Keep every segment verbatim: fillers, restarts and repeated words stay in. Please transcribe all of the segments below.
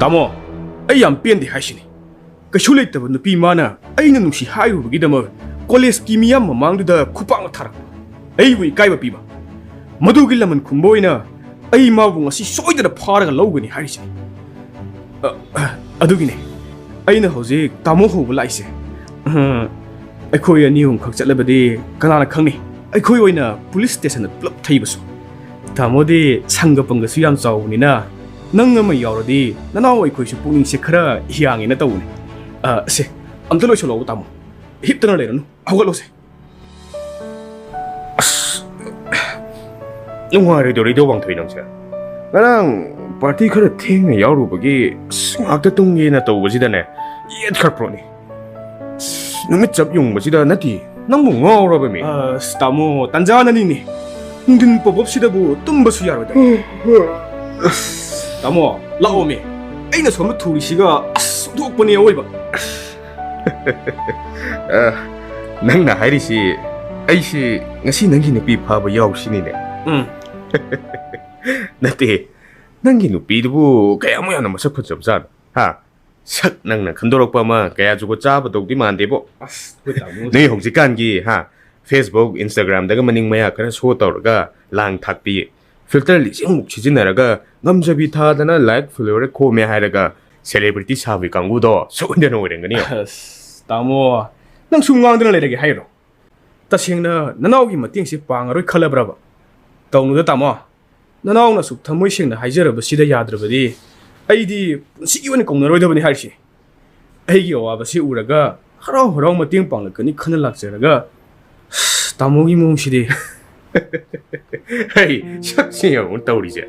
ꯇꯥꯃꯣ, ꯑꯩ ꯌꯥꯝ ꯄꯦꯟꯗꯦ ꯍꯥꯏꯁꯤꯅꯤ꯫ ꯀꯩꯁꯨ ꯂꯩꯇꯕ ꯅꯨꯄꯤ ꯃꯥꯅ ꯑꯩꯅ ꯅꯨꯡꯁꯤ ꯍꯥꯏꯔꯨꯕꯒꯤꯗꯃꯛ ꯀꯣꯂꯦꯖꯀꯤ ꯃꯤꯌꯥꯝ ꯃꯃꯥꯡꯗꯨꯗ ꯈꯨꯄꯥꯛꯅ ꯊꯥꯔꯛꯄ, ꯑꯩꯕꯨ ꯏꯀꯥꯏꯕ ꯄꯤꯕ꯫ ꯃꯗꯨꯒꯤ ꯂꯃꯟ ꯈꯨꯝꯕ ꯑꯣꯏꯅ ꯑꯩ ꯃꯥꯕꯨ ꯉꯁꯤ ꯁꯣꯏꯗꯅ ꯐꯥꯔꯒ ꯂꯧꯒꯅꯤ ꯍꯥꯏꯔꯤꯁꯤꯅꯤ꯫ ꯑ, ꯑ, ꯑꯗꯨꯒꯤꯅꯦ ꯑꯩꯅ ꯍꯧꯖꯤꯛ ꯇꯥꯃꯣ ꯍꯧꯕ ꯂꯥꯛꯏꯁꯦ꯫ ꯎꯝ, ꯑꯩꯈꯣꯏ ꯑꯅꯤ ꯑꯍꯨꯝꯈꯛ ꯆꯠꯂꯕꯗꯤ ꯀꯅꯥꯅ ꯈꯪꯅꯤ? ꯑꯩꯈꯣꯏ ꯑꯣꯏꯅ ꯄꯨꯂꯤꯁ ꯁ꯭ꯇꯦꯁꯟꯗ ꯄꯨꯂꯞ ꯊꯩꯕꯁꯨ꯫ ꯇꯥꯃꯣꯗꯤ ꯁꯪꯒ ꯄꯪꯒꯁꯨ ꯌꯥꯝ ꯆꯥꯎꯕꯅꯤꯅ, ꯅꯪ ꯑꯃ ꯌꯥꯎꯔꯗꯤ ꯅꯅꯥꯎ ꯑꯩꯈꯣꯏꯁꯨ ꯄꯨꯛꯅꯤꯡꯁꯦ ꯈꯔ ꯌꯥꯡꯉꯦꯅ ꯇꯧꯕꯅꯦ꯫ ꯑ, ꯁꯦ, ꯑꯝꯇ ꯂꯣꯏꯁꯤꯜꯂꯛꯑꯣ ꯇꯥꯃꯣ꯫ ꯍꯤꯞꯇꯅ ꯂꯩꯔꯅꯨ, ꯍꯧꯒꯠꯂꯣꯁꯦ꯫ ꯑꯁ, ꯅꯨꯡꯉꯥꯏꯔꯣꯏꯗꯧꯔꯤꯗꯣ ꯋꯥꯡꯊꯣꯏ ꯅꯪꯁꯦ꯫ ꯉꯔꯥꯡ ꯄꯥꯔꯇꯤ ꯈꯔ ꯊꯦꯡꯅ ꯌꯥꯎꯔꯨꯕꯒꯤ ꯑꯁ, ꯉꯥꯛꯇ ꯇꯨꯝꯒꯦꯅ ꯇꯧꯕꯁꯤꯗꯅꯦ, ꯌꯦꯠꯈ꯭ꯔꯄ꯭ꯔꯣꯅꯤ꯫ ꯑꯁ, ꯅꯨꯃꯤꯠ ꯆꯞ ꯌꯨꯡꯕꯁꯤꯗ ꯅꯠꯇꯦ, ꯅꯪꯕꯨ ꯉꯥꯎꯔꯕꯃꯤ꯫ ꯑꯁ, ꯇꯥꯃꯣ, ꯇꯟꯖꯥꯅꯅꯤꯅꯦ꯫ ꯅꯨꯡꯊꯤꯟ ꯄꯣꯞ-ꯑꯞꯁꯤꯗꯕꯨ ꯇꯨꯝꯕꯁꯨ ꯌꯥꯔꯣꯏꯗ꯫ ꯑꯁ, ꯇꯥꯃꯣ, ꯂꯥꯛꯑꯣꯃꯤ꯫ ꯑꯩꯅ ꯁꯣꯝꯗ ꯊꯨꯔꯤꯁꯤꯒ, ꯑꯁ, ꯑꯣꯟꯊꯣꯛꯄꯅꯦ ꯑꯑꯣꯏꯕ꯫ ꯑ, ꯅꯪꯅ ꯍꯥꯏꯔꯤꯁꯤ ꯑꯩꯁꯤ ꯉꯁꯤ ꯅꯪꯒꯤ ꯅꯨꯄꯤ ꯐꯥꯕ ꯌꯥꯎꯁꯤꯅꯤꯅꯦ꯫ ꯎꯝ꯫ ꯅꯠꯇꯦ, ꯅꯪꯒꯤ ꯅꯨꯄꯤꯗꯨꯕꯨ ꯀꯌꯥꯃꯨꯛ ꯌꯥꯝꯅ ꯃꯁꯛ ꯐꯖꯕꯖꯥꯠꯅꯣ? ꯍꯥ? ꯁꯛ ꯅꯪꯅ ꯈꯟꯗꯣꯔꯛꯄ ꯑꯃ ꯀꯌꯥ ꯖꯨꯒꯣꯠ ꯆꯥꯕꯗꯧꯗꯤ ꯃꯥꯟꯗꯦꯕꯣ꯫ ꯑꯁ, ꯑꯩꯈꯣꯏ ꯇꯥꯃꯣꯁꯦ꯫ ꯅꯣꯏ ꯍꯧꯖꯤꯛꯀꯥꯟꯒꯤ, ꯍꯥ, Facebook, Instagram-ꯗꯒ ꯃꯅꯤꯡ ꯃꯌꯥ ꯈꯔ show ꯇꯧꯔꯒ ꯂꯥꯡ ꯊꯥꯛꯄꯤ, filter ꯂꯤꯁꯤꯡꯃꯨꯛ ꯁꯤꯖꯤꯟꯅꯔꯒ ꯉꯝꯖꯕꯤ ꯊꯥꯗꯅ like follower ꯈꯣꯝꯃꯦ ꯍꯥꯏꯔꯒ celebrity ꯁꯥꯕꯤ ꯀꯥꯡꯕꯨꯗꯣ ꯁꯣꯏꯗꯅ ꯑꯣꯏꯔꯝꯒꯅꯤ꯫ ꯑꯁ, ꯇꯥꯃꯣ, ꯅꯪ ꯁꯨꯝ ꯉꯥꯡꯗꯅ ꯂꯩꯔꯒꯦ ꯍꯥꯏꯔꯣ? ꯇꯁꯦꯡꯅ ꯅꯅꯥꯎꯒꯤ ꯃꯇꯦꯡꯁꯦ ꯄꯥꯡꯉꯔꯣꯏ ꯈꯜꯂꯕ꯭ꯔꯕ? ꯇꯧꯅꯨꯗ ꯇꯥꯃꯣ, ꯅꯅꯥꯎꯅ ꯑꯁꯨꯛ ꯊꯃꯣꯏ ꯁꯦꯡꯅ ꯍꯥꯏꯖꯔꯕꯁꯤꯗ ꯌꯥꯗ꯭ꯔꯕꯗꯤ ꯑꯩꯗꯤ ꯄꯨꯟꯁꯤꯒꯤ ꯑꯣꯏꯅ ꯀꯧꯅꯔꯣꯏꯗꯕꯅꯤ ꯍꯥꯏꯔꯤꯁꯤ꯫ ꯑꯩꯒꯤ ꯑꯋꯥꯕꯁꯤ ꯎꯔꯒ ꯍꯔꯥꯎ ꯍꯔꯥꯎ ꯃꯇꯦꯡ ꯄꯥꯡꯂꯛꯀꯅꯤ ꯈꯟꯅ ꯂꯥꯛꯆꯔꯒ, ꯇꯥꯃꯣꯒꯤ ꯃꯑꯣꯡꯁꯤꯗꯤ꯫ ꯍꯩ, ꯁꯛꯁꯤ ꯌꯦꯡꯉꯨ ꯇꯧꯔꯤꯁꯦ꯫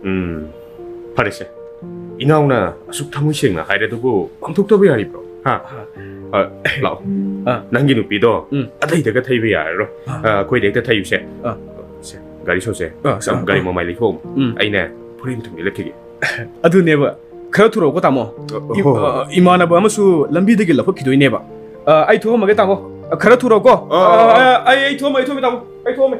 ꯎꯝ, ꯐꯔꯦꯁꯦ꯫ ꯏꯅꯥꯎꯅ ꯑꯁꯨꯛ ꯊꯃꯣꯏ ꯁꯦꯡꯅ ꯍꯥꯏꯔꯗꯨꯕꯨ ꯄꯥꯡꯊꯣꯛꯇꯕ ꯌꯥꯔꯤꯕ꯭ꯔꯣ? ꯍꯥ? ꯑ, ꯂꯥꯛꯑꯣ꯫ ꯑ꯫ ꯅꯪꯒꯤ ꯅꯨꯄꯤꯗꯣ ꯑꯇꯩꯗꯒ ꯊꯩꯕ ꯌꯥꯔꯔꯣꯏ꯫ ꯑ꯫ ꯑ, ꯑꯩꯈꯣꯏꯗ ꯍꯦꯛꯇ ꯊꯩꯌꯨꯁꯦ꯫ ꯑ꯫ ꯁꯦ, ꯒꯥꯔꯤ ꯁꯣꯁꯦ꯫ ꯑ, ꯁꯦ, ꯒꯥꯔꯤ ꯑ꯫ ꯃꯃꯥꯏ ꯂꯩꯊꯣꯛꯑꯝꯃꯣ꯫ ꯎꯝ꯫ ꯑꯩꯅꯦ, ꯐꯨꯔꯤꯠ ꯑꯝꯇꯪ ꯂꯤꯠꯂꯛꯈꯤꯒꯦ꯫ ꯑꯗꯨꯅꯦꯕ꯫ ꯈꯔ ꯊꯨꯔꯛꯎꯀꯣ, ꯇꯥꯃꯣ꯫ ꯑ, ꯏ-, ꯍꯣ, ꯍꯣ꯫ ꯑ, ꯏꯃꯥꯟꯅꯕ ꯑꯃꯁꯨ ꯂꯝꯕꯤꯗꯒꯤ ꯂꯧꯈꯠꯈꯤꯗꯣꯏꯅꯦꯕ꯫ ꯑ, ꯑꯩ ꯊꯣꯛꯑꯝꯃꯒꯦ, ꯇꯥꯃꯣ꯫ ꯑ, ꯈꯔ ꯊꯨꯔꯛꯎꯀꯣ꯫ ꯑ, ꯑ, ꯑ, ꯑ꯫ ꯑ, ꯑꯩ, ꯑꯩ ꯊꯣꯛꯑꯝꯃꯦ, ꯑꯩ ꯊꯣꯛꯑꯝꯃꯦ, ꯇꯥꯃꯣ꯫ ꯑꯩ ꯊꯣꯛꯑꯝꯃꯦ꯫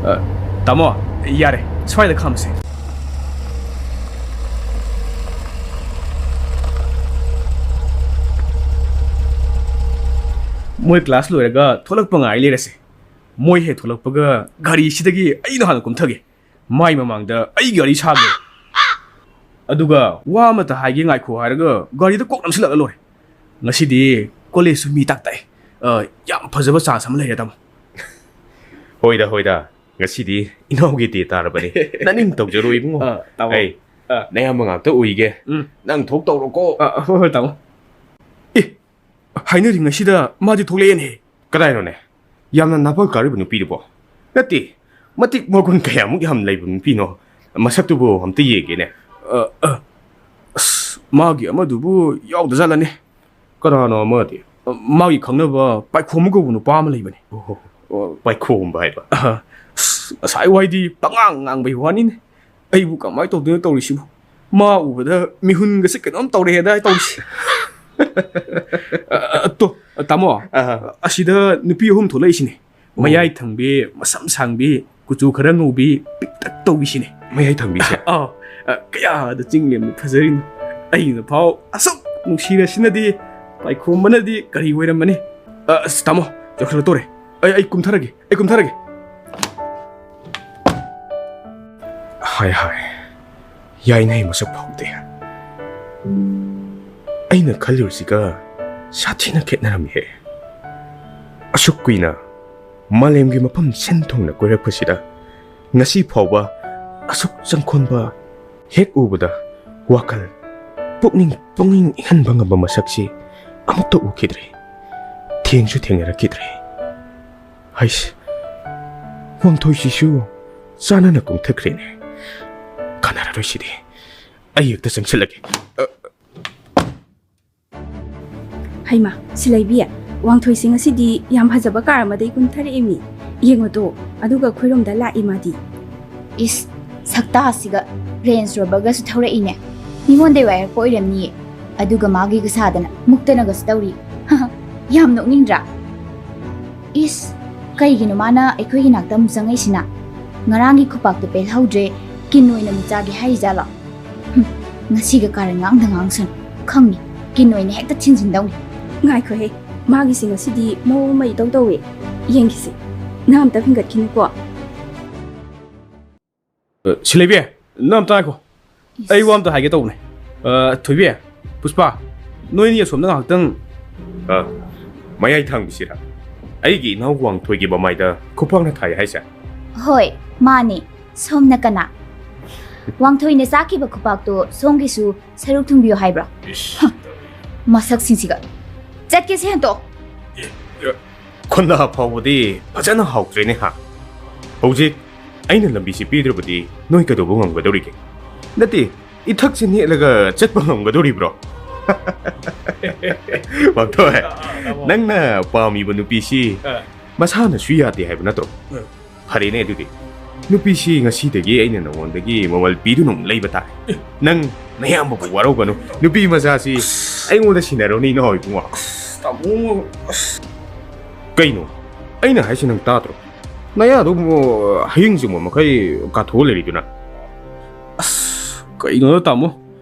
ꯑ, ꯇꯥꯃꯣ, ꯌꯥꯔꯦ, ꯁ꯭ꯋꯥꯏꯗ ꯈꯥꯝꯃꯁꯦ꯫ ꯃꯣꯏ ꯀ꯭ꯂꯥꯁ ꯂꯣꯏꯔꯒ ꯊꯣꯛꯂꯛꯄ ꯉꯥꯏ ꯂꯩꯔꯁꯦ꯫ ꯃꯣꯏ ꯍꯦꯛ ꯊꯣꯛꯂꯛꯄꯒ ꯒꯥꯔꯤꯁꯤꯗꯒꯤ ꯑꯩꯅ ꯍꯥꯟꯅ ꯀꯨꯝꯊꯒꯦ꯫ ꯃꯥꯏ ꯃꯃꯥꯡꯗ ꯑꯩ ꯒꯥꯔꯤ ꯁꯥꯒꯦ꯫ ꯑꯗꯨꯒ ꯋꯥ ꯑꯃꯇ ꯍꯥꯏꯒꯦ ꯉꯥꯏꯈꯣ ꯍꯥꯏꯔꯒ ꯒꯥꯔꯤꯗ ꯀꯣꯛ ꯅꯝꯁꯤꯜꯂꯒ ꯂꯣꯏꯔꯦ꯫ ꯉꯁꯤꯗꯤ ꯀꯣꯂꯦꯖꯁꯨ ꯃꯤ ꯇꯥꯛ ꯇꯥꯛꯑꯦ꯫ ꯑ, ꯌꯥꯝ ꯐꯖꯕ ꯆꯥꯟꯁ ꯑꯃ ꯂꯩꯔꯦ, ꯇꯥꯃꯣ꯫ ꯍꯣꯏꯗ, ꯍꯣꯏꯗ꯫ ꯉꯁꯤꯗꯤ ꯏꯅꯥꯎꯒꯤ ꯗꯦ ꯇꯥꯔꯕꯅꯤ꯫ ꯅꯅꯤꯡ ꯇꯧꯖꯔꯣ, ꯏꯕꯨꯡꯉꯣ꯫ ꯑ, ꯇꯥꯃꯣ꯫ ꯑꯩ ꯑ꯫ ꯅꯌꯥꯝꯕ ꯉꯥꯛꯇ ꯎꯏꯒꯦ꯫ ꯎꯝ꯫ ꯅꯪ ꯊꯣꯛ ꯇꯧꯔꯣꯀꯣ꯫ ꯑ, ꯍꯣꯏ, ꯍꯣꯏ, ꯇꯥꯃꯣ꯫ ꯑꯦ, ꯍꯥꯏꯅꯔꯤ ꯉꯩꯁꯤꯗ ꯃꯥꯗꯤ ꯊꯣꯛꯂꯛꯑꯦꯅꯦ꯫ ꯀꯗꯥꯏꯅꯣꯅꯦ? ꯌꯥꯝꯅ ꯅꯥꯄꯜ ꯀꯥꯔꯤꯕ ꯅꯨꯄꯤꯗꯨꯕꯣ? ꯅꯠꯇꯦ, ꯃꯇꯤꯛ ꯃꯒꯨꯟ ꯀꯌꯥꯃꯨꯛ ꯌꯥꯝ ꯂꯩꯕ ꯅꯨꯄꯤꯅꯣ? ꯃꯁꯛꯇꯨꯕꯨ ꯑꯝꯇ ꯌꯦꯡꯒꯦꯅꯦ꯫ ꯑ, ꯑ, ꯑꯁ, ꯃꯥꯒꯤ ꯑꯃꯗꯨꯕꯨ ꯌꯥꯎꯗꯖꯥꯠꯂꯅꯦ? ꯀꯅꯥꯅꯣ ꯑꯃꯗꯤ? ꯑ, ꯃꯥꯒꯤ ꯈꯪꯅꯕ ꯄꯥꯏꯈꯣꯝꯕ ꯀꯧꯕ ꯅꯨꯄꯥ ꯑꯃ ꯂꯩꯕꯅꯦ꯫ ꯑꯣꯍꯣ, ꯑꯣ꯫ ꯄꯥꯏꯈꯣꯝꯕ ꯍꯥꯏꯕ? ꯑ, ꯑꯁ, ꯉꯁꯥꯏ ꯋꯥꯏꯗꯤ ꯄꯉꯥꯡ ꯉꯥꯡꯕꯩ ꯋꯥꯅꯤꯅꯦ꯫ ꯑꯩꯕꯨ ꯀꯃꯥꯏꯅ ꯇꯧꯗꯣꯏꯅꯣ ꯇꯧꯔꯤꯁꯤꯕꯨ? ꯃꯥ ꯎꯕꯗ ꯃꯤꯍꯨꯟꯒꯁꯦ ꯀꯩꯅꯣꯝ ꯇꯧꯔꯦ ꯑꯗꯥꯏ ꯇꯧꯔꯤꯁꯤ꯫ ꯑ, ꯑ, ꯇꯣ, ꯇꯥꯃꯣ, ꯑꯍ꯫ ꯑꯁꯤꯗ ꯅꯨꯄꯤ ꯑꯍꯨꯝ ꯊꯣꯛꯂꯛꯏꯁꯤꯅꯦ꯫ ꯑꯣ꯫ ꯃꯌꯥꯏ ꯊꯪꯕꯤ, ꯃꯁꯝ ꯁꯥꯡꯕꯤ, ꯀꯨꯆꯨ ꯈꯔ ꯉꯧꯕꯤ, ꯄꯤꯛꯇꯛ ꯇꯧꯕꯤꯁꯤꯅꯦ꯫ ꯃꯌꯥꯏ ꯊꯪꯕꯤꯁꯦ? ꯑꯥ, ꯑ, ꯀꯌꯥꯗ ꯆꯤꯡꯂꯦꯝꯅ ꯐꯖꯔꯤꯅꯣ꯫ ꯑꯩꯅ ꯐꯥꯎ ꯑꯁꯨꯛ ꯅꯨꯡꯁꯤꯔꯁꯤꯅꯗꯤ ꯄꯥꯏꯈꯣꯝꯕꯅꯗꯤ ꯀꯔꯤ ꯑꯣꯏꯔꯝꯃꯅꯤ? ꯑ, ꯑꯁ, ꯇꯥꯃꯣ, ꯌꯧꯁꯤꯜꯂꯛꯇꯣꯔꯦ꯫ ꯑꯩ, ꯑꯩ ꯀꯨꯝꯊꯔꯒꯦ, ꯑꯩ ꯀꯨꯝꯊꯔꯒꯦ꯫ ꯍꯥꯏ ꯍꯥꯏ, ꯌꯥꯏꯅꯩ ꯃꯁꯛ ꯐꯥꯎꯗꯦ꯫ ꯑꯩꯅ ꯈꯜꯂꯨꯔꯤꯁꯤꯒ ꯁꯥꯊꯤꯅ ꯈꯦꯠꯅꯔꯝꯃꯤꯍꯦ꯫ ꯑꯁꯨꯛ ꯀꯨꯏꯅ ꯃꯥꯂꯦꯝꯒꯤ ꯃꯐꯝ ꯁꯤꯟ ꯊꯨꯡꯅ ꯀꯣꯏꯔꯛꯄꯁꯤꯗ ꯉꯁꯤ ꯐꯥꯎꯕ ꯑꯁꯨꯛ ꯆꯪꯈꯣꯟꯕ ꯍꯦꯛ ꯎꯕꯗ ꯋꯥꯈꯜ, ꯄꯨꯛꯅꯤꯡ, ꯄꯨꯛꯅꯤꯡ ꯏꯪꯍꯟꯕ ꯉꯝꯕ ꯃꯁꯛꯁꯤ ꯑꯃꯨꯛꯇ ꯎꯈꯤꯗ꯭ꯔꯤ꯫ ꯊꯦꯡꯁꯨ ꯊꯦꯡꯅꯔꯛꯈꯤꯗ꯭ꯔꯤ꯫ ꯍꯩꯁ, ꯋꯥꯡꯊꯣꯏꯁꯤꯁꯨ ꯆꯥꯟꯅꯅ ꯀꯨꯝꯊꯈ꯭ꯔꯦꯅꯦ꯫ ꯀꯥꯟꯅꯔꯔꯣꯏ ꯁꯤꯗꯤ꯫ ꯑꯩ ꯍꯦꯛꯇ ꯆꯪꯁꯤꯜꯂꯒꯦ꯫ ꯑ, ꯍꯩꯃꯥ, ꯁꯤꯂꯩꯕꯤ, ꯋꯥꯡꯊꯣꯏꯁꯤ ꯉꯁꯤꯗꯤ ꯌꯥꯝ ꯐꯖꯕ ꯀꯥꯔ ꯑꯃꯗꯒꯤ ꯀꯨꯝꯊꯔꯛꯑꯦꯃꯤ꯫ ꯌꯦꯡꯉꯨꯗꯣ, ꯑꯗꯨꯒ ꯑꯩꯈꯣꯏꯔꯣꯝꯗ ꯂꯥꯛꯏ ꯃꯥꯗꯤ꯫ ꯏꯁ, ꯁꯛꯇꯥꯁꯤꯒ Range Roverꯒꯁꯨ ꯊꯧꯔꯛꯏꯅꯦ꯫ ꯃꯤꯉꯣꯟꯗꯩ ꯋꯥꯏꯔꯛꯄ ꯑꯣꯏꯔꯝꯅꯤꯌꯦ꯫ ꯑꯗꯨꯒ ꯃꯥꯒꯤꯒ ꯁꯥꯗꯅ ꯃꯨꯛꯇꯅꯒꯁꯨ ꯇꯧꯔꯤ꯫ ꯌꯥꯝ ꯅꯣꯛꯅꯤꯡꯗ꯭ꯔꯥ? ꯏꯁ, ꯀꯩꯒꯤꯅꯣ ꯃꯥꯅ ꯑꯩꯈꯣꯏꯒꯤ ꯅꯥꯛꯇ ꯑꯃꯨꯛ ꯆꯪꯉꯛꯏꯁꯤꯅ? ꯉꯔꯥꯡꯒꯤ ꯈꯨꯄꯥꯛꯇꯣ ꯄꯦꯜꯍꯧꯗ꯭ꯔꯦ, ꯀꯤꯟ ꯑꯣꯏꯅ ꯑꯃꯨꯛ ꯆꯥꯒꯦ ꯍꯥꯏꯔꯤꯖꯥꯠꯂꯣ? ꯍꯨꯝ, ꯉꯁꯤꯒ ꯀꯥꯔꯟ ꯉꯥꯡꯗ ꯉꯥꯡꯁꯅꯨ꯫ ꯈꯪꯅꯤ, ꯀꯤꯟ ꯑꯣꯏꯅ ꯍꯦꯛꯇ ꯊꯤꯟꯖꯤꯟꯗꯧꯅꯤ꯫ ꯉꯥꯏꯈꯣꯍꯦ, ꯃꯥꯒꯤꯁꯦ ꯉꯁꯤꯗꯤ ꯃꯑꯣꯡ ꯑꯃ ꯏꯇꯧ ꯇꯧꯋꯦ꯫ ꯌꯦꯡꯈꯤꯁꯦ, ꯅꯥ ꯑꯝꯇ ꯐꯤꯡꯒꯠꯈꯤꯅꯨꯀꯣ꯫ ꯑ, ꯁꯤꯂꯩꯕꯤ, ꯅꯪ ꯑꯝꯇ ꯉꯥꯏꯈꯣ꯫ ꯏꯁ꯫ ꯑꯩ ꯋꯥ ꯑꯝꯇ ꯍꯥꯏꯒꯦ ꯇꯧꯕꯅꯦ꯫ ꯑ, ꯊꯣꯏꯕꯤ, ꯄꯨꯁꯄꯥ, ꯅꯣꯏꯅꯤ ꯑꯁꯣꯝꯗ ꯉꯥꯏꯍꯥꯛꯇꯪ꯫ ꯑ, ꯃꯌꯥꯏ ꯊꯪꯕꯁꯤꯔꯥ? ꯑꯩꯒꯤ ꯏꯅꯥꯎ ꯋꯥꯡꯊꯣꯏꯒꯤ ꯃꯃꯥꯏꯗ ꯈꯨꯄꯥꯛꯅ ꯊꯥꯏ ꯍꯥꯏꯁꯦ? ꯍꯣꯏ, ꯃꯥꯅꯦ꯫ ꯁꯣꯝꯅ ꯀꯅꯥ? ꯋꯥꯡꯊꯣꯏꯅ ꯆꯥꯈꯤꯕ ꯈꯨꯄꯥꯛꯇꯣ ꯁꯣꯝꯒꯤꯁꯨ ꯁꯔꯨꯛ ꯊꯨꯡꯕꯤꯌꯨ ꯍꯥꯏꯕ꯭ꯔꯣ? ꯏꯁ꯫ ꯍ, ꯃꯁꯛꯁꯤꯡꯁꯤꯒ꯫ ꯆꯠꯀꯦꯁꯦ ꯍꯟꯇꯣꯛ꯫ ꯑꯦ, ꯑꯦ, ꯈꯣꯟꯗꯥ ꯐꯥꯎꯕꯗꯤ ꯐꯖꯅ ꯍꯥꯎꯇ꯭ꯔꯦꯅꯦ ꯍꯥ? ꯍꯧꯖꯤꯛ ꯑꯩꯅ ꯂꯝꯕꯤꯁꯤ ꯄꯤꯗ꯭ꯔꯕꯗꯤ ꯅꯣꯏ ꯀꯩꯗꯧꯕ ꯉꯝꯒꯗꯧꯔꯤꯒꯦ? ꯅꯠꯇꯦ, ꯏꯊꯛꯁꯤ ꯅꯦꯠꯂꯒ ꯆꯠꯄ ꯉꯝꯒꯗꯧꯔꯤꯕ꯭ꯔꯣ? ꯋꯥꯡꯊꯣꯏ, ꯑꯥ, ꯑꯥ, ꯇꯥꯃꯣ꯫ ꯅꯪꯅ ꯄꯥꯝꯃꯤꯕ ꯅꯨꯄꯤꯁꯤ ꯑꯥ꯫ ꯃꯁꯥꯅꯁꯨ ꯌꯥꯗꯦ ꯍꯥꯏꯕ ꯅꯠꯇ꯭ꯔꯣ? ꯑꯥ꯫ ꯐꯔꯦꯅꯦ ꯑꯗꯨꯗꯤ꯫ ꯅꯨꯄꯤꯁꯤ ꯉꯁꯤꯗꯒꯤ ꯑꯩꯅ ꯅꯉꯣꯟꯗꯒꯤ ꯃꯃꯜ ꯄꯤꯗꯨꯅ ꯑꯃꯨꯛ ꯂꯩꯕ ꯇꯥꯔꯦ꯫ ꯑꯦ꯫ ꯅꯪ ꯅꯌꯥꯝꯕꯕꯨ ꯋꯥꯔꯧꯒꯅꯨ꯫ ꯅꯨꯄꯤ ꯃꯆꯥꯁꯤ ꯑꯁ꯫ ꯑꯩꯉꯣꯟꯗ ꯁꯤꯟꯅꯔꯣꯅꯦ ꯏꯅꯥꯎ ꯏꯕꯨꯡꯉꯣ꯫ ꯑꯁ, ꯇꯥꯃꯣ, ꯑꯁ꯫ ꯀꯩꯅꯣ? ꯑꯩꯅ ꯍꯥꯏꯁꯤ ꯅꯪ ꯇꯥꯗ꯭ꯔꯣ? ꯅꯌꯥꯗꯨꯕꯨ ꯍꯌꯤꯡ ꯆꯨꯝꯕ ꯃꯈꯩ ꯀꯥꯊꯣꯛꯑ ꯂꯩꯔꯤꯗꯨꯅ꯫ ꯑꯁ, ꯀꯩꯅꯣꯗ ꯇꯥꯃꯣ?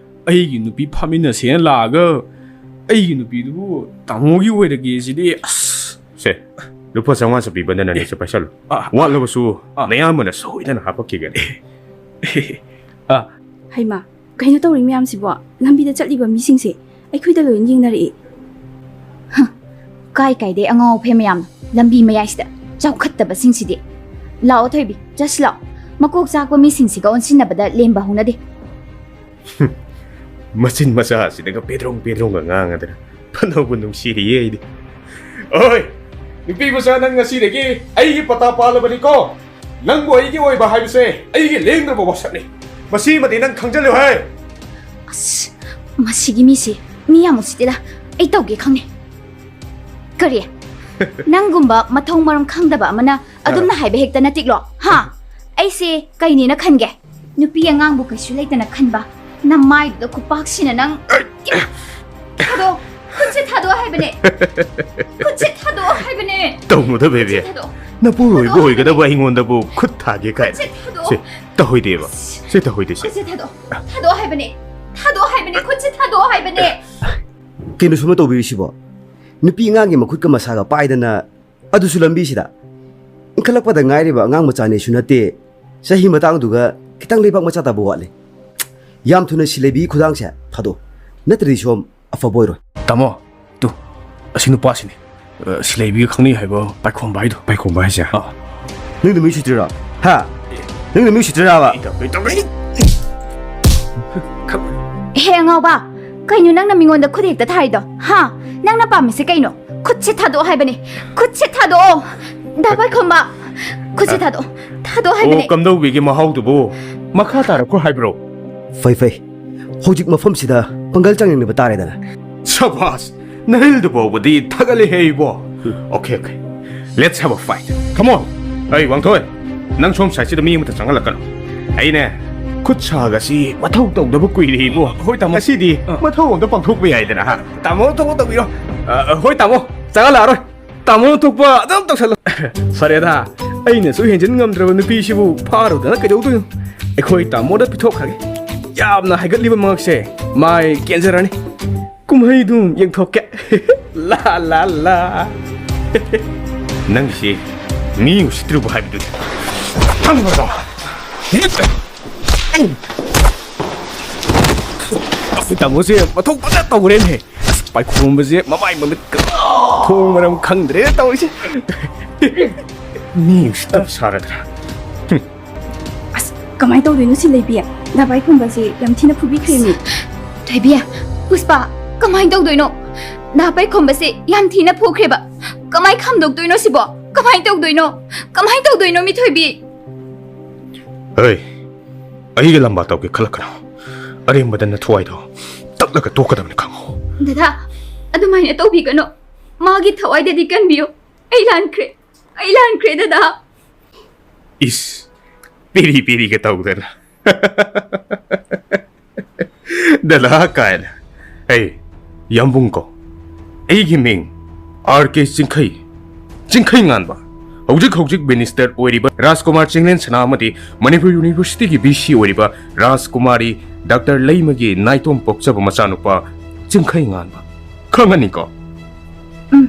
ꯑꯩꯒꯤ ꯅꯨꯄꯤ ꯐꯥꯃꯤꯟꯅꯁꯦꯅ ꯂꯥꯛꯑꯒ ꯑꯩꯒꯤ ꯅꯨꯄꯤꯗꯨꯕꯨ ꯇꯥꯃꯣꯒꯤ ꯑꯣꯏꯔꯒꯦ ꯁꯤꯗꯤ, ꯑꯁ꯫ ꯁꯦ, ꯂꯨꯄꯥ ꯆꯥꯝꯃꯉꯥ ꯆꯠꯄꯤ ꯕꯟꯗꯅ ꯑꯅꯤꯁꯦ ꯄꯥꯏꯁꯜꯂꯨ꯫ ꯑꯥ, ꯑꯥ꯫ ꯋꯥꯠꯂꯕꯁꯨ ꯑꯥ꯫ ꯅꯌꯥꯝꯕꯅ ꯁꯣꯏꯗꯅ ꯍꯥꯄꯛꯈꯤꯒꯅꯤ꯫ ꯑꯥ꯫ ꯍꯩꯃꯥ, ꯀꯩꯅꯣ ꯇꯧꯔꯤ ꯃꯌꯥꯝꯁꯤꯕꯣ? ꯂꯝꯕꯤꯗ ꯆꯠꯂꯤꯕ ꯃꯤꯁꯤꯡꯁꯦ ꯑꯩꯈꯣꯏꯗ ꯂꯣꯏꯅ ꯌꯦꯡꯅꯔꯛꯏ꯫ ꯍ, ꯀꯥꯏ ꯀꯥꯏꯗꯩ ꯑꯉꯥꯎ ꯑꯐꯩ ꯃꯌꯥꯝꯅꯣ ꯂꯝꯕꯤ ꯃꯌꯥꯏꯁꯤꯗ? ꯆꯥꯎꯈꯠꯇꯕꯁꯤꯡꯁꯤꯗꯤ꯫ ꯂꯥꯛꯑꯣ ꯊꯣꯏꯕꯤ, ꯆꯠꯁꯤ ꯂꯥꯛꯑꯣ꯫ ꯃꯀꯣꯛ ꯆꯥꯛꯄ ꯃꯤꯁꯤꯡꯁꯤꯒ ꯑꯣꯟꯁꯤꯟꯅꯕꯗ ꯂꯦꯝꯕ ꯍꯧꯅꯗꯦ꯫ ꯃꯆꯤꯟ ꯃꯆꯥ ꯑꯁꯤꯗꯒ ꯄꯦꯗ꯭ꯔꯣꯡ ꯄꯦꯗ꯭ꯔꯣꯡꯒ ꯉꯥꯡꯉꯗꯅ ꯐꯅꯕꯨ ꯅꯨꯡꯁꯤꯔꯤꯌꯦ ꯑꯩꯗꯤ꯫ ꯑꯣꯏ! ꯅꯨꯄꯤ ꯃꯆꯥ, ꯅꯪ ꯉꯁꯤꯗꯒꯤ ꯑꯩꯒꯤ ꯄꯇꯥ ꯄꯥꯜꯂꯕꯅꯤꯀꯣ꯫ ꯅꯪꯕꯨ ꯑꯩꯒꯤ ꯑꯣꯏꯕ ꯍꯥꯏꯕꯁꯦ ꯑꯩꯒꯤ ꯂꯦꯡꯗ꯭ꯔꯕ ꯋꯥꯁꯛꯅꯤ꯫ ꯃꯁꯤꯃꯗꯤ ꯅꯪ ꯈꯪꯖꯜꯂꯨ ꯍꯦ! ꯑꯁ, ꯃꯁꯤꯒꯤ ꯃꯤꯁꯦ ꯃꯤ ꯌꯥꯝ ꯎꯁꯤꯠꯇꯦꯗ꯫ ꯑꯩ ꯇꯧꯒꯦ ꯈꯪꯉꯦ꯫ ꯀꯔꯤ? ꯅꯪꯒꯨꯝꯕ ꯃꯊꯣꯡ ꯃꯔꯝ ꯈꯪꯗꯕ ꯑꯃꯅ ꯑꯗꯨꯝꯅ ꯑ꯫ ꯍꯥꯏꯕ ꯍꯦꯛꯇ ꯅꯠꯇꯤꯛꯂꯣ? ꯍꯥ? ꯑꯩꯁꯦ ꯀꯩꯅꯦꯅ ꯈꯟꯒꯦ? ꯅꯨꯄꯤ ꯑꯉꯥꯡꯕꯨ ꯀꯩꯁꯨ ꯂꯩꯇꯅ ꯈꯟꯕ ꯅꯃꯥꯏꯗꯨꯗ ꯈꯨꯄꯥꯛꯁꯤꯅ ꯅꯪ꯫ ꯊꯥꯗꯣꯛ! ꯈꯨꯠꯁꯦ ꯊꯥꯗꯣꯛ ꯍꯥꯏꯕꯅꯦ! ꯈꯨꯠꯁꯦ ꯊꯥꯗꯣꯛ ꯍꯥꯏꯕꯅꯦ! ꯇꯧꯅꯨꯗ, ꯕꯦꯕꯤ꯫ ꯈꯨꯠꯁꯦ ꯊꯥꯗꯣꯛ! ꯅꯄꯨꯔꯣꯏꯕ ꯑꯣꯏꯒꯗꯕ ꯑꯩꯉꯣꯟꯗꯕꯨ ꯈꯨꯠ ꯊꯥꯒꯦ ꯀꯥꯏꯅ꯫ ꯁꯦ, ꯊꯥꯗꯣꯛꯑꯣ꯫ ꯁꯦ, ꯇꯧꯍꯣꯏꯗꯦꯕ꯫ ꯁꯦ, ꯇꯧꯍꯣꯏꯗꯦ ꯁꯦ꯫ ꯈꯨꯠꯁꯦ ꯊꯥꯗꯣꯛꯑꯣ꯫ ꯊꯥꯗꯣꯛꯑꯣ ꯍꯥꯏꯕꯅꯦ꯫ ꯊꯥꯗꯣꯛꯑꯣ ꯍꯥꯏꯕꯅꯦ꯫ ꯈꯨꯠꯁꯦ ꯊꯥꯗꯣꯛꯑꯣ ꯍꯥꯏꯕꯅꯦ꯫ ꯀꯩꯅꯣ ꯁꯨꯝꯕ ꯇꯧꯕꯤꯔꯤꯁꯤꯕꯣ? ꯅꯨꯄꯤ ꯑꯉꯥꯡꯒꯤ ꯃꯈꯨꯠꯀ ꯃꯁꯥꯒ ꯄꯥꯏꯗꯅ, ꯑꯗꯨꯁꯨ ꯂꯝꯕꯤꯁꯤꯗ꯫ ꯏꯟꯈꯠꯂꯛꯄꯗ ꯉꯥꯏꯔꯤꯕ ꯑꯉꯥꯡ ꯃꯆꯥꯅꯦꯁꯨ ꯅꯠꯇꯦ, ꯆꯍꯤ ꯃꯇꯥꯡꯗꯨꯒ ꯈꯤꯇꯪ ꯂꯩꯕꯥꯛ ꯃꯆꯥ ꯇꯥꯕ ꯋꯥꯠꯂꯤ꯫ ꯌꯥꯝ ꯊꯨꯅ ꯁꯤꯂꯩꯕꯤꯒꯤ ꯈꯨꯗꯥꯡꯁꯦ ꯊꯥꯗꯣꯛꯑꯣ, ꯅꯠꯇ꯭ꯔꯗꯤ ꯁꯣꯝ ꯑꯐꯕ ꯑꯣꯏꯔꯣꯏ꯫ ꯇꯥꯃꯣ, ꯇꯨ, ꯑꯁꯤ ꯅꯨꯄꯥꯁꯤꯅꯤ꯫ ꯑ, ꯁꯤꯂꯩꯕꯤꯒ ꯈꯪꯅꯩ ꯍꯥꯏꯕ ꯄꯥꯏꯈꯣꯝꯕ ꯍꯥꯏꯗꯣ꯫ ꯄꯥꯏꯈꯣꯝꯕ ꯍꯥꯏꯁꯦ? ꯑꯥ꯫ ꯅꯪꯗꯣ ꯃꯤ ꯎꯁꯤꯠꯇ꯭ꯔꯤꯔꯣ? ꯍꯥ? ꯅꯪꯗꯣ ꯃꯤ ꯎꯁꯤꯠꯇ꯭ꯔꯤꯔꯕ? ꯍꯦ ꯑꯉꯥꯎꯕ, ꯀꯩꯅꯣ ꯅꯪꯅ ꯃꯤꯉꯣꯟꯗ ꯈꯨꯠ ꯍꯦꯛꯇ ꯊꯥꯔꯤꯗꯣ? ꯍꯥ? ꯅꯪꯅ ꯄꯥꯝꯃꯤꯁꯦ ꯀꯩꯅꯣ? ꯈꯨꯠꯁꯦ ꯊꯥꯗꯣꯛꯑꯣ ꯍꯥꯏꯕꯅꯦ꯫ ꯈꯨꯠꯁꯦ ꯊꯥꯗꯣꯛꯑꯣ꯫ ꯗꯥ ꯄꯥꯏꯈꯣꯝꯕ, ꯈꯨꯠꯁꯦ ꯊꯥꯗꯣꯛꯑꯣ꯫ ꯊꯥꯗꯣꯛꯑꯣ ꯑꯣ, ꯍꯥꯏꯕꯅꯦ꯫ ꯀꯝꯗꯧꯕꯤꯒꯦ ꯃꯍꯥꯎꯗꯨꯕꯨ? ꯃꯈꯥ ꯇꯥꯔꯛꯈ꯭ꯔꯣ ꯍꯥꯏꯕ꯭ꯔꯣ? ꯐꯩ, ꯐꯩ꯫ ꯍꯧꯖꯤꯛ ꯃꯐꯝꯁꯤꯗ ꯄꯥꯡꯒꯜ ꯆꯥꯡꯌꯦꯡꯅꯕ ꯇꯥꯔꯦꯗꯅ꯫ ꯁꯕꯥꯁ! ꯅꯔꯤꯜꯗꯨ ꯐꯥꯎꯕꯗꯤ ꯊꯥꯒꯠꯂꯦꯍꯦ ꯏꯕꯣ꯫ Okay, okay. Let's have a fight. Come on. ꯑꯩ ꯋꯥꯡꯊꯣꯏ, ꯅꯪ ꯁꯣꯝ ꯁꯥꯏꯠꯁꯤꯗ ꯃꯤ ꯑꯃꯇ ꯆꯪꯍꯜꯂꯛꯀꯅꯨ꯫ ꯑꯩꯅꯦ, ꯈꯨꯠ ꯁꯥꯒ ꯑꯁꯤ ꯃꯊꯧ ꯇꯧꯗꯕ ꯀꯨꯏꯔꯦ ꯏꯕꯣ꯫ ꯍꯣꯏ ꯇꯥꯃꯣ꯫ ꯉꯁꯤꯗꯤ ꯑꯥ꯫ ꯃꯊꯧ ꯑꯝꯇ ꯄꯥꯡꯊꯣꯛꯄ ꯌꯥꯏꯗꯅ, ꯍꯥ? ꯇꯥꯃꯣ ꯊꯣꯛꯄ ꯇꯧꯕꯤꯔꯣ꯫ ꯑ, ꯍꯣꯏ ꯇꯥꯃꯣ, ꯆꯪꯍꯜꯂꯛꯑꯔꯣꯏ꯫ ꯇꯥꯃꯣꯅ ꯊꯣꯛꯄ ꯑꯗꯨꯝ ꯇꯧꯁꯜꯂꯣ꯫ ꯐꯔꯦꯗ, ꯑꯩꯅꯁꯨ ꯍꯦꯟꯖꯤꯟ ꯉꯝꯗ꯭ꯔꯕ ꯅꯨꯄꯤꯁꯤꯕꯨ ꯐꯥꯔꯨꯗꯅ ꯀꯩꯗꯧꯗꯣꯏꯅꯣ? ꯑꯩꯈꯣꯏ ꯇꯥꯃꯣꯗ ꯄꯤꯊꯣꯛꯈ꯭ꯔꯒꯦ꯫ ꯌꯥꯝꯅ ꯍꯥꯏꯒꯠꯂꯤꯕ ꯃꯉꯛꯁꯦ ꯃꯥꯏ ꯀꯦꯟꯖꯔꯅꯤ꯫ ꯀꯨꯝꯍꯩꯗꯨꯝ ꯌꯦꯡꯊꯣꯛꯀꯦ꯫ ꯂꯥ, ꯂꯥ, ꯂꯥ꯫ ꯅꯪꯒꯤꯁꯤ ꯃꯤ ꯎꯁꯤꯠꯇ꯭ꯔꯤꯕ ꯍꯥꯏꯕꯗꯨꯅꯤ꯫ ꯈꯪꯕ꯭ꯔꯣ? ꯑꯩꯈꯣꯏ ꯇꯥꯃꯣꯁꯦ ꯃꯊꯧ ꯐꯖꯅ ꯇꯧꯔꯦꯅꯦ꯫ ꯑꯁ, ꯄꯥꯏꯈꯣꯝꯕꯁꯦ ꯃꯃꯥꯏ ꯃꯃꯤꯠ ꯃꯊꯣꯡ ꯃꯔꯝ ꯈꯪꯗ꯭ꯔꯦ ꯇꯧꯔꯤꯁꯦ꯫ ꯃꯤ ꯎꯁꯤꯠꯇꯕ ꯁꯥꯔꯗꯅ꯫ ꯑꯁ, ꯀꯃꯥꯏꯅ ꯇꯧꯗꯣꯏꯅꯣ ꯁꯤ ꯂꯩꯕꯤ? ꯗꯥ ꯄꯥꯏꯈꯣꯝꯕꯁꯦ ꯌꯥꯝ ꯊꯤꯅ ꯐꯨꯕꯤꯈ꯭ꯔꯦꯃꯤ꯫ ꯊꯣꯏꯕꯤ, ꯄꯨꯁꯄꯥ, ꯀꯃꯥꯏꯅ ꯇꯧꯗꯣꯏꯅꯣ? ꯗꯥ ꯄꯥꯏꯈꯣꯝꯕꯁꯦ ꯌꯥꯝ ꯊꯤꯅ ꯐꯨꯈ꯭ꯔꯦꯕ꯫ ꯀꯃꯥꯏꯅ ꯈꯥꯝꯗꯣꯛꯇꯣꯏꯅꯣ ꯁꯤꯕꯣ? ꯀꯃꯥꯏꯅ ꯇꯧꯗꯣꯏꯅꯣ? ꯀꯃꯥꯏꯅ ꯇꯧꯗꯣꯏꯅꯣ, ꯃꯤ ꯊꯣꯏꯕꯤ? ꯍꯩ, ꯑꯩꯒ ꯂꯝꯕꯥ ꯇꯧꯒꯦ ꯈꯜꯂꯛꯀꯅꯨ꯫ ꯑꯔꯦꯝꯕꯗ ꯅꯊ꯭ꯋꯥꯏꯗꯣ ꯇꯠꯂꯒ ꯇꯣꯛꯀꯗꯕꯅꯤ, ꯈꯪꯉꯣ꯫ ꯗꯗꯥ, ꯑꯗꯨꯃꯥꯏꯅ ꯇꯧꯕꯤꯒꯅꯨ꯫ ꯃꯥꯒꯤ ꯊꯋꯥꯏꯗꯗꯤ ꯀꯟꯕꯤꯌꯨ꯫ ꯑꯩ ꯂꯥꯟꯈ꯭ꯔꯦ꯫ ꯑꯩ ꯂꯥꯟꯈ꯭ꯔꯦ, ꯗꯗꯥ꯫ ꯏꯁ, ꯄꯤꯔꯤ ꯄꯤꯔꯤꯒ ꯇꯧꯗꯅ꯫ ꯗꯗꯥ ꯀꯥꯏꯅ꯫ ꯑꯩ ꯌꯥꯝꯕꯨꯡ ꯀꯧ꯫ ꯑꯩꯒꯤ ꯃꯤꯡ ꯑꯥꯔ ꯀꯦ ꯆꯤꯡꯈꯩ, ꯆꯤꯡꯈꯩ ꯉꯥꯟꯕ꯫ ꯍꯧꯖꯤꯛ ꯍꯧꯖꯤꯛ ꯃꯤꯅꯤꯁꯇꯔ ꯑꯣꯏꯔꯤꯕ ꯔꯥꯖꯀꯨꯃꯥꯔ ꯆꯤꯡꯂꯦꯟ ꯁꯅꯥꯃꯇꯤ, ꯃꯅꯤꯄꯨꯔ ꯌꯨꯅꯤꯚꯔꯁꯤꯇꯤꯒꯤ ꯚꯤ ꯁꯤ ꯑꯣꯏꯔꯤꯕ ꯔꯥꯖꯀꯨꯃꯥꯔꯤ ꯗꯥꯛꯇꯔ ꯂꯩꯃꯒꯤ ꯅꯥꯏꯇꯣꯝ ꯄꯣꯛꯆꯕ ꯃꯆꯥꯅꯨꯄꯥ ꯆꯤꯡꯈꯩ ꯉꯥꯟꯕ꯫ ꯈꯪꯉꯅꯤꯀꯣ? ꯎꯝ,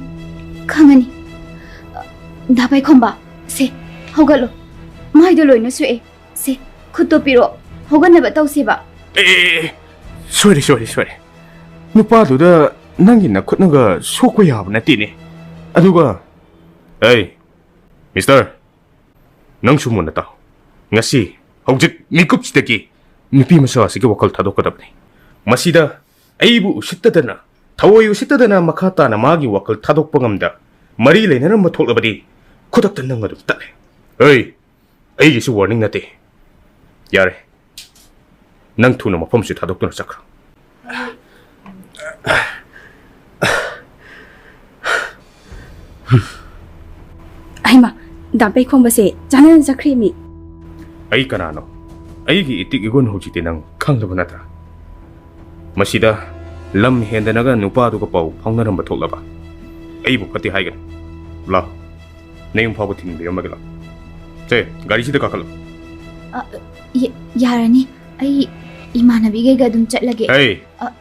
ꯈꯪꯉꯅꯤ꯫ ꯗꯥ ꯄꯥꯏꯈꯣꯝꯕ, ꯁꯦ, ꯍꯧꯒꯠꯂꯣ꯫ ꯃꯥꯏꯗꯣ ꯂꯣꯏꯅ ꯁꯣꯛꯑꯦ꯫ ꯁꯦ, ꯈꯨꯠꯇꯣ ꯄꯤꯔꯛꯑꯣ꯫ ꯍꯧꯒꯠꯅꯕ ꯇꯧꯁꯦꯕ꯫ ꯑꯦ, ꯁꯣꯏꯔꯦ, ꯁꯣꯏꯔꯦ, ꯁꯣꯏꯔꯦ꯫ ꯅꯨꯄꯥꯗꯨꯗ ꯅꯪꯒꯤ ꯅꯈꯨꯠꯅꯒ ꯁꯣꯛꯄ ꯌꯥꯕ ꯅꯠꯇꯦꯅꯦ꯫ ꯑꯗꯨꯒ, ꯑꯩ, ꯃꯤꯁꯇꯔ, ꯅꯪꯁꯨ ꯃꯨꯟꯅ ꯇꯥꯎ꯫ ꯉꯁꯤ, ꯍꯧꯖꯤꯛ ꯃꯤꯀꯨꯞꯁꯤꯗꯒꯤ ꯅꯨꯄꯤ ꯃꯆꯥ ꯑꯁꯤꯒꯤ ꯋꯥꯈꯜ ꯊꯥꯗꯣꯛꯀꯗꯕꯅꯤ꯫ ꯃꯁꯤꯗ ꯑꯩꯕꯨ ꯎꯁꯤꯠꯇꯗꯅ, ꯊꯑꯣꯏ ꯎꯁꯤꯠꯇꯗꯅ ꯃꯈꯥ ꯇꯥꯅ ꯃꯥꯒꯤ ꯋꯥꯈꯜ ꯊꯥꯗꯣꯛꯄ ꯉꯝꯗ ꯃꯔꯤ ꯂꯩꯅꯔꯝꯕ ꯊꯣꯛꯂꯕꯗꯤ ꯈꯨꯗꯛꯇ ꯅꯪ ꯑꯗꯨꯝ ꯇꯠꯂꯦ꯫ ꯍꯩ, ꯑꯩꯒꯤꯁꯨ ꯋꯥꯔꯅꯤꯡ ꯅꯠꯇꯦ꯫ ꯌꯥꯔꯦ, ꯅꯪ ꯊꯨꯅ ꯃꯐꯝꯁꯤ ꯊꯥꯗꯣꯛꯇꯨꯅ ꯆꯠꯈ꯭ꯔꯣ꯫ ꯍꯩꯃꯥ, ꯗꯥ ꯄꯩꯈꯣꯝꯕꯁꯦ ꯆꯥꯟꯅꯅ ꯆꯠꯈ꯭ꯔꯦꯃꯤ꯫ ꯑꯩ ꯀꯅꯥꯅꯣ? ꯑꯩꯒꯤ ꯏꯇꯤꯛ ꯏꯒꯨꯟ ꯍꯧꯖꯤꯛꯇꯤ ꯅꯪ ꯈꯪꯂꯕ ꯅꯠꯇ꯭ꯔꯥ? ꯃꯁꯤꯗ ꯂꯝ ꯍꯦꯟꯗꯅꯒ ꯅꯨꯄꯥꯗꯨꯒ ꯄꯥꯎ ꯐꯥꯎꯅꯔꯝꯕ ꯊꯣꯛꯂꯕ? ꯑꯩꯕꯨ ꯐꯠꯇꯦ ꯍꯥꯏꯒꯅꯨ꯫ ꯂꯥꯎ, ꯅꯌꯨꯝ ꯐꯥꯎꯕ ꯊꯤꯟꯕꯤꯔꯝꯃꯒꯦ ꯂꯥꯎ꯫ ꯁꯦ, ꯒꯥꯔꯤꯁꯤꯗ ꯀꯥꯈꯠꯂꯣ꯫ ꯌ- ꯌꯥꯔꯅꯤ꯫ ꯑꯩ ꯏꯃꯥꯟꯅꯕꯤꯈꯩꯒ ꯑꯗꯨꯝ ꯆꯠꯂꯒꯦ꯫ ꯍꯩ! ꯑ-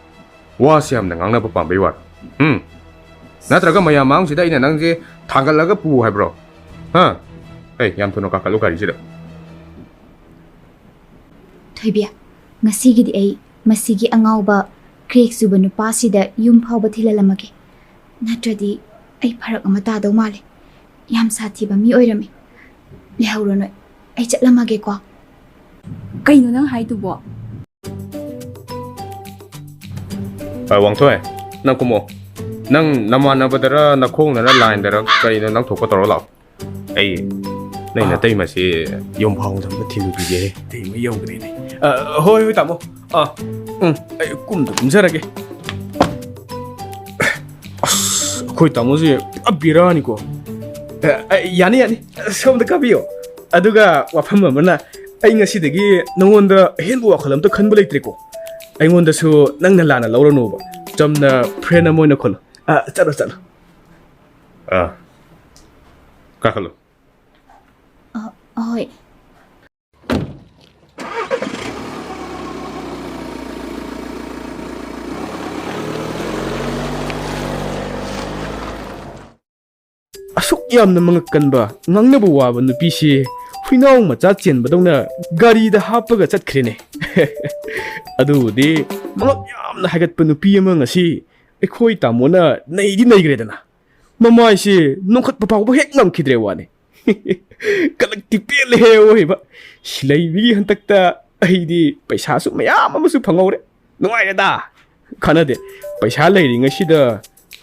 ꯋꯥꯁꯦ ꯌꯥꯝꯅ ꯉꯥꯡꯅꯕ ꯄꯥꯝꯕꯩ ꯋꯥꯔꯣ? ꯎꯝ? ꯅꯠꯇ꯭ꯔꯒ ꯃꯌꯥꯝ ꯃꯥꯡꯁꯤꯗ ꯑꯩꯅ ꯅꯪꯁꯦ ꯊꯥꯡꯒꯠꯂꯒ ꯄꯨ ꯍꯥꯏꯕ꯭ꯔꯣ? ꯍꯥ? ꯍꯩ, ꯌꯥꯝ ꯊꯨꯅ ꯀꯥꯈꯠꯂꯨ ꯒꯥꯔꯤꯁꯤꯗ꯫ ꯊꯣꯏꯕꯤ, ꯉꯁꯤꯒꯤꯗꯤ ꯑꯩ ꯃꯁꯤꯒꯤ ꯑꯉꯥꯎꯕ ꯀ꯭ꯔꯦꯛ ꯆꯨꯕ ꯅꯨꯄꯥꯁꯤꯗ ꯌꯨꯝ ꯐꯥꯎꯕ ꯊꯤꯜꯍꯜꯂꯝꯃꯒꯦ꯫ ꯅꯠꯇ꯭ꯔꯗꯤ ꯑꯩ ꯐꯔꯛ ꯑꯃ ꯇꯥꯗꯧ ꯃꯥꯜꯂꯦ꯫ ꯌꯥꯝ ꯁꯥꯊꯤꯕ ꯃꯤ ꯑꯣꯏꯔꯝꯃꯦ꯫ ꯂꯩꯍꯧꯔꯣ ꯅꯣꯏ, ꯑꯩ ꯆꯠꯂꯝꯃꯒꯦꯀꯣ꯫ ꯀꯩꯅꯣ ꯅꯪ ꯍꯥꯏꯗꯨꯕꯣ? ꯑ, ꯋꯥꯡꯊꯣꯏ, ꯅꯪ ꯀꯨꯝꯃꯣ꯫ ꯅꯪ ꯅꯃꯥꯟꯅꯕꯗꯔ, ꯅꯈꯣꯡꯅꯔ, ꯂꯥꯏꯟꯗꯔ, ꯀꯩꯅꯣ ꯅꯪ ꯊꯣꯛꯄ ꯇꯧꯔ ꯂꯥꯛꯑꯣ꯫ ꯑꯩ ꯅꯪ ꯑꯥ꯫ ꯅꯇꯩꯃꯁꯤ ꯌꯨꯝ ꯐꯥꯎꯕꯗ ꯑꯝꯇ ꯊꯤꯜꯂꯨꯈꯤꯒꯦ꯫ ꯏꯇꯩꯃ ꯌꯧꯈ꯭ꯔꯦꯅꯦ꯫ ꯑ, ꯍꯣꯏ, ꯍꯣꯏ, ꯇꯥꯃꯣ꯫ ꯑꯥ, ꯎꯝ, ꯑꯩ ꯀꯨꯝꯗ ꯀꯨꯝꯖꯔꯒꯦ꯫ ꯑꯁ, ꯑꯩꯈꯣꯏ ꯇꯥꯃꯣꯁꯦ ꯄꯨꯔꯥ ꯕꯦꯔꯥꯅꯤꯀꯣ꯫ ꯑ, ꯑ, ꯌꯥꯅꯤ, ꯌꯥꯅꯤ꯫ ꯁꯣꯝꯗ ꯀꯥꯕꯤꯌꯣ꯫ ꯑꯗꯨꯒ ꯋꯥꯐꯝ ꯑꯃꯅ, ꯑꯩ ꯉꯁꯤꯗꯒꯤ ꯅꯉꯣꯟꯗ ꯑꯍꯦꯟꯕ ꯋꯥꯈꯜ ꯑꯝꯇ ꯈꯟꯕ ꯂꯩꯇ꯭ꯔꯦꯀꯣ꯫ ꯑꯩꯉꯣꯟꯗꯁꯨ ꯅꯪꯅ ꯂꯥꯟꯅ ꯂꯧꯔꯅꯣꯕ꯫ ꯆꯝꯅ ꯐ꯭ꯔꯦꯟ ꯑꯃ ꯑꯣꯏꯅ ꯈꯜꯂꯣ꯫ ꯑ, ꯆꯠꯂꯣ, ꯆꯠꯂꯣ꯫ ꯑꯥ, ꯀꯥꯈꯠꯂꯣ꯫ ꯑꯍꯣꯏ꯫ ꯑꯁꯨꯛ ꯌꯥꯝꯅ ꯃꯉꯛ ꯀꯟꯕ, ꯉꯥꯡꯅꯕ ꯋꯥꯕ ꯅꯨꯄꯤꯁꯤ ꯍꯨꯏꯅꯥꯎ ꯃꯆꯥ ꯆꯦꯟꯕꯗꯧꯅ ꯒꯥꯔꯤꯗ ꯍꯥꯞꯄꯒ ꯆꯠꯈ꯭ꯔꯦꯅꯦ꯫ ꯑꯗꯨꯕꯨꯗꯤ ꯃꯉꯛ ꯌꯥꯝꯅ ꯍꯥꯏꯒꯠꯄ ꯅꯨꯄꯤ ꯑꯃ ꯉꯁꯤ ꯑꯩꯈꯣꯏ ꯇꯥꯃꯣꯅ ꯅꯩꯗꯤ ꯅꯩꯈ꯭ꯔꯦꯗꯅ꯫ ꯃꯃꯥꯏꯁꯦ ꯅꯣꯡꯈꯠꯄ ꯐꯥꯎꯕ ꯍꯦꯛ ꯉꯝꯈꯤꯗ꯭ꯔꯦ ꯋꯥꯅꯤ꯫ ꯀꯂꯛꯇꯤ ꯄꯦꯜꯂꯦꯍꯦ ꯑꯣꯏꯕ꯫ ꯁꯤꯂꯩꯕꯤꯒꯤ ꯍꯟꯗꯛꯇ ꯑꯩꯗꯤ ꯄꯩꯁꯥꯁꯨ ꯃꯌꯥꯝ ꯑꯃꯁꯨ ꯐꯪꯍꯧꯔꯦ꯫ ꯅꯨꯡꯉꯥꯏꯔꯦꯗ꯫ ꯀꯥꯟꯅꯗꯦ꯫ ꯄꯩꯁꯥ ꯂꯩꯔꯤꯉꯩꯁꯤꯗ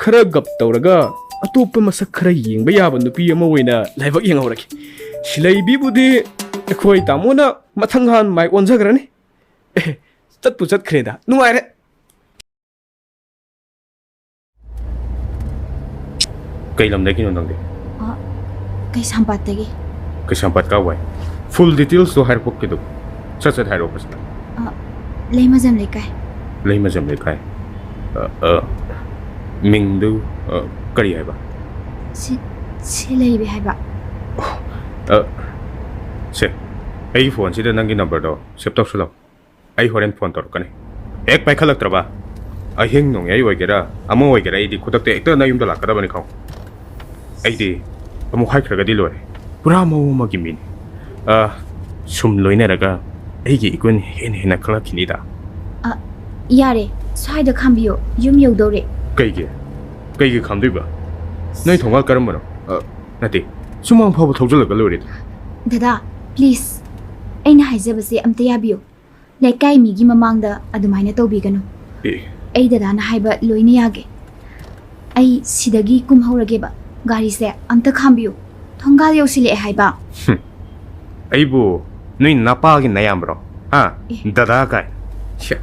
ꯈꯔ ꯒꯞ ꯇꯧꯔꯒ ꯑꯇꯣꯞꯄ ꯃꯁꯛ ꯈꯔ ꯌꯦꯡꯕ ꯌꯥꯕ ꯅꯨꯄꯤ ꯑꯃ ꯑꯣꯏꯅ ꯂꯥꯏꯕꯛ ꯌꯦꯡꯍꯧꯔꯒꯦ꯫ ꯁꯤꯂꯩꯕꯤꯕꯨꯗꯤ ꯑꯩꯈꯣꯏ ꯇꯥꯃꯣꯅ ꯃꯊꯪ ꯍꯥꯟ ꯃꯥꯏ ꯑꯣꯟꯖꯈ꯭ꯔꯅꯤ꯫ ꯑꯦ, ꯆꯠꯄꯨ ꯆꯠꯈ꯭ꯔꯦꯗ꯫ ꯅꯨꯡꯉꯥꯏꯔꯦ꯫ ꯀꯩ ꯂꯝꯗꯒꯤꯅꯣ ꯅꯪꯗꯤ? ꯑ, ꯀꯩꯁꯥꯝꯄꯥꯠꯇꯒꯤ꯫ ꯀꯩꯁꯥꯝꯄꯥꯠ ꯀꯥꯏꯋꯥꯏ? Full details ꯇꯣ ꯍꯥꯏꯔꯛꯄ ꯀꯩꯗꯧ? ꯁꯠ ꯁꯠ ꯍꯥꯏꯔꯛꯑꯣ ꯐꯖꯅ꯫ ꯑ, ꯂꯩꯃꯖꯝ ꯂꯩꯀꯥꯏ꯫ ꯂꯩꯃꯖꯝ ꯂꯩꯀꯥꯏ꯫ ꯑ, ꯑ, ꯃꯤꯡꯗꯨ, ꯑ, ꯀꯔꯤ ꯍꯥꯏꯕ? ꯁꯤ-, ꯁꯤꯂꯩꯕꯤ ꯍꯥꯏꯕ꯫ ꯑ, ꯁꯦ, ꯑꯩꯒꯤ ꯐꯣꯟꯁꯤꯗ ꯅꯪꯒꯤ ꯅꯝꯕꯔꯗꯣ ꯁꯦꯚ ꯇꯧꯁꯜꯂꯣ꯫ ꯑꯩ ꯍꯣꯔꯦꯟ ꯐꯣꯟ ꯇꯧꯔꯛꯀꯅꯤ꯫ ꯍꯦꯛ ꯄꯥꯏꯈꯠꯂꯛꯇ꯭ꯔꯕ, ꯑꯍꯤꯡ ꯅꯣꯡꯌꯥꯏ ꯑꯣꯏꯒꯦꯔꯥ, ꯑꯃ ꯑꯣꯏꯒꯦꯔꯥ, ꯑꯩꯗꯤ ꯈꯨꯗꯛꯇ ꯍꯦꯛꯇ ꯅꯌꯨꯝꯗ ꯂꯥꯛꯀꯗꯕꯅꯤ ꯈꯪꯉꯨ꯫ ꯑꯩꯗꯤ ꯑꯃꯨꯛ ꯍꯥꯏꯈ꯭ꯔꯒꯗꯤ ꯂꯣꯏꯔꯦ꯫ ꯄꯨꯔꯥ ꯃꯑꯣꯡ ꯑꯃꯒꯤ ꯃꯤꯅꯤ꯫ ꯑ, ꯁꯨꯝ ꯂꯣꯏꯅꯔꯒ ꯑꯩꯒꯤ ꯏꯒꯨꯟ ꯍꯦꯟꯅ ꯍꯦꯟꯅ ꯈꯪꯂꯛꯈꯤꯅꯤꯗ꯫ ꯑ, ꯌꯥꯔꯦ, ꯁ꯭ꯋꯥꯏꯗ ꯈꯥꯝꯕꯤꯌꯣ, ꯌꯨꯝ ꯌꯧꯗꯧꯔꯦ꯫ ꯀꯩꯒꯤ? ꯀꯩꯒꯤ ꯈꯥꯝꯗꯣꯏꯕ? ꯅꯣꯏ ꯊꯣꯡꯒꯥꯜ ꯀꯔꯝꯕꯅꯣ? ꯑ, ꯅꯠꯇꯦ, ꯁꯨꯃꯥꯡ ꯐꯥꯎꯕ ꯊꯧꯖꯤꯜꯂꯒ ꯂꯣꯏꯔꯦ꯫ ꯗꯗꯥ, please, ꯑꯩꯅ ꯍꯥꯏꯖꯕꯁꯦ ꯑꯝꯇ ꯌꯥꯕꯤꯌꯨ꯫ ꯂꯩꯀꯥꯏ ꯃꯤꯒꯤ ꯃꯃꯥꯡꯗ ꯑꯗꯨꯃꯥꯏꯅ ꯇꯧꯕꯤꯒꯅꯨ꯫ ꯑꯦ꯫ ꯑꯩ ꯗꯗꯥꯅ ꯍꯥꯏꯕ ꯂꯣꯏꯅ ꯌꯥꯒꯦ꯫ ꯑꯩ ꯁꯤꯗꯒꯤ ꯀꯨꯝꯍꯧꯔꯒꯦꯕ꯫ ꯒꯥꯔꯤꯁꯦ ꯑꯝꯇ ꯈꯥꯝꯕꯤꯌꯨ꯫ ꯊꯣꯡꯒꯥꯜ ꯌꯧꯁꯤꯜꯂꯛꯑꯦ ꯍꯥꯏꯕ꯫ ꯍꯨꯝ꯫ ꯑꯩꯕꯨ ꯅꯣꯏ ꯅꯄꯥꯒꯤ ꯅꯌꯥꯝꯕꯔꯣ? ꯍꯥ? ꯑꯦ꯫ ꯗꯗꯥ ꯀꯥꯏ? ꯁꯦ,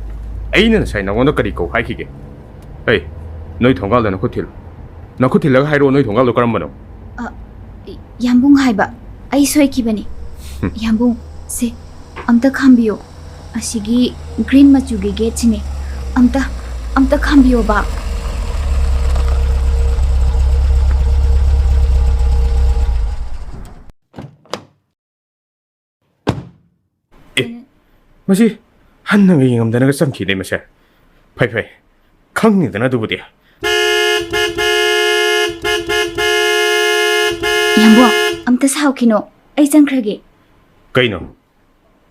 ꯑꯩꯅ ꯉꯁꯥꯏ ꯅꯉꯣꯟꯗ ꯀꯔꯤ ꯀꯧ ꯍꯥꯏꯈꯤꯒꯦ? ꯑꯩ, ꯅꯣꯏ ꯊꯣꯡꯒꯥꯜꯗ ꯅꯈꯨꯠ ꯊꯤꯜꯂꯨ꯫ ꯅꯈꯨꯠ ꯊꯤꯜꯂꯒ ꯍꯥꯏꯔꯛꯑꯣ, ꯅꯣꯏ ꯊꯣꯡꯒꯥꯜꯗꯣ ꯀꯔꯝꯕꯅꯣ? ꯑ, ꯌꯥꯝꯕꯨꯡ ꯍꯥꯏꯕ꯫ ꯑꯩ ꯁꯣꯏꯈꯤꯕꯅꯤ꯫ ꯍꯨꯝ꯫ ꯌꯥꯝꯕꯨꯡ, ꯁꯦ, ꯑꯝꯇ ꯈꯥꯝꯕꯤꯌꯣ꯫ ꯑꯁꯤꯒꯤ green ꯃꯆꯨꯒꯤ gate ꯁꯤꯅꯦ꯫ ꯑꯝꯇ, ꯑꯝꯇ ꯈꯥꯝꯕꯤꯌꯣꯕ꯫ ꯃꯁꯤ ꯍꯟꯅꯒ ꯌꯦꯡꯉꯝꯗꯅꯒ ꯆꯪꯈꯤꯅꯦ ꯃꯁꯦ꯫ ꯐꯩ ꯐꯩ, ꯈꯪꯅꯤꯗꯅ ꯑꯗꯨꯕꯨꯗꯤ꯫ ꯌꯥꯝꯕꯣ, ꯑꯝꯇ ꯁꯥꯎꯈꯤꯅꯣ, ꯑꯩ ꯆꯪꯈ꯭ꯔꯒꯦ꯫ ꯀꯩꯅꯣ?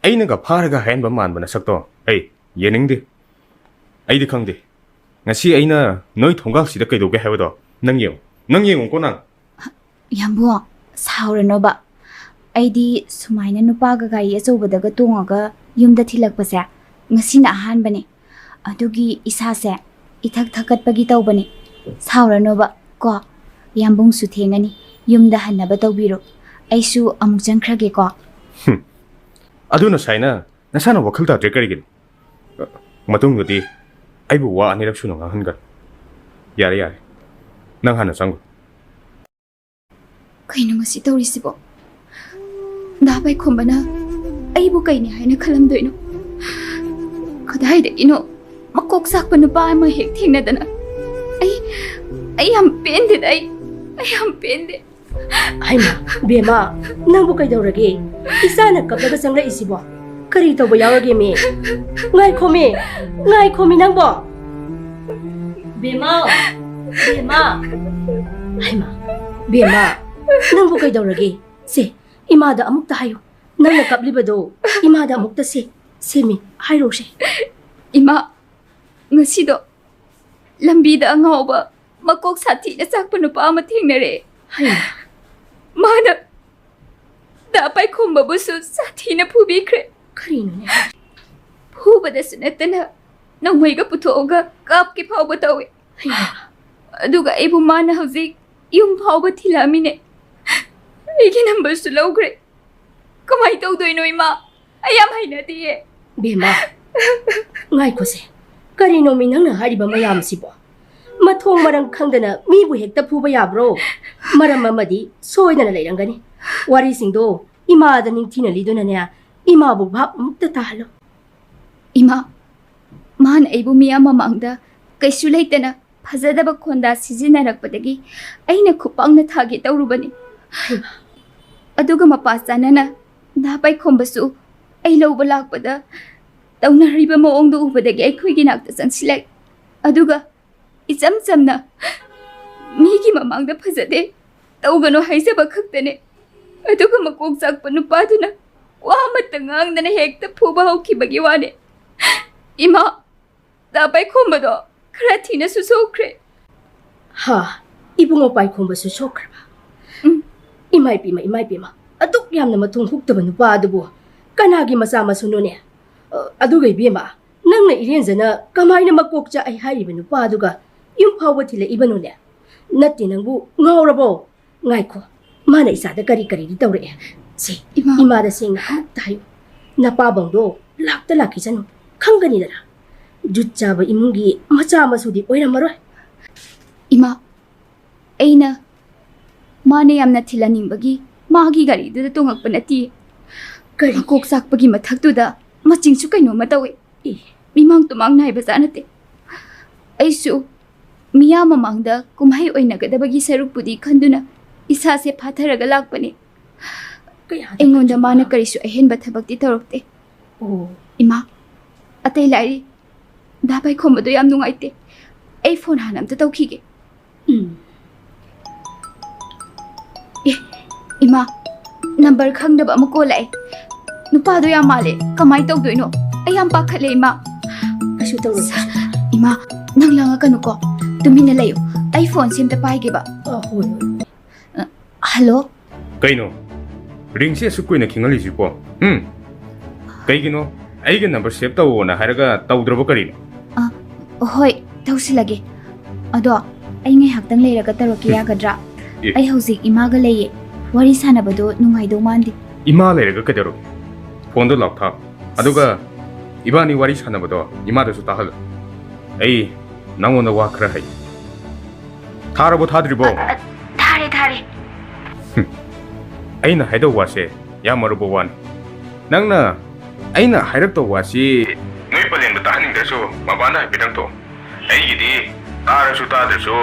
ꯑꯩꯅꯒ ꯐꯥꯔꯒ ꯍꯥꯏꯍꯟꯕ ꯃꯥꯟꯕ ꯅꯁꯛꯇꯣ ꯑꯩ ꯌꯦꯡꯅꯤꯡꯗꯦ꯫ ꯑꯩꯗꯤ ꯈꯪꯗꯦ꯫ ꯉꯁꯤ ꯑꯩꯅ ꯅꯣꯏ ꯊꯣꯡꯒꯥꯜꯁꯤꯗ ꯀꯩꯗꯧꯒꯦ ꯍꯥꯏꯕꯗꯣ ꯅꯪ ꯌꯦꯡꯉꯨ꯫ ꯅꯪ ꯌꯦꯡꯉꯨꯀꯣ ꯅꯪ꯫ ꯌꯥꯝꯕꯣ, ꯁꯥꯎꯔꯅꯣꯕ꯫ ꯑꯩꯗꯤ ꯁꯨꯃꯥꯏꯅ ꯅꯨꯄꯥꯒ ꯒꯥꯔꯤ ꯑꯆꯧꯕꯗꯒ ꯇꯣꯡꯉꯒ ꯌꯨꯝꯗ ꯊꯤꯜꯂꯛꯄꯁꯦ ꯉꯁꯤꯅ ꯑꯍꯥꯟꯕꯅꯦ꯫ ꯑꯗꯨꯒꯤ ꯏꯁꯥꯁꯦ ꯏꯊꯛ ꯊꯛꯀꯠꯄꯒꯤ ꯇꯧꯕꯅꯦ꯫ ꯁꯥꯎꯔꯅꯣꯕ ꯀꯣ꯫ ꯌꯥꯝꯕꯨꯡꯁꯨ ꯊꯦꯡꯉꯅꯤ꯫ ꯌꯨꯝꯗ ꯍꯟꯅꯕ ꯇꯧꯕꯤꯔꯣ꯫ ꯑꯩꯁꯨ ꯑꯃꯨꯛ ꯆꯪꯈ꯭ꯔꯒꯦꯀꯣ꯫ ꯑꯗꯨꯅ ꯁꯥꯏꯅ ꯅꯁꯥꯅ ꯋꯥꯈꯜ ꯇꯥꯗ꯭ꯔꯦ ꯀꯔꯤꯒꯤꯅꯣ? ꯃꯇꯨꯡꯗꯗꯤ ꯑꯩꯕꯨ ꯋꯥ ꯑꯅꯤꯔꯛ ꯁꯨꯅ ꯉꯥꯡꯍꯟꯒꯅꯨ꯫ ꯌꯥꯔꯦ ꯌꯥꯔꯦ, ꯅꯪ ꯍꯥꯟꯅ ꯆꯪꯈ꯭ꯔꯣ꯫ ꯀꯩꯅꯣ ꯃꯁꯤ ꯇꯧꯔꯤꯁꯤꯕꯣ? ꯗꯥ ꯄꯥꯏꯈꯣꯝꯕꯅ ꯑꯩꯕꯨ ꯀꯩꯅꯤ ꯍꯥꯏꯅ ꯈꯜꯂꯝꯗꯣꯏꯅꯣ? ꯀꯗꯥꯏꯗꯒꯤꯅꯣ ꯃꯀꯣꯛ ꯆꯥꯛꯄ ꯅꯨꯄꯥ ꯑꯃ ꯍꯦꯛ ꯊꯦꯡꯅꯗꯅ꯫ ꯑꯩ ꯑꯩ ꯌꯥꯝ ꯄꯦꯟꯗꯦꯗ꯫ ꯑꯩ ꯑꯩ ꯌꯥꯝ ꯄꯦꯟꯗꯦ꯫ ꯍꯩꯃꯥ, ꯕꯦꯝꯃ, ꯅꯪꯕꯨ ꯀꯩꯗꯧꯔꯒꯦ? ꯏꯆꯥꯅ ꯀꯞꯂꯒ ꯆꯪꯂꯛꯏꯁꯤꯕꯣ? ꯀꯔꯤ ꯇꯧꯕ ꯌꯥꯎꯔꯒꯦ ꯃꯤ? ꯉꯥꯏꯈꯣꯃꯤ, ꯉꯥꯏꯈꯣꯃꯤ ꯅꯪꯕꯣ꯫ ꯕꯦꯝꯃ, ꯕꯦꯝꯃ꯫ ꯍꯩꯃꯥ, ꯕꯦꯝꯃ, ꯅꯪꯕꯨ ꯀꯩꯗꯧꯔꯒꯦ? ꯁꯦ, ꯏꯃꯥꯗ ꯑꯃꯨꯛꯇ ꯍꯥꯏꯌꯨ꯫ ꯅꯪꯅ ꯀꯞꯂꯤꯕꯗꯣ ꯏꯃꯥꯗ ꯑꯃꯨꯛꯇ ꯁꯦ, ꯁꯦꯃꯤ, ꯍꯥꯏꯔꯣꯁꯦ꯫ ꯏꯃꯥ, ꯉꯁꯤꯗꯣ ꯂꯝꯕꯤꯗ ꯑꯉꯥꯎꯕ ꯃꯀꯣꯛ ꯁꯥꯊꯤꯅ ꯆꯥꯛꯄ ꯅꯨꯄꯥ ꯑꯃ ꯊꯦꯡꯅꯔꯦ꯫ ꯍꯩꯃꯥ, ꯃꯥꯅ ꯗꯥ ꯄꯥꯏꯈꯣꯝꯕꯕꯨꯁꯨ ꯁꯥꯊꯤꯅ ꯐꯨꯕꯤꯈ꯭ꯔꯦ꯫ ꯀꯔꯤꯅꯣꯅꯦ? ꯐꯨꯕꯗꯁꯨ ꯅꯠꯇꯅ ꯅꯣꯡꯃꯩꯒ ꯄꯨꯊꯣꯛꯑꯒ ꯀꯥꯞꯀꯦ ꯐꯥꯎꯕ ꯇꯧꯋꯦ꯫ ꯍꯩꯃꯥ, ꯑꯗꯨꯒ ꯑꯩꯕꯨ ꯃꯥꯅ ꯍꯧꯖꯤꯛ ꯌꯨꯝ ꯐꯥꯎꯕ ꯊꯤꯜꯂꯛꯑꯝꯃꯤꯅꯦ꯫ ꯑꯩꯒꯤ ꯅꯝꯕꯔꯁꯨ ꯂꯧꯈ꯭ꯔꯦ꯫ ꯀꯃꯥꯏꯅ ꯇꯧꯗꯣꯏꯅꯣ ꯏꯃꯥ? ꯑꯩ ꯌꯥꯝ ꯍꯩꯅꯗꯤꯌꯦ꯫ ꯕꯦꯝꯃ, ꯉꯥꯏꯈꯣꯁꯦ꯫ ꯀꯔꯤꯅꯣꯃꯤ ꯅꯪꯅ ꯍꯥꯏꯔꯤꯕ ꯃꯌꯥꯝꯁꯤꯕꯣ? ꯃꯊꯣꯡ ꯃꯔꯝ ꯈꯪꯗꯅ ꯃꯤꯕꯨ ꯍꯦꯛꯇ ꯐꯨꯕ ꯌꯥꯕ꯭ꯔꯣ? ꯃꯔꯝ ꯑꯃꯗꯤ ꯁꯣꯏꯗꯅ ꯂꯩꯔꯝꯒꯅꯤ꯫ ꯋꯥꯔꯤꯁꯤꯡꯗꯣ ꯏꯃꯥꯗ ꯅꯤꯡꯊꯤꯅ ꯂꯤꯗꯨꯅꯅꯦ, ꯏꯃꯥꯕꯨ ꯚꯥꯞ ꯑꯃꯨꯛꯇ ꯇꯥꯍꯜꯂꯣ꯫ ꯏꯃꯥ, ꯃꯥꯅ ꯑꯩꯕꯨ ꯃꯤꯌꯥꯝ ꯃꯃꯥꯡꯗ ꯀꯩꯁꯨ ꯂꯩꯇꯅ ꯐꯖꯗꯕ ꯈꯣꯟꯗꯥ ꯁꯤꯖꯤꯟꯅꯔꯛꯄꯗꯒꯤ ꯑꯩꯅ ꯈꯨꯄꯥꯛꯅ ꯊꯥꯒꯦ ꯇꯧꯔꯨꯕꯅꯤ꯫ ꯑꯗꯨꯒ ꯃꯄꯥ ꯆꯥꯅꯅ ꯗꯥ ꯄꯥꯏꯈꯣꯝꯕꯁꯨ ꯑꯩ ꯂꯧꯕ ꯂꯥꯛꯄꯗ ꯇꯧꯅꯔꯤꯕ ꯃꯑꯣꯡꯗꯨ ꯎꯕꯗꯒꯤ ꯑꯩꯈꯣꯏꯒꯤ ꯅꯥꯛꯇ ꯆꯪꯁꯤꯜꯂꯛꯏ꯫ ꯑꯗꯨꯒ ꯏꯆꯝ ꯆꯝꯅ ꯃꯤꯒꯤ ꯃꯃꯥꯡꯗ ꯐꯖꯗꯦ, ꯇꯧꯒꯅꯨ ꯍꯥꯏꯖꯕ ꯈꯛꯇꯅꯦ꯫ ꯑꯗꯨꯒ ꯃꯀꯣꯛ ꯆꯥꯛꯄ ꯅꯨꯄꯥꯗꯨꯅ ꯋꯥ ꯑꯃꯠꯇ ꯉꯥꯡꯗꯅ ꯍꯦꯛꯇ ꯐꯨꯕ ꯍꯧꯈꯤꯕꯒꯤ ꯋꯥꯅꯦ꯫ ꯏꯃꯥ, ꯗꯥ ꯄꯥꯏꯈꯣꯝꯕꯗꯣ ꯈꯔ ꯊꯤꯅꯁꯨ ꯁꯣꯛꯈ꯭ꯔꯦ꯫ ꯍꯥ, ꯏꯕꯨꯡꯉꯣ ꯄꯥꯏꯈꯣꯝꯕꯁꯨ ꯁꯣꯛꯈ꯭ꯔꯕ? ꯎꯝ꯫ ꯏꯃꯥ ꯏꯄꯦꯝꯃ, ꯏꯃꯥ ꯏꯄꯦꯝꯃ, ꯑꯗꯨꯛ ꯌꯥꯝꯅ ꯃꯊꯣꯡ ꯍꯨꯛꯇꯕ ꯅꯨꯄꯥ ꯑꯗꯨꯕꯨ ꯀꯅꯥꯒꯤ ꯃꯆꯥ ꯃꯁꯨꯅꯣꯅꯦ? ꯑ, ꯑꯗꯨꯒ ꯏꯕꯦꯝꯃ, ꯅꯪꯅ ꯏꯔꯦꯟꯖꯅ ꯀꯃꯥꯏꯅ ꯃꯀꯣꯛ ꯆꯥꯛꯏ ꯍꯥꯏꯔꯤꯕ ꯅꯨꯄꯥ ꯑꯗꯨꯒ ꯌꯨꯝ ꯐꯥꯎꯕ ꯊꯤꯜꯂꯛꯏꯕꯅꯣꯅꯦ? ꯅꯠꯇꯦ, ꯅꯪꯕꯨ ꯉꯥꯎꯔꯕꯣ? ꯉꯥꯏꯈꯣ, ꯃꯥꯅ ꯏꯆꯥꯗ ꯀꯔꯤ ꯀꯔꯤꯗꯤ ꯇꯧꯔꯛꯑꯦ? ꯁꯦ, ꯏꯃꯥ꯫ ꯏꯃꯥꯗ ꯁꯦꯡꯅ ꯑꯃꯨꯛꯇ ꯍꯥꯏꯌꯨ꯫ ꯅꯄꯥꯕꯧꯗꯣ ꯂꯥꯛꯇ ꯂꯥꯛꯈꯤꯁꯅꯨ, ꯈꯪꯒꯅꯤꯗꯅ꯫ ꯖꯨꯠ ꯆꯥꯕ ꯏꯃꯨꯡꯒꯤ ꯃꯆꯥ ꯃꯁꯨꯗꯤ ꯑꯣꯏꯔꯝꯃꯔꯣꯏ꯫ ꯏꯃꯥ, ꯑꯩꯅ ꯃꯥꯅ ꯌꯥꯝꯅ ꯊꯤꯜꯍꯟꯅꯤꯡꯕꯒꯤ ꯃꯥꯒꯤ ꯒꯥꯔꯤꯗꯨꯗ ꯇꯣꯡꯉꯛꯄ ꯅꯠꯇꯤꯌꯦ꯫ ꯀꯔꯤ? ꯃꯀꯣꯛ ꯆꯥꯛꯄꯒꯤ ꯃꯊꯛꯇꯨꯗ ꯃꯆꯤꯡꯁꯨ ꯀꯩꯅꯣꯝꯃ ꯇꯧꯏ꯫ ꯑꯦ꯫ ꯃꯤꯃꯥꯡ ꯇꯨꯃꯥꯡ ꯅꯥꯏꯕ ꯖꯥꯠ ꯅꯠꯇꯦ꯫ ꯑꯩꯁꯨ ꯃꯤꯌꯥꯝ ꯃꯃꯥꯡꯗ ꯀꯨꯝꯍꯩ ꯑꯣꯏꯅꯒꯗꯕꯒꯤ ꯁꯔꯨꯛꯄꯨꯗꯤ ꯈꯟꯗꯨꯅ ꯏꯁꯥꯁꯦ ꯐꯥꯊꯔꯒ ꯂꯥꯛꯄꯅꯤ꯫ ꯀꯌꯥꯗ ꯑꯩꯉꯣꯟꯗ ꯃꯥꯅ ꯀꯔꯤꯁꯨ ꯑꯍꯦꯟꯕ ꯊꯕꯛꯇꯤ ꯇꯧꯔꯛꯇꯦ꯫ ꯑꯣ꯫ ꯏꯃꯥ, ꯑꯇꯩ ꯂꯥꯏꯔꯤ, ꯗꯥ ꯄꯥꯏꯈꯣꯝꯕꯗꯣ ꯌꯥꯝ ꯅꯨꯡꯉꯥꯏꯇꯦ꯫ ꯑꯩ ꯐꯣꯟ ꯍꯥꯟꯅ ꯑꯝꯇ ꯇꯧꯈꯤꯒꯦ꯫ ꯎꯝ꯫ ꯑꯦ, ꯏꯃꯥ, ꯅꯝꯕꯔ ꯈꯪꯗꯕ ꯑꯃ ꯀꯣꯜ ꯂꯥꯛꯑꯦ꯫ ꯅꯨꯄꯥꯗꯣ ꯌꯥꯝ ꯃꯥꯜꯂꯦ꯫ ꯀꯃꯥꯏꯅ ꯇꯧꯗꯣꯏꯅꯣ? ꯑꯩ ꯌꯥꯝ ꯄꯥꯈꯠꯂꯦ, ꯏꯃꯥ꯫ ꯀꯩꯁꯨ ꯇꯧꯔꯣꯏ, ꯀꯩꯁꯨ ꯇꯧꯔꯣꯏ꯫ ꯏꯃꯥ, ꯅꯪ ꯂꯥꯡꯉꯛꯀꯅꯨꯀꯣ꯫ ꯇꯨꯃꯤꯟꯅ ꯂꯩꯌꯨ꯫ ꯑꯩ ꯐꯣꯟꯁꯦ ꯑꯝꯇ ꯄꯥꯏꯒꯦꯕ꯫ ꯑ, ꯍꯣꯏ, ꯍꯣꯏ꯫ ꯑ, ꯍꯜꯂꯣ? ꯀꯩꯅꯣ? ꯔꯤꯡꯁꯦ ꯑꯁꯨꯛ ꯀꯨꯏꯅ ꯈꯤꯡꯍꯜꯂꯤꯁꯤꯕꯣ? ꯎꯝ? ꯀꯩꯒꯤꯅꯣ? ꯑꯩꯒ ꯅꯝꯕꯔ ꯁꯦꯚ ꯇꯧꯑꯣꯅ ꯍꯥꯏꯔꯒ ꯇꯧꯗ꯭ꯔꯕ ꯀꯔꯤꯅꯣ? ꯑ, ꯍꯣꯏ, ꯇꯧꯁꯤꯜꯂꯒꯦ꯫ ꯑꯗꯣ, ꯑꯩ ꯉꯥꯏꯍꯥꯛꯇꯪ ꯂꯩꯔꯒ ꯇꯧꯔꯛꯀꯦ, ꯎꯝ꯫ ꯌꯥꯒꯗ꯭ꯔꯥ? ꯑꯦ꯫ ꯑꯩ ꯍꯧꯖꯤꯛ ꯏꯃꯥꯒ ꯂꯩꯌꯦ꯫ ꯋꯥꯔꯤ ꯁꯥꯟꯅꯕꯗꯣ ꯅꯨꯡꯉꯥꯏꯗꯧ ꯃꯥꯟꯗꯦ꯫ ꯏꯃꯥ ꯂꯩꯔꯒ ꯀꯩꯗꯧꯔꯒꯦ? ꯐꯣꯟꯗꯣ ꯂꯥꯎꯊꯥꯎ꯫ ꯑꯗꯨꯒ ꯏꯕꯥꯅꯤ ꯋꯥꯔꯤ ꯁꯥꯟꯅꯕꯗꯣ ꯏꯃꯥꯗꯁꯨ ꯇꯥꯍꯜꯂꯨ꯫ ꯑꯩ ꯅꯪꯉꯣꯟꯗ ꯋꯥ ꯈꯔ ꯍꯥꯏ꯫ ꯊꯥꯔꯕꯣ, ꯊꯥꯗ꯭ꯔꯤꯕꯣ? ꯑ, ꯑ, ꯊꯥꯔꯦ, ꯊꯥꯔꯦ꯫ ꯍꯨꯝ꯫ ꯑꯩꯅ ꯍꯥꯏꯗꯧ ꯋꯥꯁꯦ ꯌꯥꯝ ꯑꯔꯨꯕ ꯋꯥꯅꯤ꯫ ꯅꯪꯅ ꯑꯩꯅ ꯍꯥꯏꯔꯛꯇꯧ ꯋꯥꯁꯤ ꯅꯣꯏ ꯄꯂꯦꯟꯗ ꯇꯥꯍꯟꯅꯤꯡꯗ꯭ꯔꯁꯨ ꯃꯄꯥꯟꯗ ꯍꯥꯏꯐꯦꯠꯇꯪ ꯊꯣꯛꯑꯣ꯫ ꯑꯩꯒꯤꯗꯤ ꯇꯥꯔꯁꯨ ꯇꯥꯗ꯭ꯔꯁꯨ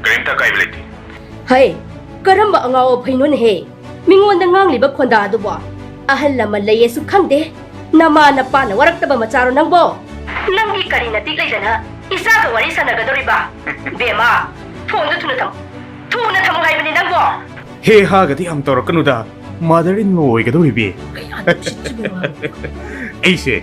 ꯀꯔꯤꯝꯇ ꯑꯀꯥꯏꯕ ꯂꯩꯇꯦ꯫ ꯍꯩ, ꯀꯔꯝꯕ ꯑꯉꯥꯎ ꯑꯐꯩꯅꯣꯅꯦꯍꯦ? ꯃꯤꯉꯣꯟꯗ ꯉꯥꯡꯂꯤꯕ ꯈꯣꯟꯗꯥ ꯑꯗꯨꯕꯣ? ꯑꯍꯜ ꯂꯃꯟ ꯂꯩꯌꯦꯁꯨ ꯈꯪꯗꯦ꯫ ꯅꯃꯥ ꯅꯄꯥꯅ ꯋꯥꯔꯛꯇꯕ ꯃꯆꯥꯔꯣ ꯅꯪꯕꯣ? ꯅꯪꯒꯤ ꯀꯔꯤ ꯅꯇꯤꯛ ꯂꯩꯗꯅ ꯏꯆꯥꯒ ꯋꯥꯔꯤ ꯁꯥꯟꯅꯒꯗꯧꯔꯤꯕ? ꯕꯦꯝꯃ, ꯐꯣꯟꯗꯣ ꯊꯨꯅ ꯊꯝꯃꯨ꯫ ꯊꯨꯅ ꯊꯝꯃꯨ ꯍꯥꯏꯕꯅꯤ ꯅꯪꯕꯣ꯫ ꯍꯦ ꯍꯥꯒꯗꯤ ꯌꯥꯝ ꯇꯧꯔꯛꯀꯅꯨꯗ, mother in law ꯑꯣꯏꯒꯗꯧꯔꯤꯕꯤ꯫ ꯀꯌꯥꯗ ꯎꯁꯤꯠꯇ꯭ꯔꯤꯕ ꯋꯥꯅꯣ? ꯑꯩꯁꯦ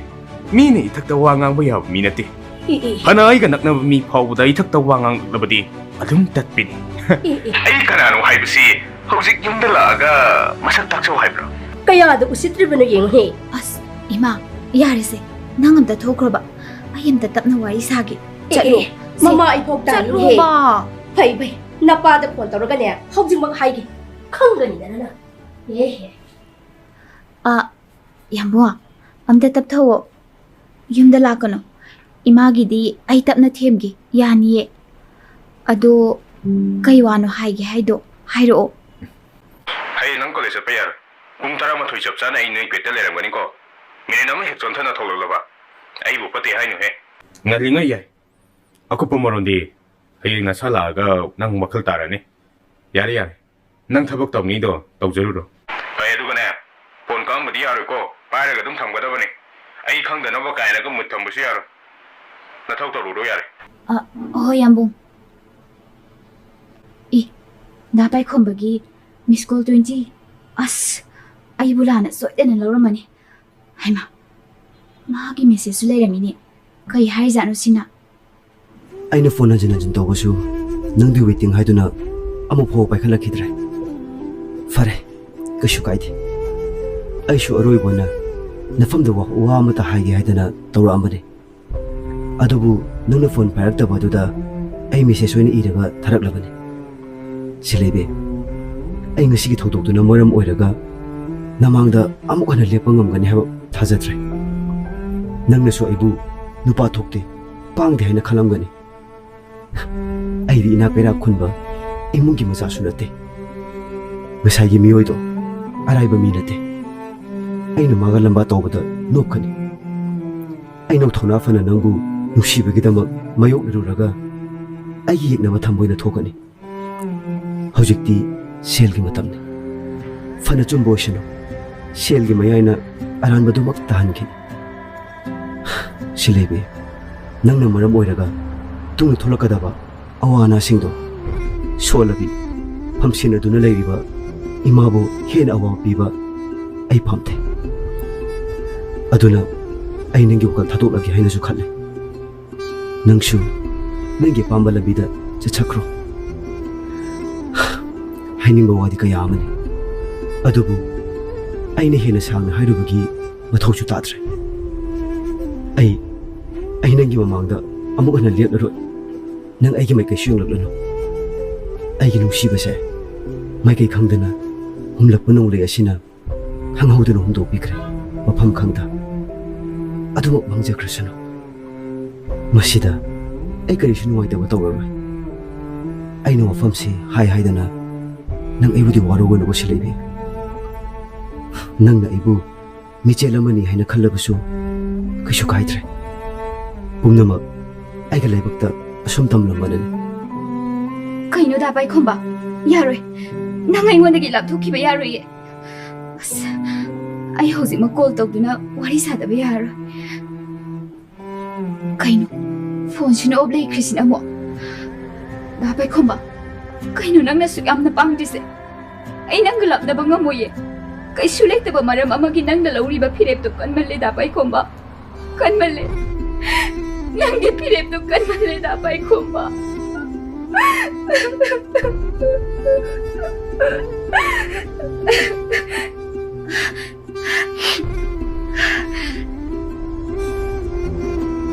ꯃꯤꯅ ꯏꯊꯛꯇ ꯋꯥ ꯉꯥꯡꯕ ꯌꯥꯕ ꯃꯤ ꯅꯠꯇꯦ꯫ ꯑꯦ, ꯑꯦ꯫ ꯐꯅ ꯑꯩꯒ ꯅꯛꯅꯕ ꯃꯤ ꯐꯥꯎꯕꯗ ꯏꯊꯛꯇ ꯋꯥ ꯉꯥꯡꯂꯛꯂꯕꯗꯤ ꯑꯗꯨꯝ ꯇꯠꯄꯤꯅꯤ꯫ ꯑꯦ, ꯑꯦ꯫ ꯑꯩ ꯀꯅꯥꯅꯣ ꯍꯥꯏꯕꯁꯤ ꯍꯧꯖꯤꯛ ꯌꯨꯝꯗ ꯂꯥꯛꯑꯒ ꯃꯁꯛ ꯇꯥꯛꯆꯧ ꯍꯥꯏꯕ꯭ꯔꯣ? ꯀꯌꯥꯗ ꯎꯁꯤꯠꯇ꯭ꯔꯤꯕꯅꯣ ꯌꯦꯡꯉꯨꯍꯦ꯫ ꯑꯁ, ꯏꯃꯥ, ꯌꯥꯔꯦꯁꯦ꯫ ꯅꯪ ꯑꯝꯇ ꯊꯣꯛꯈ꯭ꯔꯣꯕ꯫ ꯑꯩ ꯑꯝꯇ ꯇꯞꯅ ꯋꯥꯔꯤ ꯁꯥꯒꯦ꯫ ꯑꯦ, ꯆꯠꯂꯣ꯫ ꯑꯦ, ꯁꯦ, ꯃꯃꯥ ꯑꯩ ꯐꯥꯎ ꯇꯥꯅꯤꯡꯉꯦ꯫ ꯆꯠꯂꯣꯕ꯫ ꯐꯩ, ꯐꯩ꯫ ꯅꯄꯥꯗ ꯐꯣꯟ ꯇꯧꯔꯒꯅꯦ, ꯍꯧꯖꯤꯛꯃꯛ ꯍꯥꯏꯒꯦ꯫ ꯈꯪꯒꯅꯤꯗꯅ ꯅꯪ꯫ ꯑꯦ, ꯍꯦ꯫ ꯑ, ꯌꯥꯝꯕꯨꯡ, ꯑꯝꯇ ꯇꯞꯊꯧꯑꯣ꯫ ꯌꯨꯝꯗ ꯂꯥꯛꯀꯅꯨ꯫ ꯏꯃꯥꯒꯤꯗꯤ ꯑꯩ ꯇꯞꯅ ꯊꯦꯝꯒꯦ, ꯌꯥꯅꯤꯌꯦ꯫ ꯑꯗꯣ ꯀꯩ ꯋꯥꯅꯣ ꯍꯥꯏꯒꯦ ꯍꯥꯏꯗꯣ ꯍꯥꯏꯔꯛꯑꯣ꯫ ꯍꯌꯦꯡ ꯅꯪ ꯀꯣꯂꯦꯖ ꯆꯠꯄ ꯌꯥꯔꯣꯏ꯫ ꯄꯨꯡ ꯇꯔꯥꯃꯥꯊꯣꯏ ꯆꯞ ꯆꯥꯅ ꯑꯩ ꯅꯣꯏ ꯒꯦꯠꯇ ꯂꯩꯔꯝꯒꯅꯤꯀꯣ꯫ ꯃꯤꯅꯤꯠ ꯑꯃ ꯍꯦꯛ ꯆꯣꯟꯊꯅ ꯊꯣꯛꯂꯛꯂꯕ ꯑꯩꯕꯨ ꯐꯠꯇꯦ ꯍꯥꯏꯅꯨꯍꯦ꯫ ꯉꯜꯂꯤꯉꯩ ꯌꯥꯏ꯫ ꯑꯀꯨꯞꯄ ꯃꯔꯣꯜꯗꯤ ꯍꯌꯦꯡ ꯅꯁꯥ ꯂꯥꯛꯑꯒ ꯅꯪ ꯋꯥꯈꯜ ꯇꯥꯔꯅꯤ꯫ ꯌꯥꯔꯦ, ꯌꯥꯔꯦ꯫ ꯅꯪ ꯊꯕꯛ ꯇꯧꯅꯤꯗꯣ ꯇꯧꯖꯔꯨꯔꯣ꯫ ꯐꯩ, ꯑꯗꯨꯒꯅꯦ, ꯐꯣꯟ ꯀꯛꯑꯝꯕꯗꯤ ꯌꯥꯔꯣꯏꯀꯣ, ꯄꯥꯏꯔꯒ ꯑꯗꯨꯝ ꯊꯝꯒꯗꯕꯅꯤ꯫ ꯑꯩ ꯈꯪꯗꯅꯕ ꯀꯥꯏꯅꯒ ꯃꯨꯠ ꯊꯝꯕꯁꯨ ꯌꯥꯔꯣꯏ꯫ ꯅꯊꯧ ꯇꯧꯔꯨꯔꯣ ꯌꯥꯔꯦ꯫ ꯑ, ꯍꯣꯏ, ꯌꯥꯝꯕꯨꯡ꯫ ꯏ, ꯗꯥ ꯄꯥꯏꯈꯣꯝꯕꯒꯤ miss call twenty꯫ ꯑꯁ, ꯑꯩꯕꯨ ꯂꯥꯟꯅ ꯁꯣꯏꯗꯅ ꯂꯧꯔꯝꯃꯅꯤ꯫ ꯍꯩꯃꯥ, ꯃꯥꯒꯤ messageꯁꯨ ꯂꯩꯔꯝꯃꯤꯅꯦ꯫ ꯀꯩ ꯍꯥꯏꯖꯥꯠꯅꯣ ꯁꯤꯅ? ꯑꯩꯅ ꯐꯣꯟ ꯍꯟꯖꯤꯟ ꯍꯟꯖꯤꯟ ꯇꯧꯕꯁꯨ ꯅꯪꯗꯤ waiting ꯍꯥꯏꯗꯨꯅ ꯑꯃꯨꯛ ꯐꯥꯎꯕ ꯄꯥꯏꯈꯠꯂꯛꯈꯤꯗ꯭ꯔꯦ꯫ ꯐꯔꯦ, ꯀꯩꯁꯨ ꯀꯥꯏꯗꯦ꯫ ꯑꯩꯁꯨ ꯑꯔꯣꯏꯕ ꯑꯣꯏꯅ ꯅꯐꯝꯗ ꯋꯥ, ꯋꯥ ꯑꯃꯇ ꯍꯥꯏꯒꯦ ꯍꯥꯏꯗꯅ ꯇꯧꯔꯛꯑꯝꯕꯅꯦ꯫ ꯑꯗꯨꯕꯨ ꯅꯪꯅ ꯐꯣꯟ ꯄꯥꯏꯔꯛꯇꯕ ꯑꯗꯨꯗ ꯑꯩ message ꯑꯣꯏꯅ ꯏꯔꯒ ꯊꯥꯔꯛꯂꯕꯅꯤ꯫ ꯁꯤꯂꯩꯕꯤ, ꯑꯩ ꯉꯁꯤꯒꯤ ꯊꯧꯗꯣꯛꯇꯨꯅ ꯃꯔꯝ ꯑꯣꯏꯔꯒ ꯅꯃꯥꯡꯗ ꯑꯃꯨꯛ ꯍꯟꯅ ꯂꯦꯞꯄ ꯉꯝꯒꯅꯤ ꯍꯥꯏꯕ ꯊꯥꯖꯗ꯭ꯔꯦ꯫ ꯅꯪꯅꯁꯨ ꯑꯩꯕꯨ ꯅꯨꯄꯥ ꯊꯣꯛꯇꯦ, ꯄꯥꯡꯗꯦ ꯍꯥꯏꯅ ꯈꯜꯂꯝꯒꯅꯤ꯫ ꯑꯩꯗꯤ ꯏꯅꯥꯛ ꯀꯩꯔꯥꯛ ꯈꯨꯟꯕ ꯏꯃꯨꯡꯒꯤ ꯃꯆꯥꯁꯨ ꯅꯠꯇꯦ꯫ ꯉꯁꯥꯏꯒꯤ ꯃꯤꯑꯣꯏꯗꯣ ꯑꯔꯥꯏꯕ ꯃꯤ ꯅꯠꯇꯦ꯫ ꯑꯩꯅ ꯃꯥꯒ ꯂꯝꯕꯥ ꯇꯧꯕꯗ ꯅꯣꯛꯀꯅꯤ꯫ ꯑꯩꯅ ꯊꯧꯅꯥ ꯐꯅ ꯅꯪꯕꯨ ꯅꯨꯡꯁꯤꯕꯒꯤꯗꯃꯛ ꯃꯥꯌꯣꯛꯅꯔꯨꯔꯒ ꯑꯩꯒꯤ ꯌꯦꯛꯅꯕ ꯊꯝꯕ ꯑꯣꯏꯅ ꯊꯣꯛꯀꯅꯤ꯫ ꯍꯧꯖꯤꯛꯇꯤ ꯁꯦꯜꯒꯤ ꯃꯇꯝꯅꯤ꯫ ꯐꯅ ꯆꯨꯝꯕ ꯑꯣꯏꯁꯅꯨ, ꯁꯦꯜꯒꯤ ꯃꯌꯥꯏꯅ ꯑꯔꯥꯟꯕꯗꯨꯃꯛ ꯇꯥꯍꯟꯈꯤ꯫ ꯁꯤꯂꯩꯕꯤ, ꯅꯪꯅ ꯃꯔꯝ ꯑꯣꯏꯔꯒ ꯇꯨꯡꯗ ꯊꯣꯛꯂꯛꯀꯗꯕ ꯑꯋꯥ ꯑꯅꯥꯁꯤꯡꯗꯣ ꯁꯣꯜꯂꯕꯤ, ꯐꯝꯁꯤꯟꯅꯗꯨꯅ ꯂꯩꯔꯤꯕ ꯏꯃꯥꯕꯨ ꯍꯦꯟꯅ ꯑꯋꯥꯕ ꯄꯤꯕ ꯑꯩ ꯄꯥꯝꯗꯦ꯫ ꯑꯗꯨꯅ ꯑꯩ ꯅꯪꯒꯤ ꯋꯥꯈꯜ ꯊꯥꯗꯣꯛꯂꯒꯦ ꯍꯥꯏꯅꯁꯨ ꯈꯜꯂꯦ꯫ ꯅꯪꯁꯨ ꯅꯪꯒꯤ ꯑꯄꯥꯝꯕ ꯂꯝꯕꯤꯗ ꯆꯠꯆꯈ꯭ꯔꯣ꯫ ꯍꯥꯏꯅꯤꯡꯕ ꯋꯥꯗꯤ ꯀꯌꯥ ꯑꯃꯅꯤ, ꯑꯗꯨꯕꯨ ꯑꯩꯅ ꯍꯦꯟꯅ ꯁꯥꯡꯅ ꯍꯥꯏꯔꯨꯕꯒꯤ ꯃꯊꯧꯁꯨ ꯇꯥꯗ꯭ꯔꯦ꯫ ꯑꯩ, ꯑꯩ ꯅꯪꯒꯤ ꯃꯃꯥꯡꯗ ꯑꯃꯨꯛ ꯍꯟꯅ ꯂꯦꯞꯂꯔꯣꯏ꯫ ꯅꯪ ꯑꯩꯒꯤ ꯃꯥꯏꯀꯩꯁꯨ ꯌꯦꯡꯂꯛꯂꯅꯨ꯫ ꯑꯩꯒꯤ ꯅꯨꯡꯁꯤꯕꯁꯦ ꯃꯥꯏꯀꯩ ꯈꯪꯗꯅ ꯍꯨꯝꯂꯛꯄ ꯅꯣꯡꯂꯩ ꯑꯁꯤꯅ ꯈꯪꯍꯧꯗꯅ ꯍꯨꯝꯗꯣꯛꯄꯤꯈ꯭ꯔꯦ, ꯃꯐꯝ ꯈꯪꯗ꯫ ꯑꯗꯨꯃꯛ ꯃꯥꯡꯖꯈ꯭ꯔꯁꯅꯨ꯫ ꯃꯁꯤꯗ ꯑꯩ ꯀꯔꯤꯁꯨ ꯅꯨꯡꯉꯥꯏꯇꯕ ꯇꯧꯔꯔꯣꯏ꯫ ꯑꯩꯅ ꯋꯥꯐꯝꯁꯤ ꯍꯥꯏ ꯍꯥꯏꯗꯅ ꯅꯪ ꯑꯩꯕꯨꯗꯤ ꯋꯥꯔꯧꯒꯅꯨꯀꯣ ꯁꯤꯂꯩꯕꯤ꯫ ꯅꯪꯅ ꯑꯩꯕꯨ ꯃꯤꯆꯦꯜ ꯑꯃꯅꯤ ꯍꯥꯏꯅ ꯈꯜꯂꯕꯁꯨ ꯀꯩꯁꯨ ꯀꯥꯏꯗ꯭ꯔꯦ꯫ ꯄꯨꯝꯅꯃꯛ ꯑꯩꯒꯤ ꯂꯥꯏꯕꯛꯇ ꯑꯁꯨꯝ ꯇꯝꯂꯝꯕꯅꯅꯤ꯫ ꯀꯩꯅꯣ ꯗꯥ ꯄꯥꯏꯈꯣꯝꯕ? ꯌꯥꯔꯣꯏ꯫ ꯅꯪ ꯑꯩꯉꯣꯟꯗꯒꯤ ꯂꯥꯞꯊꯣꯛꯈꯤꯕ ꯌꯥꯔꯣꯏꯌꯦ꯫ ꯑꯁ, ꯑꯩ ꯍꯧꯖꯤꯛꯃꯛ ꯀꯣꯜ ꯇꯧꯗꯨꯅ ꯋꯥꯔꯤ ꯁꯥꯗꯕ ꯌꯥꯔꯔꯣꯏ꯫ ꯀꯩꯅꯣ? ꯐꯣꯟꯁꯤꯅ ꯑꯣꯞ ꯂꯩꯈ꯭ꯔꯤꯁꯤꯅ ꯑꯃꯨꯛ? ꯗꯥ ꯄꯥꯏꯈꯣꯝꯕ, ꯀꯩꯅꯣ ꯅꯪꯅ ꯑꯁꯨꯛ ꯌꯥꯝꯅ ꯄꯥꯡꯗ꯭ꯔꯤꯁꯦ? ꯑꯩ ꯅꯪꯒ ꯂꯥꯞꯅꯕ ꯉꯝꯃꯣꯏꯌꯦ꯫ ꯀꯩꯁꯨ ꯂꯩꯇꯕ ꯃꯔꯝ ꯑꯃꯒꯤ ꯅꯪꯅ ꯂꯧꯔꯤꯕ ꯐꯤꯔꯦꯞꯇꯣ ꯀꯟꯃꯜꯂꯦ ꯗꯥ ꯄꯥꯏꯈꯣꯝꯕ꯫ ꯀꯟꯃꯜꯂꯦ꯫ ꯅꯪꯒꯤ ꯐꯤꯔꯦꯞꯇꯣ ꯀꯟꯃꯜꯂꯦ ꯗꯥ ꯄꯥꯏꯈꯣꯝꯕ꯫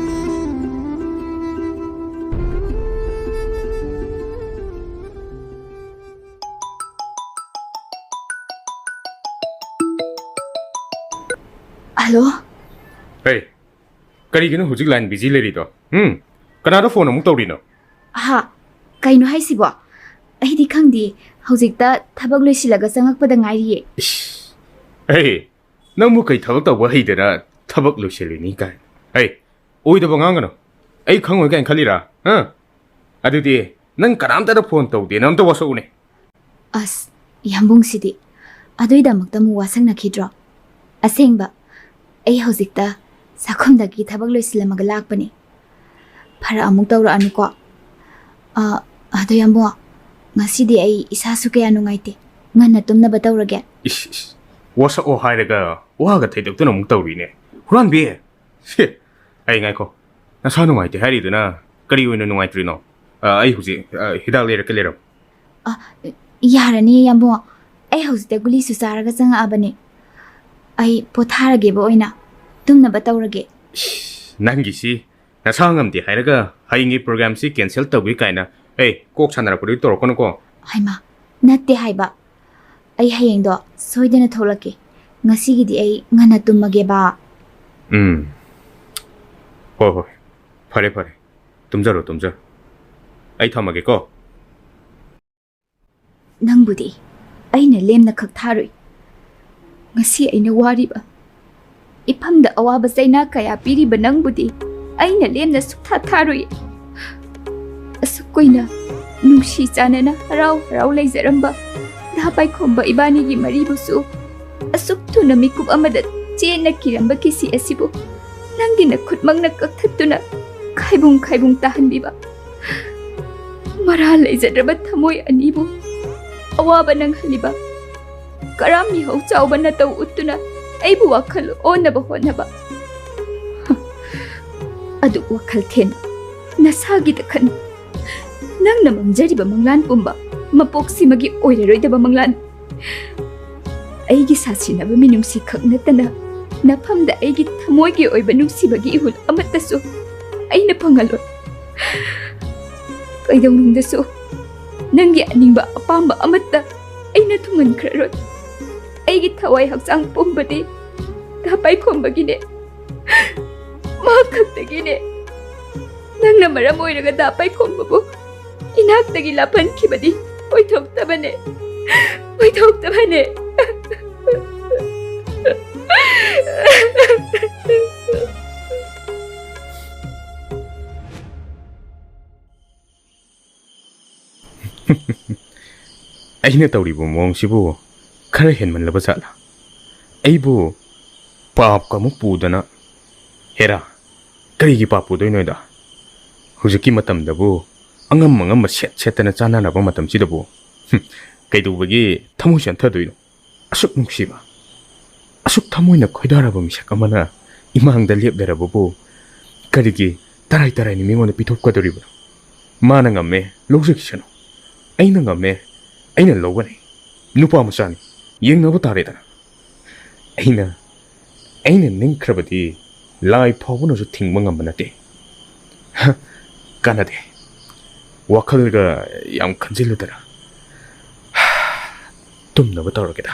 ꯍꯜꯂꯣ꯫ ꯍꯦ, ꯀꯔꯤꯒꯤꯅꯣ ꯍꯧꯖꯤꯛ ꯂꯥꯏꯟ ꯕꯤꯖꯤ ꯂꯩꯔꯤꯗꯣ? ꯎꯝ? ꯀꯅꯥꯗ ꯐꯣꯟ ꯑꯃꯨꯛ ꯇꯧꯔꯤꯅꯣ? ꯍꯥ? ꯀꯩꯅꯣ ꯍꯥꯏꯁꯤꯕꯣ? ꯑꯩꯗꯤ ꯈꯪꯗꯦ꯫ ꯍꯧꯖꯤꯛꯇ ꯊꯕꯛ ꯂꯣꯏꯁꯤꯜꯂꯒ ꯆꯪꯉꯛꯄꯗ ꯉꯥꯏꯔꯤꯌꯦ꯫ ꯏꯁ! ꯍꯦ, ꯅꯪꯕꯨ ꯀꯩ ꯊꯕꯛ ꯇꯧꯕ ꯍꯩꯗꯅ ꯊꯕꯛ ꯂꯣꯏꯁꯤꯜꯂꯤꯅꯤ ꯀꯥꯏꯅ? ꯍꯦ, ꯑꯣꯏꯗꯕ ꯉꯥꯡꯒꯅꯨ꯫ ꯑꯩ ꯈꯪꯉꯣꯏ ꯀꯥꯏꯅ ꯈꯜꯂꯤꯔꯥ? ꯍꯥ? ꯑꯗꯨꯗꯤ ꯅꯪ ꯀꯅꯥꯝꯇꯗ ꯐꯣꯟ ꯇꯧꯗꯦꯅ ꯑꯝꯇ ꯋꯥꯁꯛꯎꯅꯦ꯫ ꯑꯁ, ꯌꯥꯝꯕꯨꯡꯁꯤꯗꯤ ꯑꯗꯨꯏꯗꯃꯛꯇ ꯑꯃꯨꯛ ꯋꯥꯁꯛꯅꯈꯤꯗ꯭ꯔꯣ? ꯑꯁꯦꯡꯕ, ꯑꯩ ꯍꯧꯖꯤꯛꯇ ꯆꯥꯛꯈꯨꯝꯗꯒꯤ ꯊꯕꯛ ꯂꯣꯏꯁꯤꯜꯂꯝꯃꯒ ꯂꯥꯛꯄꯅꯤ꯫ ꯐꯔꯛ ꯑꯃꯨꯛ ꯇꯧꯔꯛꯑꯅꯨꯀꯣ꯫ ꯑ, ꯑꯗꯣ ꯌꯥꯝꯕꯨꯡ, ꯉꯁꯤꯗꯤ ꯑꯩ ꯏꯁꯥꯁꯨ ꯀꯌꯥ ꯅꯨꯡꯉꯥꯏꯇꯦ꯫ ꯉꯟꯅ ꯇꯨꯝꯅꯕ ꯇꯧꯔꯒꯦ꯫ ꯏꯁ, ꯏꯁ, ꯋꯥꯁꯛꯑꯣ ꯍꯥꯏꯔꯒ ꯋꯥꯒ ꯊꯩꯗꯣꯛꯇꯨꯅ ꯑꯃꯨꯛ ꯇꯧꯔꯤꯅꯦ꯫ ꯍꯨꯔꯥꯟꯕꯤ! ꯁꯦ! ꯑꯩ ꯉꯥꯏꯈꯣ꯫ ꯅꯁꯥ ꯅꯨꯡꯉꯥꯏꯇꯦ ꯍꯥꯏꯔꯤꯗꯨꯅ ꯀꯔꯤ ꯑꯣꯏꯅ ꯅꯨꯡꯉꯥꯏꯇ꯭ꯔꯤꯅꯣ? ꯑ, ꯑꯩ ꯍꯧꯖꯤꯛ, ꯑ, ꯍꯤꯗꯥꯛ ꯂꯩꯔꯛꯀꯦ, ꯂꯩꯔꯝꯃꯨ꯫ ꯑ, ꯌꯥꯔꯅꯤ ꯌꯥꯝꯕꯨꯡ꯫ ꯑꯩ ꯍꯧꯖꯤꯛꯇ ꯒꯨꯂꯤꯁꯨ ꯆꯥꯔꯒ ꯆꯪꯉꯛꯑꯕꯅꯤ꯫ ꯑꯩ ꯄꯣꯊꯥꯔꯒꯦꯕ ꯑꯣꯏꯅ꯫ ꯇꯨꯝꯅꯕ ꯇꯧꯔꯒꯦ꯫ ꯏꯁ, ꯅꯪꯒꯤꯁꯤ ꯅꯁꯥ ꯉꯝꯗꯦ ꯍꯥꯏꯔꯒ ꯍꯌꯦꯡꯒꯤ ꯄ꯭ꯔꯣꯒ꯭ꯔꯥꯝꯁꯤ ꯀꯦꯟꯁꯦꯜ ꯇꯧꯒꯦ ꯀꯥꯏꯅ꯫ ꯑꯦ, ꯀꯣꯛ ꯁꯥꯟꯅꯔꯛꯄꯗꯨꯗꯤ ꯇꯧꯔꯛꯀꯅꯨꯀꯣ꯫ ꯍꯩꯃꯥ, ꯅꯠꯇꯦ ꯍꯥꯏꯕ꯫ ꯑꯩ ꯍꯌꯦꯡꯗꯣ ꯁꯣꯏꯗꯅ ꯊꯣꯛꯂꯛꯀꯦ꯫ ꯉꯁꯤꯒꯤꯗꯤ ꯑꯩ ꯉꯟꯅ ꯇꯨꯝꯃꯒꯦꯕ꯫ ꯎꯝ꯫ ꯍꯣꯏ, ꯍꯣꯏ꯫ ꯐꯔꯦ, ꯐꯔꯦ꯫ ꯇꯨꯝꯖꯔꯣ, ꯇꯨꯝꯖꯔꯣ꯫ ꯑꯩ ꯊꯝꯃꯒꯦꯀꯣ꯫ ꯅꯪꯕꯨꯗꯤ ꯑꯩꯅ ꯂꯦꯝꯅ ꯈꯛ ꯊꯥꯔꯨꯏ꯫ ꯉꯁꯤ ꯑꯩꯅ ꯋꯥꯔꯤꯕ, ꯏꯐꯝꯗ ꯑꯋꯥꯕ ꯆꯩꯅꯥ ꯀꯌꯥ ꯄꯤꯔꯤꯕ ꯅꯪꯕꯨꯗꯤ ꯑꯩꯅ ꯂꯦꯝꯅ ꯁꯨꯛꯊꯥ ꯊꯥꯔꯨꯏ꯫ ꯑꯁꯨꯛ ꯀꯨꯏꯅ ꯅꯨꯡꯁꯤ ꯆꯥꯟꯅꯅ ꯍꯔꯥꯎ ꯍꯔꯥꯎ ꯂꯩꯖꯔꯝꯕ ꯙꯥ ꯄꯥꯏꯈꯣꯝꯕ ꯏꯕꯥꯅꯤꯒꯤ ꯃꯔꯤꯕꯨꯁꯨ ꯑꯁꯨꯛ ꯊꯨꯅ ꯃꯤꯀꯨꯞ ꯑꯃꯗ ꯆꯦꯠꯅ ꯀꯤꯔꯝꯕ ꯀꯤꯁꯤ ꯑꯁꯤꯕꯨ ꯅꯪꯒꯤ ꯅꯈꯨꯠꯃꯛꯅ ꯀꯛꯊꯠꯇꯨꯅ ꯈꯥꯏꯕꯨꯡ ꯈꯥꯏꯕꯨꯡ ꯇꯥꯍꯟꯕꯤꯕ, ꯃꯔꯥ ꯂꯩꯖꯗ꯭ꯔꯕ ꯊꯃꯣꯏ ꯑꯅꯤꯕꯨ ꯑꯋꯥꯕ ꯅꯪꯍꯜꯂꯤꯕ, ꯀꯔꯥꯝ ꯃꯤꯍꯧ ꯆꯥꯎꯕ ꯅꯇꯧ ꯎꯠꯇꯨꯅ ꯑꯩꯕꯨ ꯋꯥꯈꯜ ꯑꯣꯟꯅꯕ ꯍꯣꯠꯅꯕ꯫ ꯑꯗꯨ ꯋꯥꯈꯜ ꯊꯦꯟ, ꯅꯁꯥꯒꯤꯗ ꯈꯟ꯫ ꯅꯪꯅ ꯃꯪꯖꯔꯤꯕ ꯃꯪꯂꯥꯟ ꯄꯨꯝꯕ ꯃꯄꯣꯛꯁꯤꯃꯒꯤ ꯑꯣꯏꯔꯔꯣꯏꯗꯕ ꯃꯪꯂꯥꯟ꯫ ꯑꯩꯒꯤ ꯁꯥꯁꯤꯟꯅꯕ ꯃꯤꯅꯨꯡꯁꯤ ꯈꯛ ꯅꯠꯇꯅ ꯅꯐꯝꯗ ꯑꯩꯒꯤ ꯊꯃꯣꯏꯒꯤ ꯑꯣꯏꯕ ꯅꯨꯡꯁꯤꯕꯒꯤ ꯏꯍꯨꯜ ꯑꯃꯠꯇꯁꯨ ꯑꯩꯅ ꯐꯪꯍꯜꯂꯣꯏ꯫ ꯀꯩꯗꯧꯅꯨꯡꯗꯁꯨ ꯅꯪꯒꯤ ꯑꯅꯤꯡꯕ ꯑꯄꯥꯝꯕ ꯑꯃꯠꯇ ꯑꯩꯅ ꯊꯨꯡꯍꯟꯈ꯭ꯔꯔꯣꯏ꯫ ꯑꯩꯒꯤ ꯊꯋꯥꯏ ꯍꯛꯆꯥꯡ ꯄꯨꯝꯕꯗꯤ ꯙꯥ ꯄꯥꯏꯈꯣꯝꯕꯒꯤꯅꯦ꯫ ꯃꯍꯥꯛ ꯈꯛꯇꯒꯤꯅꯦ꯫ ꯅꯪꯅ ꯃꯔꯝ ꯑꯣꯏꯔꯒ ꯙꯥ ꯄꯥꯏꯈꯣꯝꯕꯕꯨ ꯏꯅꯥꯛꯇꯒꯤ ꯂꯥꯞꯍꯟꯈꯤꯕꯗꯤ ꯑꯣꯏꯊꯣꯛꯇꯕꯅꯦ꯫ ꯑꯣꯏꯊꯣꯛꯇꯕꯅꯦ꯫ ꯑꯩꯅ ꯇꯧꯔꯤꯕ ꯃꯑꯣꯡꯁꯤꯕꯨ ꯈꯔ ꯍꯦꯟꯃꯜꯂꯕ ꯖꯥꯠꯂꯥ? ꯑꯩꯕꯨ ꯄꯥꯞꯀ ꯑꯃꯨꯛ ꯄꯨꯗꯅ꯫ ꯍꯦꯔꯥ, ꯀꯔꯤꯒꯤ ꯄꯥꯞ ꯄꯨꯗꯣꯏꯅꯣꯗ? ꯍꯧꯖꯤꯛꯀꯤ ꯃꯇꯝꯗꯕꯨ ꯑꯉꯝ ꯑꯉꯝꯕ ꯁꯦꯠ ꯁꯦꯠꯇꯅ ꯆꯥꯅꯅꯕ ꯃꯇꯝꯁꯤꯗꯕꯨ, ꯍꯨꯝ, ꯀꯩꯗꯧꯕꯒꯤ ꯊꯃꯣꯏ ꯆꯟꯊꯗꯣꯏꯅꯣ? ꯑꯁꯨꯛ ꯅꯨꯡꯁꯤꯕ, ꯑꯁꯨꯛ ꯊꯃꯣꯏꯅ ꯈꯣꯏꯗꯥꯔꯕ ꯃꯤꯁꯛ ꯑꯃꯅ ꯏꯃꯥꯡꯗ ꯂꯦꯞ ꯂꯩꯔꯕꯕꯨ ꯀꯔꯤꯒꯤ ꯇꯔꯥꯏ ꯇꯔꯥꯏꯅ ꯃꯤꯉꯣꯟꯗ ꯄꯤꯊꯣꯛꯀꯗꯧꯔꯤꯕꯅꯣ? ꯃꯥꯅ ꯉꯝꯃꯦ, ꯂꯧꯖꯈꯤꯁꯅꯨ꯫ ꯑꯩꯅ ꯉꯝꯃꯦ, ꯑꯩꯅ ꯂꯧꯒꯅꯤ꯫ ꯅꯨꯄꯥ ꯃꯆꯥꯅꯤ, ꯌꯦꯡꯅꯕ ꯇꯥꯔꯦꯗꯅ꯫ ꯑꯩꯅ, ꯑꯩꯅ ꯅꯤꯡꯈ꯭ꯔꯕꯗꯤ ꯂꯥꯏ ꯐꯥꯎꯕꯅꯁꯨ ꯊꯤꯡꯕ ꯉꯝꯕ ꯅꯠꯇꯦ꯫ ꯍ, ꯀꯥꯟꯅꯗꯦ꯫ ꯋꯥꯈꯜꯒ ꯌꯥꯝ ꯈꯟꯖꯤꯜꯂꯨꯗꯅ꯫ ꯇꯨꯝꯅꯕ ꯇꯧꯔꯒꯦꯗ꯫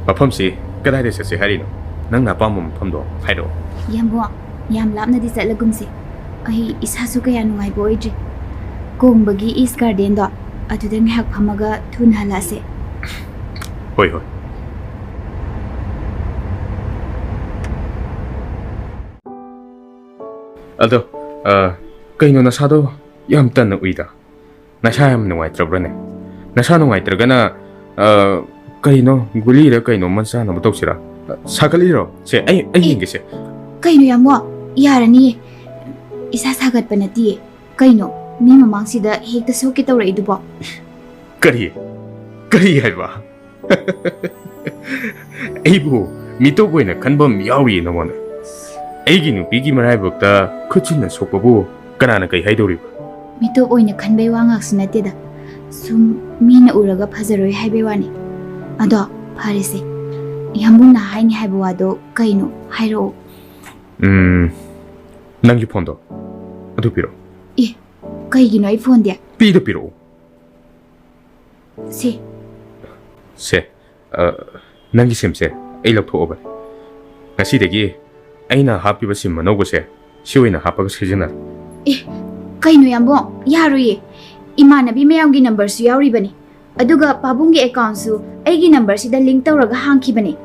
ꯃꯐꯝꯁꯤ ꯀꯗꯥꯏꯗ ꯆꯠꯁꯦ ꯍꯥꯏꯔꯤꯅꯣ? ꯅꯪꯅ ꯑꯄꯥꯝꯕ ꯃꯐꯝꯗꯣ ꯍꯥꯏꯔꯛꯑꯣ꯫ ꯌꯥꯝꯕꯨꯡ, ꯌꯥꯝ ꯂꯥꯞꯅꯗꯤ ꯆꯠꯂꯒꯨꯝꯁꯦ꯫ ꯑꯩ ꯏꯁꯥꯁꯨ ꯀꯌꯥ ꯅꯨꯡꯉꯥꯏꯕ ꯑꯣꯏꯗ꯭ꯔꯤ꯫ ꯀꯣꯡꯕꯒꯤ ꯏꯁ ꯒꯥꯔꯗꯦꯟꯗꯣ, ꯑꯗꯨꯗ ꯉꯥꯏꯍꯥꯛ ꯐꯝꯃꯒ ꯊꯨꯅ ꯍꯜꯂꯛꯑꯁꯦ꯫ ꯍꯣꯏ, ꯍꯣꯏ꯫ ꯑꯗꯣ, ꯑ, ꯀꯩꯅꯣ ꯅꯁꯥꯗꯣ ꯌꯥꯝ ꯇꯟꯅ ꯎꯏꯗ? ꯅꯁꯥ ꯌꯥꯝ ꯅꯨꯡꯉꯥꯏꯇ꯭ꯔꯕ꯭ꯔꯅꯦ? ꯅꯁꯥ ꯅꯨꯡꯉꯥꯏꯇ꯭ꯔꯒꯅ, ꯑ, ꯀꯩꯅꯣ, ꯒꯨꯂꯤꯔ ꯀꯩꯅꯣꯝꯃ ꯆꯥꯅꯕ ꯇꯧꯁꯤꯔꯥ? ꯑ, ꯁꯥꯒꯠꯂꯤꯔꯣ? ꯁꯦ, ꯑꯩ, ꯑꯩ ꯑꯦ, ꯌꯦꯡꯒꯦꯁꯦ꯫ ꯀꯩꯅꯣ, ꯌꯥꯝꯕꯨꯡ? ꯌꯥꯔꯅꯤꯌꯦ꯫ ꯏꯁꯥ ꯁꯥꯒꯠꯄ ꯅꯠꯇꯤꯌꯦ꯫ ꯀꯩꯅꯣ, ꯃꯤ ꯃꯃꯥꯡꯁꯤꯗ ꯍꯦꯛꯇ ꯁꯣꯛꯀꯦ ꯇꯧꯔꯛꯏꯗꯨꯕꯣ? ꯀꯔꯤ? ꯀꯔꯤ ꯍꯥꯏꯕ? ꯑꯩꯕꯨ ꯃꯤꯇꯣꯞ ꯑꯣꯏꯅ ꯈꯟꯕ ꯑꯃ ꯌꯥꯎꯔꯤꯌꯦ ꯅꯉꯣꯟꯗ? ꯑꯩꯒꯤ ꯅꯨꯄꯤꯒꯤ ꯃꯔꯥꯏꯕꯛꯇ ꯈꯨꯠꯁꯤꯅ ꯁꯣꯛꯄꯕꯨ ꯀꯅꯥꯅ ꯀꯩ ꯍꯥꯏꯗꯧꯔꯤꯕ? ꯃꯤꯇꯣꯞ ꯑꯣꯏꯅ ꯈꯟꯕꯩ ꯋꯥ ꯉꯥꯛꯁꯨ ꯅꯠꯇꯦꯗ꯫ ꯁꯨꯝ ꯃꯤꯅ ꯎꯔꯒ ꯐꯖꯔꯣꯏ ꯍꯥꯏꯕꯩ ꯋꯥꯅꯤ꯫ ꯑꯗꯣ ꯐꯔꯦꯁꯦ, ꯌꯥꯝꯕꯨꯡꯅ ꯍꯥꯏꯅꯤ ꯍꯥꯏꯕ ꯋꯥꯗꯣ ꯀꯩꯅꯣ? ꯍꯥꯏꯔꯛꯑꯣ꯫ ꯎꯝ, ꯅꯪꯒꯤ ꯐꯣꯟꯗꯣ ꯑꯗꯨ ꯄꯤꯔꯛꯑꯣ꯫ ꯑꯦ, ꯀꯩꯒꯤꯅꯣ ꯑꯩ ꯐꯣꯟꯗꯤ? ꯄꯤꯗ ꯄꯤꯔꯛꯑꯣ꯫ ꯁꯦ꯫ ꯁꯦ, ꯑ, ꯅꯪꯒꯤ ꯁꯤꯝꯁꯦ ꯑꯩ ꯂꯧꯊꯣꯛꯑꯕꯅꯦ꯫ ꯉꯁꯤꯗꯒꯤ ꯑꯩꯅ ꯍꯥꯞꯄꯤꯕ ꯁꯤꯝ ꯑꯅꯧꯕꯁꯦ ꯁꯤ ꯑꯣꯏꯅ ꯍꯥꯞꯄꯒ ꯁꯤꯖꯤꯟꯅꯔꯦ꯫ ꯑꯦ, ꯀꯩꯅꯣ ꯌꯥꯝꯕꯨꯡ? ꯌꯥꯔꯣꯏꯌꯦ꯫ ꯏꯃꯥꯟꯅꯕꯤ ꯃꯌꯥꯝꯒꯤ ꯅꯝꯕꯔꯁꯨ ꯌꯥꯎꯔꯤꯕꯅꯤ꯫ ꯑꯗꯨꯒ ꯄꯥꯕꯨꯡꯒꯤ ꯑꯦꯀꯥꯎꯟꯁꯨ ꯑꯩꯒꯤ ꯅꯝꯕꯔꯁꯤꯗ ꯂꯤꯡ ꯇꯧꯔꯒ ꯍꯥꯡꯈꯤꯕꯅꯦ꯫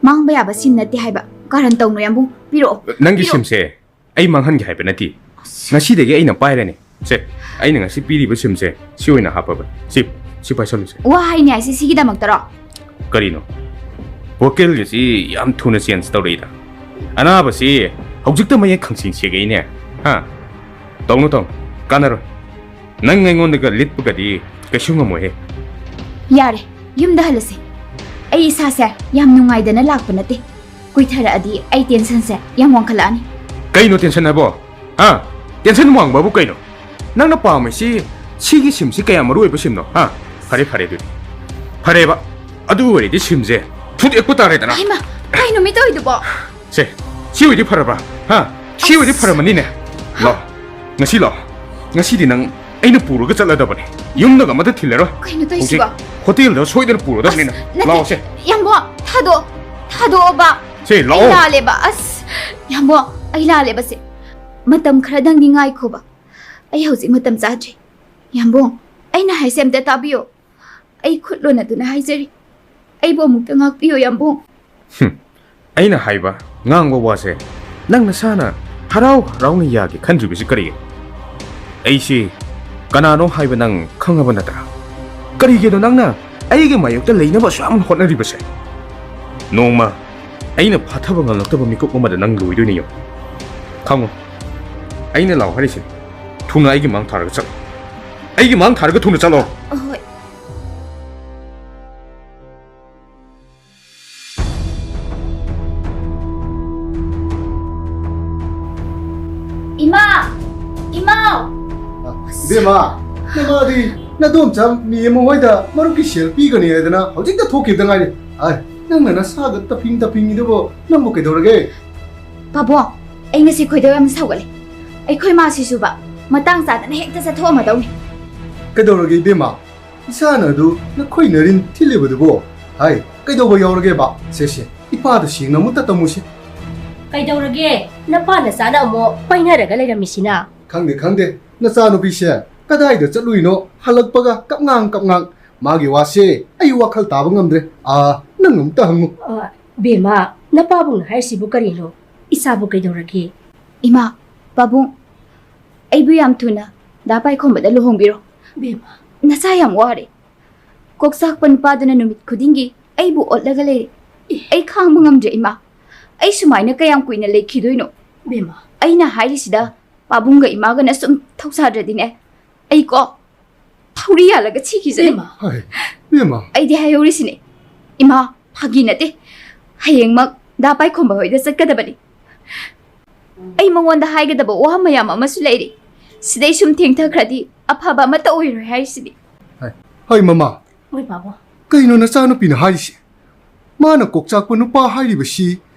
ꯃꯥꯡꯕ ꯌꯥꯕ ꯁꯤꯝ ꯅꯠꯇꯦ ꯍꯥꯏꯕ꯫ ꯀꯥꯔꯟ ꯇꯧꯅꯨ ꯌꯥꯝꯕꯨꯡ꯫ ꯄꯤꯔꯛꯑꯣ꯫ ꯅꯪꯒꯤ ꯄꯤꯔꯛꯑꯣ꯫ ꯁꯤꯝꯁꯦ ꯑꯩ ꯃꯥꯡꯍꯟꯒꯦ ꯍꯥꯏꯕ ꯅꯠꯇꯦ꯫ ꯑꯁ꯫ ꯉꯁꯤꯗꯒꯤ ꯑꯩꯅ ꯄꯥꯏꯔꯅꯤ꯫ ꯁꯦ, ꯑꯩꯅ ꯉꯁꯤ ꯄꯤꯔꯤꯕ ꯁꯤꯝꯁꯦ ꯁꯤ ꯑꯣꯏꯅ ꯍꯥꯞꯄꯕꯅꯤ꯫ ꯁꯤ, ꯁꯤ ꯄꯥꯏꯁꯜꯂꯨꯁꯦ꯫ ꯋꯥ ꯍꯥꯏꯅꯤ ꯍꯥꯏꯁꯤ ꯁꯤꯒꯤꯗꯃꯛꯇꯔꯣ? ꯀꯔꯤꯅꯣ? ꯚꯣꯀꯦꯜꯒꯁꯤ ꯌꯥꯝ ꯊꯨꯅ ꯆꯦꯟꯖ ꯇꯧꯔꯛꯏꯗ꯫ ꯑꯅꯥꯕꯁꯤ ꯍꯧꯖꯤꯛꯇ ꯃꯌꯦꯛ ꯈꯪꯁꯤꯡ ꯁꯦꯡꯉꯛꯏꯅꯦ꯫ ꯍꯥ? ꯇꯧꯅꯨ, ꯇꯧꯅꯨ꯫ ꯀꯥꯟꯅꯔꯣꯏ꯫ ꯅꯪ ꯑꯩꯉꯣꯟꯗꯒ ꯂꯤꯠꯄꯒꯗꯤ ꯀꯩꯁꯨ ꯉꯝꯃꯣꯏꯍꯦ꯫ ꯌꯥꯔꯦ, ꯌꯨꯝꯗ ꯍꯜꯂꯁꯤ꯫ ꯑꯩ ꯏꯁꯥꯁꯦ ꯌꯥꯝ ꯅꯨꯡꯉꯥꯏꯗꯅ ꯂꯥꯛꯄ ꯅꯠꯇꯦ꯫ ꯀꯨꯏꯊꯔꯛꯑꯗꯤ ꯑꯩ ꯇꯦꯟꯁꯟꯁꯦ ꯌꯥꯝ ꯋꯥꯡꯈꯠꯂꯛꯑꯅꯤ꯫ ꯀꯩꯅꯣ ꯇꯦꯟꯁꯟ ꯍꯥꯏꯕꯣ? ꯍꯥ? ꯇꯦꯟꯁꯟ ꯋꯥꯡꯕꯕꯨ ꯀꯩꯅꯣ? ꯅꯪꯅ ꯄꯥꯝꯃꯤꯁꯤ ꯁꯤꯒꯤ ꯁꯤꯝꯁꯤ ꯀꯌꯥꯝ ꯃꯔꯨ ꯑꯣꯏꯕ ꯁꯤꯝꯅꯣ? ꯍꯥ? ꯐꯔꯦ, ꯐꯔꯦ ꯑꯗꯨꯗꯤ꯫ ꯐꯔꯦꯕ꯫ ꯑꯗꯨ ꯑꯣꯏꯔꯗꯤ ꯁꯤꯝꯁꯦ ꯊꯨꯗꯦꯛꯄ ꯇꯥꯔꯦꯗꯅ꯫ ꯍꯩꯃꯥ, ꯀꯩꯅꯣ ꯃꯤ ꯇꯧꯔꯤꯗꯨꯕꯣ? ꯁꯦ, ꯁꯤ ꯑꯣꯏꯗꯤ ꯐꯔꯕ꯭ꯔꯥ? ꯍꯥ? ꯁꯤ ꯑꯣꯏꯗꯤ ꯑꯁ꯫ ꯐꯔꯝꯃꯅꯤꯅꯦ꯫ ꯂꯥꯛꯑꯣ꯫ ꯉꯁꯤ ꯂꯥꯛꯑꯣ꯫ ꯉꯁꯤꯗꯤ ꯅꯪ ꯑꯩꯅ ꯄꯨꯔꯒ ꯆꯠꯂꯗꯕꯅꯦ꯫ ꯌꯨꯝꯗꯒ ꯑꯃꯠꯇ ꯊꯤꯜꯂꯔꯣꯏ꯫ ꯀꯩꯅꯣ ꯍꯧꯖꯤꯛ ꯇꯧꯔꯤꯁꯤꯕꯣ? ꯍꯣꯇꯦꯜꯗ ꯁꯣꯏꯗꯅ ꯄꯨꯔꯗꯕꯅꯤꯅ꯫ ꯑꯁ, ꯅꯠꯇꯦ꯫ ꯂꯥꯛꯑꯣ ꯁꯦ꯫ ꯌꯥꯝꯕꯣ, ꯊꯥꯗꯣꯛ-, ꯊꯥꯗꯣꯛꯑꯣꯕ꯫ ꯁꯦ, ꯑꯩ ꯂꯥꯛꯑꯣ꯫ ꯂꯥꯜꯂꯦꯕ꯫ ꯑꯁ, ꯌꯥꯝꯕꯣ, ꯑꯩ ꯂꯥꯜꯂꯦꯕ ꯁꯦ꯫ ꯃꯇꯝ ꯈꯔꯗꯪꯗꯤ ꯉꯥꯏꯈꯣꯕ꯫ ꯑꯩ ꯍꯧꯖꯤꯛ ꯃꯇꯝ ꯆꯥꯗ꯭ꯔꯤ꯫ ꯌꯥꯝꯕꯣ, ꯑꯩꯅ ꯍꯥꯏꯁꯦ ꯑꯝꯇ ꯇꯥꯕꯤꯌꯣ꯫ ꯑꯩ ꯈꯨꯠ ꯂꯣꯟꯅꯗꯨꯅ ꯍꯥꯏꯖꯔꯤ꯫ ꯑꯩꯕꯨ ꯑꯃꯨꯛꯇ ꯉꯥꯛꯄꯤꯌꯨ, ꯌꯥꯝꯕꯨꯡ꯫ ꯍꯨꯝ, ꯑꯩꯅ ꯍꯥꯏꯕ ꯉꯥꯡꯕ ꯋꯥꯁꯦ ꯅꯪ ꯅꯁꯥꯅ ꯍꯔꯥꯎ ꯍꯔꯥꯎꯅ ꯌꯥꯒꯦ ꯈꯟꯗ꯭ꯔꯤꯕꯁꯤ ꯀꯔꯤꯒꯤꯅꯣ? ꯑꯩꯁꯤ ꯀꯅꯥꯅꯣ ꯍꯥꯏꯕ ꯅꯪ ꯈꯪꯉꯕ ꯅꯠꯇ꯭ꯔꯥ? ꯀꯔꯤꯒꯤꯅꯣ ꯅꯪꯅ ꯑꯩꯒꯤ ꯃꯥꯌꯣꯛꯇ ꯂꯩꯅꯕ ꯑꯁꯨꯛ ꯌꯥꯝꯅ ꯍꯣꯠꯅꯔꯤꯕꯁꯦ? ꯅꯣꯡꯃ ꯑꯩꯅ ꯐꯥꯊꯕ ꯉꯝꯂꯛꯇꯕ ꯃꯤꯀꯨꯞ ꯑꯃꯗ ꯅꯪ ꯂꯣꯏꯗꯣꯏꯅꯤ ꯌꯦꯡꯉꯨ꯫ ꯈꯪꯉꯨ, ꯑꯩꯅ ꯂꯥꯎ ꯍꯥꯏꯔꯤꯁꯤꯅꯤ꯫ ꯊꯨꯅ ꯑꯩꯒꯤ ꯃꯥꯡ ꯊꯥꯔꯒ ꯆꯠꯂꯣ꯫ ꯑꯩꯒꯤ ꯃꯥꯡ ꯊꯥꯔꯒ ꯊꯨꯅ ꯆꯠꯂꯣ꯫ ꯑꯍꯣꯏ꯫ ꯏꯃꯥ! ꯏꯃꯥꯎ! ꯏꯕꯦꯝꯃ, ꯅꯃꯥꯗꯤ ꯅꯗꯣꯝꯆꯥ ꯃꯤ ꯑꯃ ꯍꯣꯏꯗ ꯃꯔꯨꯞꯀꯤ ꯁꯦꯜ ꯄꯤꯒꯅꯤ ꯍꯥꯏꯗꯅ ꯍꯧꯖꯤꯛꯇ ꯊꯣꯛꯈꯤꯕꯗ ꯉꯥꯏꯔꯤ꯫ ꯑꯥꯏ, ꯅꯪꯅ ꯅꯁꯥꯒ ꯇꯞꯐꯤꯡ ꯇꯞꯐꯤꯡꯉꯤꯗꯨꯕꯨ ꯅꯪꯕꯨ ꯀꯩꯗꯧꯔꯒꯦ? ꯄꯥꯕꯨꯡ, ꯑꯩ ꯉꯁꯤ ꯈꯣꯏꯗꯧ ꯌꯥꯝ ꯁꯥꯎꯒꯠꯂꯦ꯫ ꯑꯩꯈꯣꯏ ꯃꯥꯁꯤꯁꯨꯕ ꯃꯇꯥꯡ ꯆꯥꯗꯅ ꯍꯦꯛꯇ ꯆꯠꯊꯣꯛꯑꯝꯃꯗꯧꯅꯤ꯫ ꯀꯩꯗꯧꯔꯒꯦ ꯏꯕꯦꯝꯃ? ꯏꯆꯥꯅ ꯑꯗꯨ ꯅꯈꯣꯏ ꯅꯔꯤꯟ ꯊꯤꯜꯂꯤꯕꯗꯨꯕꯨ? ꯍꯥꯏ, ꯀꯩꯗꯧꯕ ꯌꯥꯎꯔꯒꯦꯕ? ꯁꯦ, ꯁꯦ, ꯏꯄꯥꯗ ꯁꯦꯡꯅ ꯑꯃꯨꯛꯇ ꯇꯝꯃꯨꯁꯦ꯫ ꯀꯩꯗꯧꯔꯒꯦ? ꯅꯄꯥ ꯅꯆꯥꯅ ꯑꯃꯨꯛ ꯄꯥꯏꯅꯔꯒ ꯂꯩꯔꯝꯃꯤꯁꯤꯅ? ꯈꯪꯗꯦ, ꯈꯪꯗꯦ, ꯅꯆꯥꯅꯨꯄꯤꯁꯦ ꯀꯗꯥꯏꯗ ꯆꯠꯂꯨꯏꯅꯣ? ꯍꯜꯂꯛꯄꯒ ꯀꯞꯉꯥꯡ ꯀꯞꯉꯥꯡ꯫ ꯃꯥꯒꯤ ꯋꯥꯁꯦ ꯑꯩ ꯋꯥꯈꯜ ꯇꯥꯕ ꯉꯝꯗ꯭ꯔꯦ꯫ ꯑꯥ, ꯅꯪ ꯑꯃꯨꯛꯇ ꯍꯪꯉꯨ꯫ ꯑ, ꯕꯦꯝꯃ, ꯅꯄꯥꯕꯨꯡꯅ ꯍꯥꯏꯔꯤꯁꯤꯕꯨ ꯀꯔꯤꯅꯣ? ꯏꯆꯥꯕꯨ ꯀꯩꯗꯧꯔꯒꯦ? ꯏꯃꯥ, ꯄꯥꯕꯨꯡ, ꯑꯩꯕꯨ ꯌꯥꯝ ꯊꯨꯅ ꯗꯥ ꯄꯥꯏꯈꯣꯝꯕꯗ ꯂꯨꯍꯣꯡꯕꯤꯔꯣ꯫ ꯕꯦꯝꯃ꯫ ꯅꯆꯥ ꯌꯥꯝ ꯋꯥꯔꯦ꯫ ꯀꯣꯛꯆꯥꯛꯄ ꯅꯨꯄꯥꯗꯨꯅ ꯅꯨꯃꯤꯠ ꯈꯨꯗꯤꯡꯒꯤ ꯑꯩꯕꯨ ꯑꯣꯠꯂꯒ ꯂꯩꯔꯦ꯫ ꯑꯦ꯫ ꯑꯩ ꯈꯥꯡꯕ ꯉꯝꯗ꯭ꯔꯦ, ꯏꯃꯥ꯫ ꯑꯩ ꯁꯨꯃꯥꯏꯅ ꯀꯌꯥꯝ ꯀꯨꯏꯅ ꯂꯩꯈꯤꯗꯣꯏꯅꯣ? ꯕꯦꯝꯃ꯫ ꯑꯩꯅ ꯍꯥꯏꯔꯤꯁꯤꯗ ꯄꯥꯕꯨꯡꯒ ꯏꯃꯥꯒꯅ ꯁꯨꯝ ꯊꯧꯁꯥꯗ꯭ꯔꯗꯤꯅꯦ, ꯑꯩ ꯀꯣ ꯊꯧꯔꯤ ꯌꯥꯜꯂꯒ ꯁꯤꯈꯤꯁꯅꯤ꯫ ꯕꯦꯝꯃ꯫ ꯍꯥꯏ, ꯕꯦꯝꯃ꯫ ꯑꯩꯗꯤ ꯍꯥꯏꯍꯧꯔꯤꯁꯤꯅꯦ, ꯏꯃꯥ, ꯐꯥꯒꯤ ꯅꯠꯇꯦ꯫ ꯍꯌꯦꯡꯃꯛ ꯗꯥ ꯄꯥꯏꯈꯣꯝꯕ ꯍꯣꯏꯗ ꯆꯠꯀꯗꯕꯅꯤ꯫ ꯑꯩ ꯃꯉꯣꯟꯗ ꯍꯥꯏꯒꯗꯕ ꯋꯥ ꯃꯌꯥꯝ ꯑꯃꯁꯨ ꯂꯩꯔꯤ꯫ ꯁꯤꯗꯩ ꯁꯨꯝ ꯊꯦꯡꯊꯈ꯭ꯔꯗꯤ ꯑꯐꯕ ꯑꯃꯠꯇ ꯑꯣꯏꯔꯣꯏ ꯍꯥꯏꯔꯤꯁꯤꯗꯤ꯫ ꯍꯥꯏ, ꯍꯥꯏ, ꯃꯃꯥ꯫ ꯃꯣꯏ ꯄꯥꯕꯨꯡ꯫ ꯀꯩꯅꯣ ꯅꯆꯥꯅꯨꯄꯤꯅ ꯍꯥꯏꯔꯤꯁꯤ? ꯃꯥꯅ ꯀꯣꯛꯆꯥꯛꯄ ꯅꯨꯄꯥ ꯍꯥꯏꯔꯤꯕꯁꯤ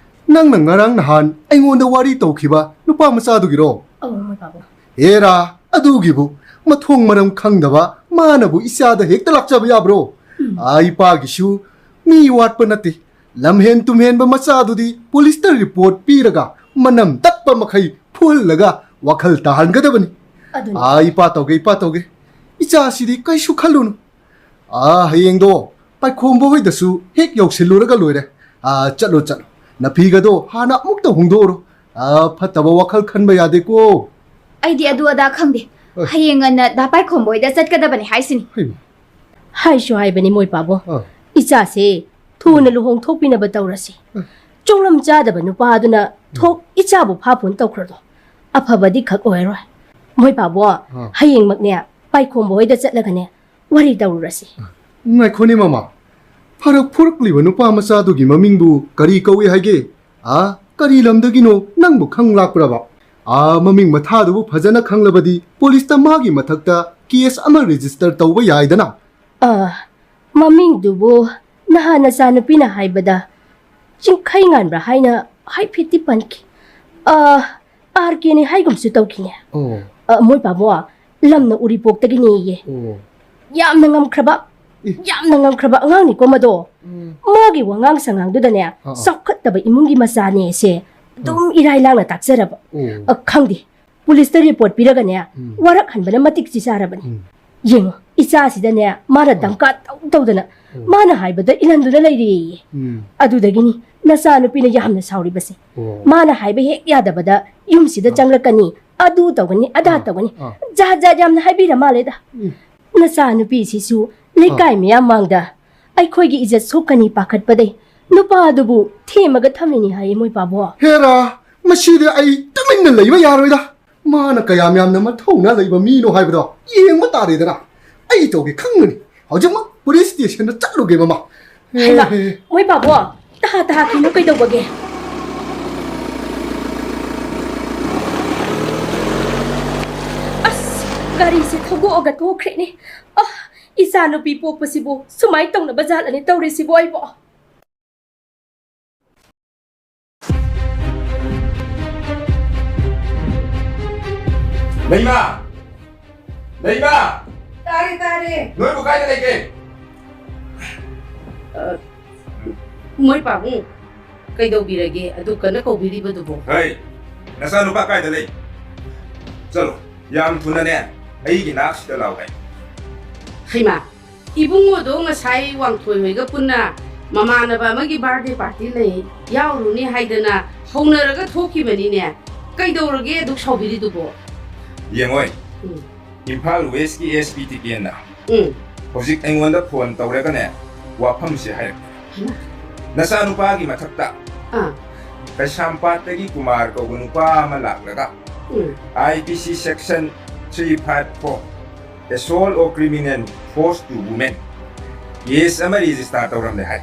ꯅꯪꯅ ꯉꯔꯥꯡ ꯅꯍꯥꯟ ꯑꯩꯉꯣꯟꯗ ꯋꯥꯔꯤ ꯇꯧꯈꯤꯕ ꯅꯨꯄꯥ ꯃꯆꯥꯗꯨꯒꯤꯔꯣ? ꯑꯧ, ꯃꯣꯏ ꯄꯥꯕꯨꯡ꯫ ꯑꯦꯔꯥ, ꯑꯗꯨꯒꯤꯕꯨ ꯃꯊꯣꯡ ꯃꯔꯝ ꯈꯪꯗꯕ ꯃꯥꯅꯕꯨ ꯏꯆꯥꯗ ꯍꯦꯛꯇ ꯂꯥꯛꯆꯕ ꯌꯥꯕ꯭ꯔꯣ? ꯎꯝ꯫ ꯑꯥ, ꯏꯄꯥꯒꯤꯁꯨ ꯃꯤ ꯋꯥꯠꯄ ꯅꯠꯇꯦ꯫ ꯂꯝꯍꯦꯟ ꯇꯨꯝꯍꯦꯟꯕ ꯃꯆꯥꯗꯨꯗꯤ ꯄꯨꯂꯤꯁꯇ ꯔꯤꯄꯣꯔꯠ ꯄꯤꯔꯒ ꯃꯅꯝ ꯇꯠꯄ ꯃꯈꯩ ꯐꯨꯍꯜꯂꯒ ꯋꯥꯈꯜ ꯇꯥꯍꯟꯒꯗꯕꯅꯤ꯫ ꯑꯗꯨꯅꯤ꯫ ꯑꯥ, ꯏꯄꯥ ꯇꯧꯒꯦ, ꯏꯄꯥ ꯇꯧꯒꯦ꯫ ꯏꯆꯥꯁꯤꯗꯤ ꯀꯩꯁꯨ ꯈꯜꯂꯨꯅꯨ꯫ ꯑꯥ, ꯍꯌꯦꯡꯗꯣ ꯄꯥꯏꯈꯣꯝꯕ ꯍꯣꯏꯗꯁꯨ ꯍꯦꯛ ꯌꯧꯁꯤꯜꯂꯨꯔꯒ ꯂꯣꯏꯔꯦ꯫ ꯑꯥ, ꯆꯠꯂꯣ, ꯆꯠꯂꯣ꯫ ꯅꯐꯤꯒꯗꯣ ꯍꯥꯟꯅ ꯑꯃꯨꯛꯇ ꯍꯣꯡꯗꯣꯛꯎꯔꯣ꯫ ꯑꯥ, ꯐꯠꯇꯕ ꯋꯥꯈꯜ ꯈꯟꯕ ꯌꯥꯗꯦꯀꯣ꯫ ꯑꯩꯗꯤ ꯑꯗꯨ ꯑꯗꯥ ꯈꯪꯗꯦ꯫ ꯑ꯫ ꯍꯌꯦꯡ ꯉꯟꯅ ꯗꯥ ꯄꯥꯏꯈꯣꯝꯕ ꯍꯣꯏꯗ ꯆꯠꯀꯗꯕꯅꯤ ꯍꯥꯏꯁꯤꯅꯤ꯫ ꯍꯩꯃꯥ꯫ ꯍꯥꯏꯁꯨ ꯍꯥꯏꯕꯅꯤ ꯃꯣꯏ ꯄꯥꯕꯨꯡ꯫ ꯑ꯫ ꯏꯆꯥꯁꯦ ꯊꯨꯅ ꯎꯝ꯫ ꯂꯨꯍꯣꯡ ꯊꯣꯛꯄꯤꯅꯕ ꯇꯧꯔꯁꯤ꯫ ꯑ꯫ ꯆꯣꯡꯂꯝ ꯆꯥꯗꯕ ꯅꯨꯄꯥꯗꯨꯅ ꯎꯝ꯫ ꯊꯣꯛ ꯏꯆꯥꯕꯨ ꯐꯥ ꯄꯨꯟ ꯇꯧꯈ꯭ꯔꯗꯣ ꯑꯐꯕꯗꯤ ꯈꯛ ꯑꯣꯏꯔꯣꯏ꯫ ꯃꯣꯏ ꯄꯥꯕꯨꯡ, ꯑ꯫ ꯍꯌꯦꯡꯃꯛꯅꯦ ꯄꯥꯏꯈꯣꯝꯕ ꯍꯣꯏꯗ ꯆꯠꯂꯒꯅꯦ ꯋꯥꯔꯤ ꯇꯧꯔꯨꯔꯁꯤ꯫ ꯉꯥꯏꯈꯣꯅꯦ ꯃꯃꯥ, ꯐꯔꯛ ꯐꯨꯔꯛꯂꯤꯕ ꯅꯨꯄꯥ ꯃꯆꯥꯗꯨꯒꯤ ꯃꯃꯤꯡꯕꯨ ꯀꯔꯤ ꯀꯧꯏ ꯍꯥꯏꯒꯦ? ꯑꯥ, ꯀꯔꯤ ꯂꯝꯗꯒꯤꯅꯣ ꯅꯪꯕꯨ ꯈꯪ ꯂꯥꯛꯄ꯭ꯔꯕ? ꯑꯥ, ꯃꯃꯤꯡ ꯃꯊꯥꯗꯨꯕꯨ ꯐꯖꯅ ꯈꯪꯂꯕꯗꯤ ꯄꯨꯂꯤꯁꯇ ꯃꯥꯒꯤ ꯃꯊꯛꯇ ꯀꯦꯁ ꯑꯃ ꯔꯦꯖꯤꯁꯇꯔ ꯇꯧꯕ ꯌꯥꯏꯗꯅ꯫ ꯑꯥ, ꯃꯃꯤꯡꯗꯨꯕꯨ ꯅꯍꯥꯟ ꯅꯆꯥꯅꯨꯄꯤꯅ ꯍꯥꯏꯕꯗ ꯆꯤꯡꯈꯩ ꯉꯥꯟꯕ꯭ꯔꯥ ꯍꯥꯏꯅ ꯍꯥꯏꯐꯦꯠꯇꯤ ꯄꯟꯈꯤ꯫ ꯑꯥ, ꯑꯥꯔ ꯀꯦꯅꯤ ꯍꯥꯏꯒꯨꯝꯁꯨ ꯇꯧꯈꯤꯅꯦ꯫ ꯑꯣ꯫ ꯑ, ꯃꯣꯏ ꯄꯥꯕꯨꯡ, ꯂꯝꯅ ꯎꯔꯤꯄꯣꯛꯇꯒꯤꯅꯦꯌꯦ꯫ ꯑꯣ꯫ ꯌꯥꯝꯅ ꯉꯝꯈ꯭ꯔꯕ, ꯑꯦ꯫ ꯌꯥꯝꯅ ꯉꯝꯈ꯭ꯔꯕ ꯑꯉꯥꯡꯅꯤꯀꯣ ꯃꯗꯣ꯫ ꯎꯝ꯫ ꯃꯥꯒꯤ ꯋꯥꯉꯥꯡ ꯁꯉꯥꯡꯗꯨꯗꯅꯦ, ꯑꯥ, ꯑꯥ꯫ ꯆꯥꯎꯈꯠꯇꯕ ꯏꯃꯨꯡꯒꯤ ꯃꯆꯥꯅꯦꯁꯦ ꯑꯗꯨꯝ ꯑꯥ꯫ ꯏꯔꯥꯏ ꯂꯥꯡꯅ ꯇꯥꯛꯆꯔꯕ꯫ ꯑꯣ꯫ ꯑ, ꯈꯪꯗꯦ, ꯄꯨꯂꯤꯁꯇ ꯔꯤꯄꯣꯔꯠ ꯄꯤꯔꯒꯅꯦ, ꯎꯝ꯫ ꯋꯥꯔꯛꯍꯟꯕꯅ ꯃꯇꯤꯛ ꯆꯤꯆꯥꯔꯕꯅꯤ꯫ ꯎꯝ꯫ ꯌꯦꯡꯉꯣ, ꯏꯆꯥꯁꯤꯗꯅꯦ, ꯃꯥꯅ ꯑꯥ꯫ ꯗꯝꯀꯥ ꯇꯧ ꯇꯧꯗꯅ, ꯑꯣ꯫ ꯃꯥꯅ ꯍꯥꯏꯕꯗ ꯏꯜꯍꯟꯗꯨꯅ ꯂꯩꯔꯦꯌꯦ꯫ ꯎꯝ꯫ ꯑꯗꯨꯗꯒꯤꯅꯤ ꯅꯆꯥꯅꯨꯄꯤꯅ ꯌꯥꯝꯅ ꯁꯥꯎꯔꯤꯕꯁꯦ꯫ ꯑꯣ꯫ ꯃꯥꯅ ꯍꯥꯏꯕ ꯍꯦꯛ ꯌꯥꯗꯕꯗ ꯌꯨꯝꯁꯤꯗ ꯑꯥ꯫ ꯆꯪꯂꯛꯀꯅꯤ, ꯑꯗꯨ ꯇꯧꯒꯅꯤ, ꯑꯗꯥ ꯑꯥ, ꯇꯧꯒꯅꯤ꯫ ꯑꯥ꯫ ꯖꯥꯠ ꯖꯥꯠ ꯌꯥꯝꯅ ꯍꯥꯏꯕꯤꯔ ꯃꯥꯜꯂꯦꯗ꯫ ꯎꯝ꯫ ꯅꯆꯥꯅꯨꯄꯤꯁꯤꯁꯨ ꯂꯩꯀꯥꯏ ꯑꯥ꯫ ꯃꯌꯥꯝ ꯃꯥꯡꯗ ꯑꯩꯈꯣꯏꯒꯤ ꯏꯖꯠ ꯁꯣꯛꯀꯅꯤ ꯄꯥꯈꯠꯄꯗꯩ ꯅꯨꯄꯥꯗꯨꯕꯨ ꯊꯦꯝꯃꯒ ꯊꯝꯂꯤꯅꯤ ꯍꯥꯏꯌꯦ, ꯃꯣꯏ ꯄꯥꯕꯨꯡ꯫ ꯍꯦꯔꯥ, ꯃꯁꯤꯗꯤ ꯑꯩ ꯇꯨꯃꯤꯟꯅ ꯂꯩꯕ ꯌꯥꯔꯣꯏꯗ꯫ ꯃꯥꯅ ꯀꯌꯥꯝ ꯌꯥꯝꯅ ꯃꯊꯧꯅꯥ ꯂꯩꯕ ꯃꯤꯅꯣ ꯍꯥꯏꯕꯗꯣ ꯌꯦꯡꯕ ꯇꯥꯔꯦꯗꯅ꯫ ꯑꯩ ꯇꯧꯒꯦ ꯈꯪꯒꯅꯤ꯫ ꯍꯧꯖꯤꯛꯃꯛ ꯄꯨꯂꯤꯁ ꯁ꯭ꯇꯦꯁꯟꯗ ꯆꯠꯂꯨꯒꯦ, ꯃꯃꯥ꯫ ꯍꯩꯃꯥ, ꯃꯣꯏ ꯄꯥꯕꯨꯡ, ꯇꯍꯥ ꯇꯍꯥ ꯀꯩꯅꯣ ꯀꯩꯗꯧꯕꯒꯦ? ꯑꯁ, ꯒꯥꯔꯤꯁꯦ ꯊꯧꯗꯣꯛꯑꯒ ꯊꯣꯛꯈ꯭ꯔꯦꯅꯦ꯫ ꯑ, ꯏꯆꯥ ꯅꯨꯄꯤ ꯄꯣꯛꯄꯁꯤꯕꯨ ꯁꯨꯃꯥꯏꯅ ꯇꯧꯅꯕ ꯖꯥꯠꯂꯅꯦ ꯇꯧꯔꯤꯁꯤꯕꯨ ꯑꯩꯕꯨ? ꯂꯩꯃ! ꯂꯩꯃ! ꯇꯥꯔꯦ, ꯇꯥꯔꯦ꯫ ꯅꯣꯏꯕꯨ ꯀꯥꯏꯗ ꯂꯩꯒꯦ? ꯑ, ꯃꯣꯏ ꯄꯥꯕꯨꯡ, ꯀꯩꯗꯧꯕꯤꯔꯒꯦ? ꯑꯗꯨ ꯀꯟꯅ ꯀꯧꯕꯤꯔꯤꯕꯗꯨꯕꯣ? ꯍꯩ, ꯅꯆꯥꯅꯨꯄꯥ ꯀꯥꯏꯗ ꯂꯩ? ꯆꯠꯂꯣ, ꯌꯥꯝ ꯊꯨꯅꯅꯦ, ꯑꯩꯒꯤ ꯅꯥꯛꯁꯤꯗ ꯂꯥꯛꯑꯣ ꯍꯥꯏ꯫ ꯍꯩꯃꯥ, ꯏꯕꯨꯡꯉꯣꯗꯣ ꯉꯁꯥꯏ ꯋꯥꯡꯊꯣꯏ ꯍꯣꯏꯒ ꯄꯨꯟꯅ ꯃꯃꯥꯟꯅꯕ ꯑꯃꯒꯤ birthday party ꯂꯩ, ꯌꯥꯎꯔꯨꯅꯤ ꯍꯥꯏꯗꯅ ꯍꯧꯅꯔꯒ ꯊꯣꯛꯈꯤꯕꯅꯤꯅꯦ꯫ ꯀꯩꯗꯧꯔꯒꯦ ꯑꯗꯨꯛ ꯁꯥꯎꯕꯤꯔꯤꯗꯨꯕꯣ? ꯌꯦꯡꯉꯣꯏ꯫ ꯎꯝ꯫ ꯏꯝꯐꯥꯜ Westꯀꯤ SP ꯇꯤꯀꯦꯟꯅ ꯎꯝ꯫ ꯍꯧꯖꯤꯛ ꯑꯩꯉꯣꯟꯗ phone ꯇꯧꯔꯒꯅꯦ, ꯋꯥꯐꯝꯁꯦ ꯍꯥꯏꯔꯛꯀꯦ꯫ ꯍꯩꯃꯥ꯫ ꯅꯆꯥꯅꯨꯄꯥꯒꯤ ꯃꯊꯛꯇ ꯑꯥ꯫ ꯀꯩꯁꯥꯝꯄꯥꯠꯇꯒꯤ ꯀꯨꯃꯥꯔ ꯀꯧꯕ ꯅꯨꯄꯥ ꯑꯃ ꯂꯥꯛꯂꯒ ꯎꯝ꯫ IPC section three five four, assault or criminal force to women, case ꯑꯃ register ꯇꯧꯔꯝꯂꯦ ꯍꯥꯏ꯫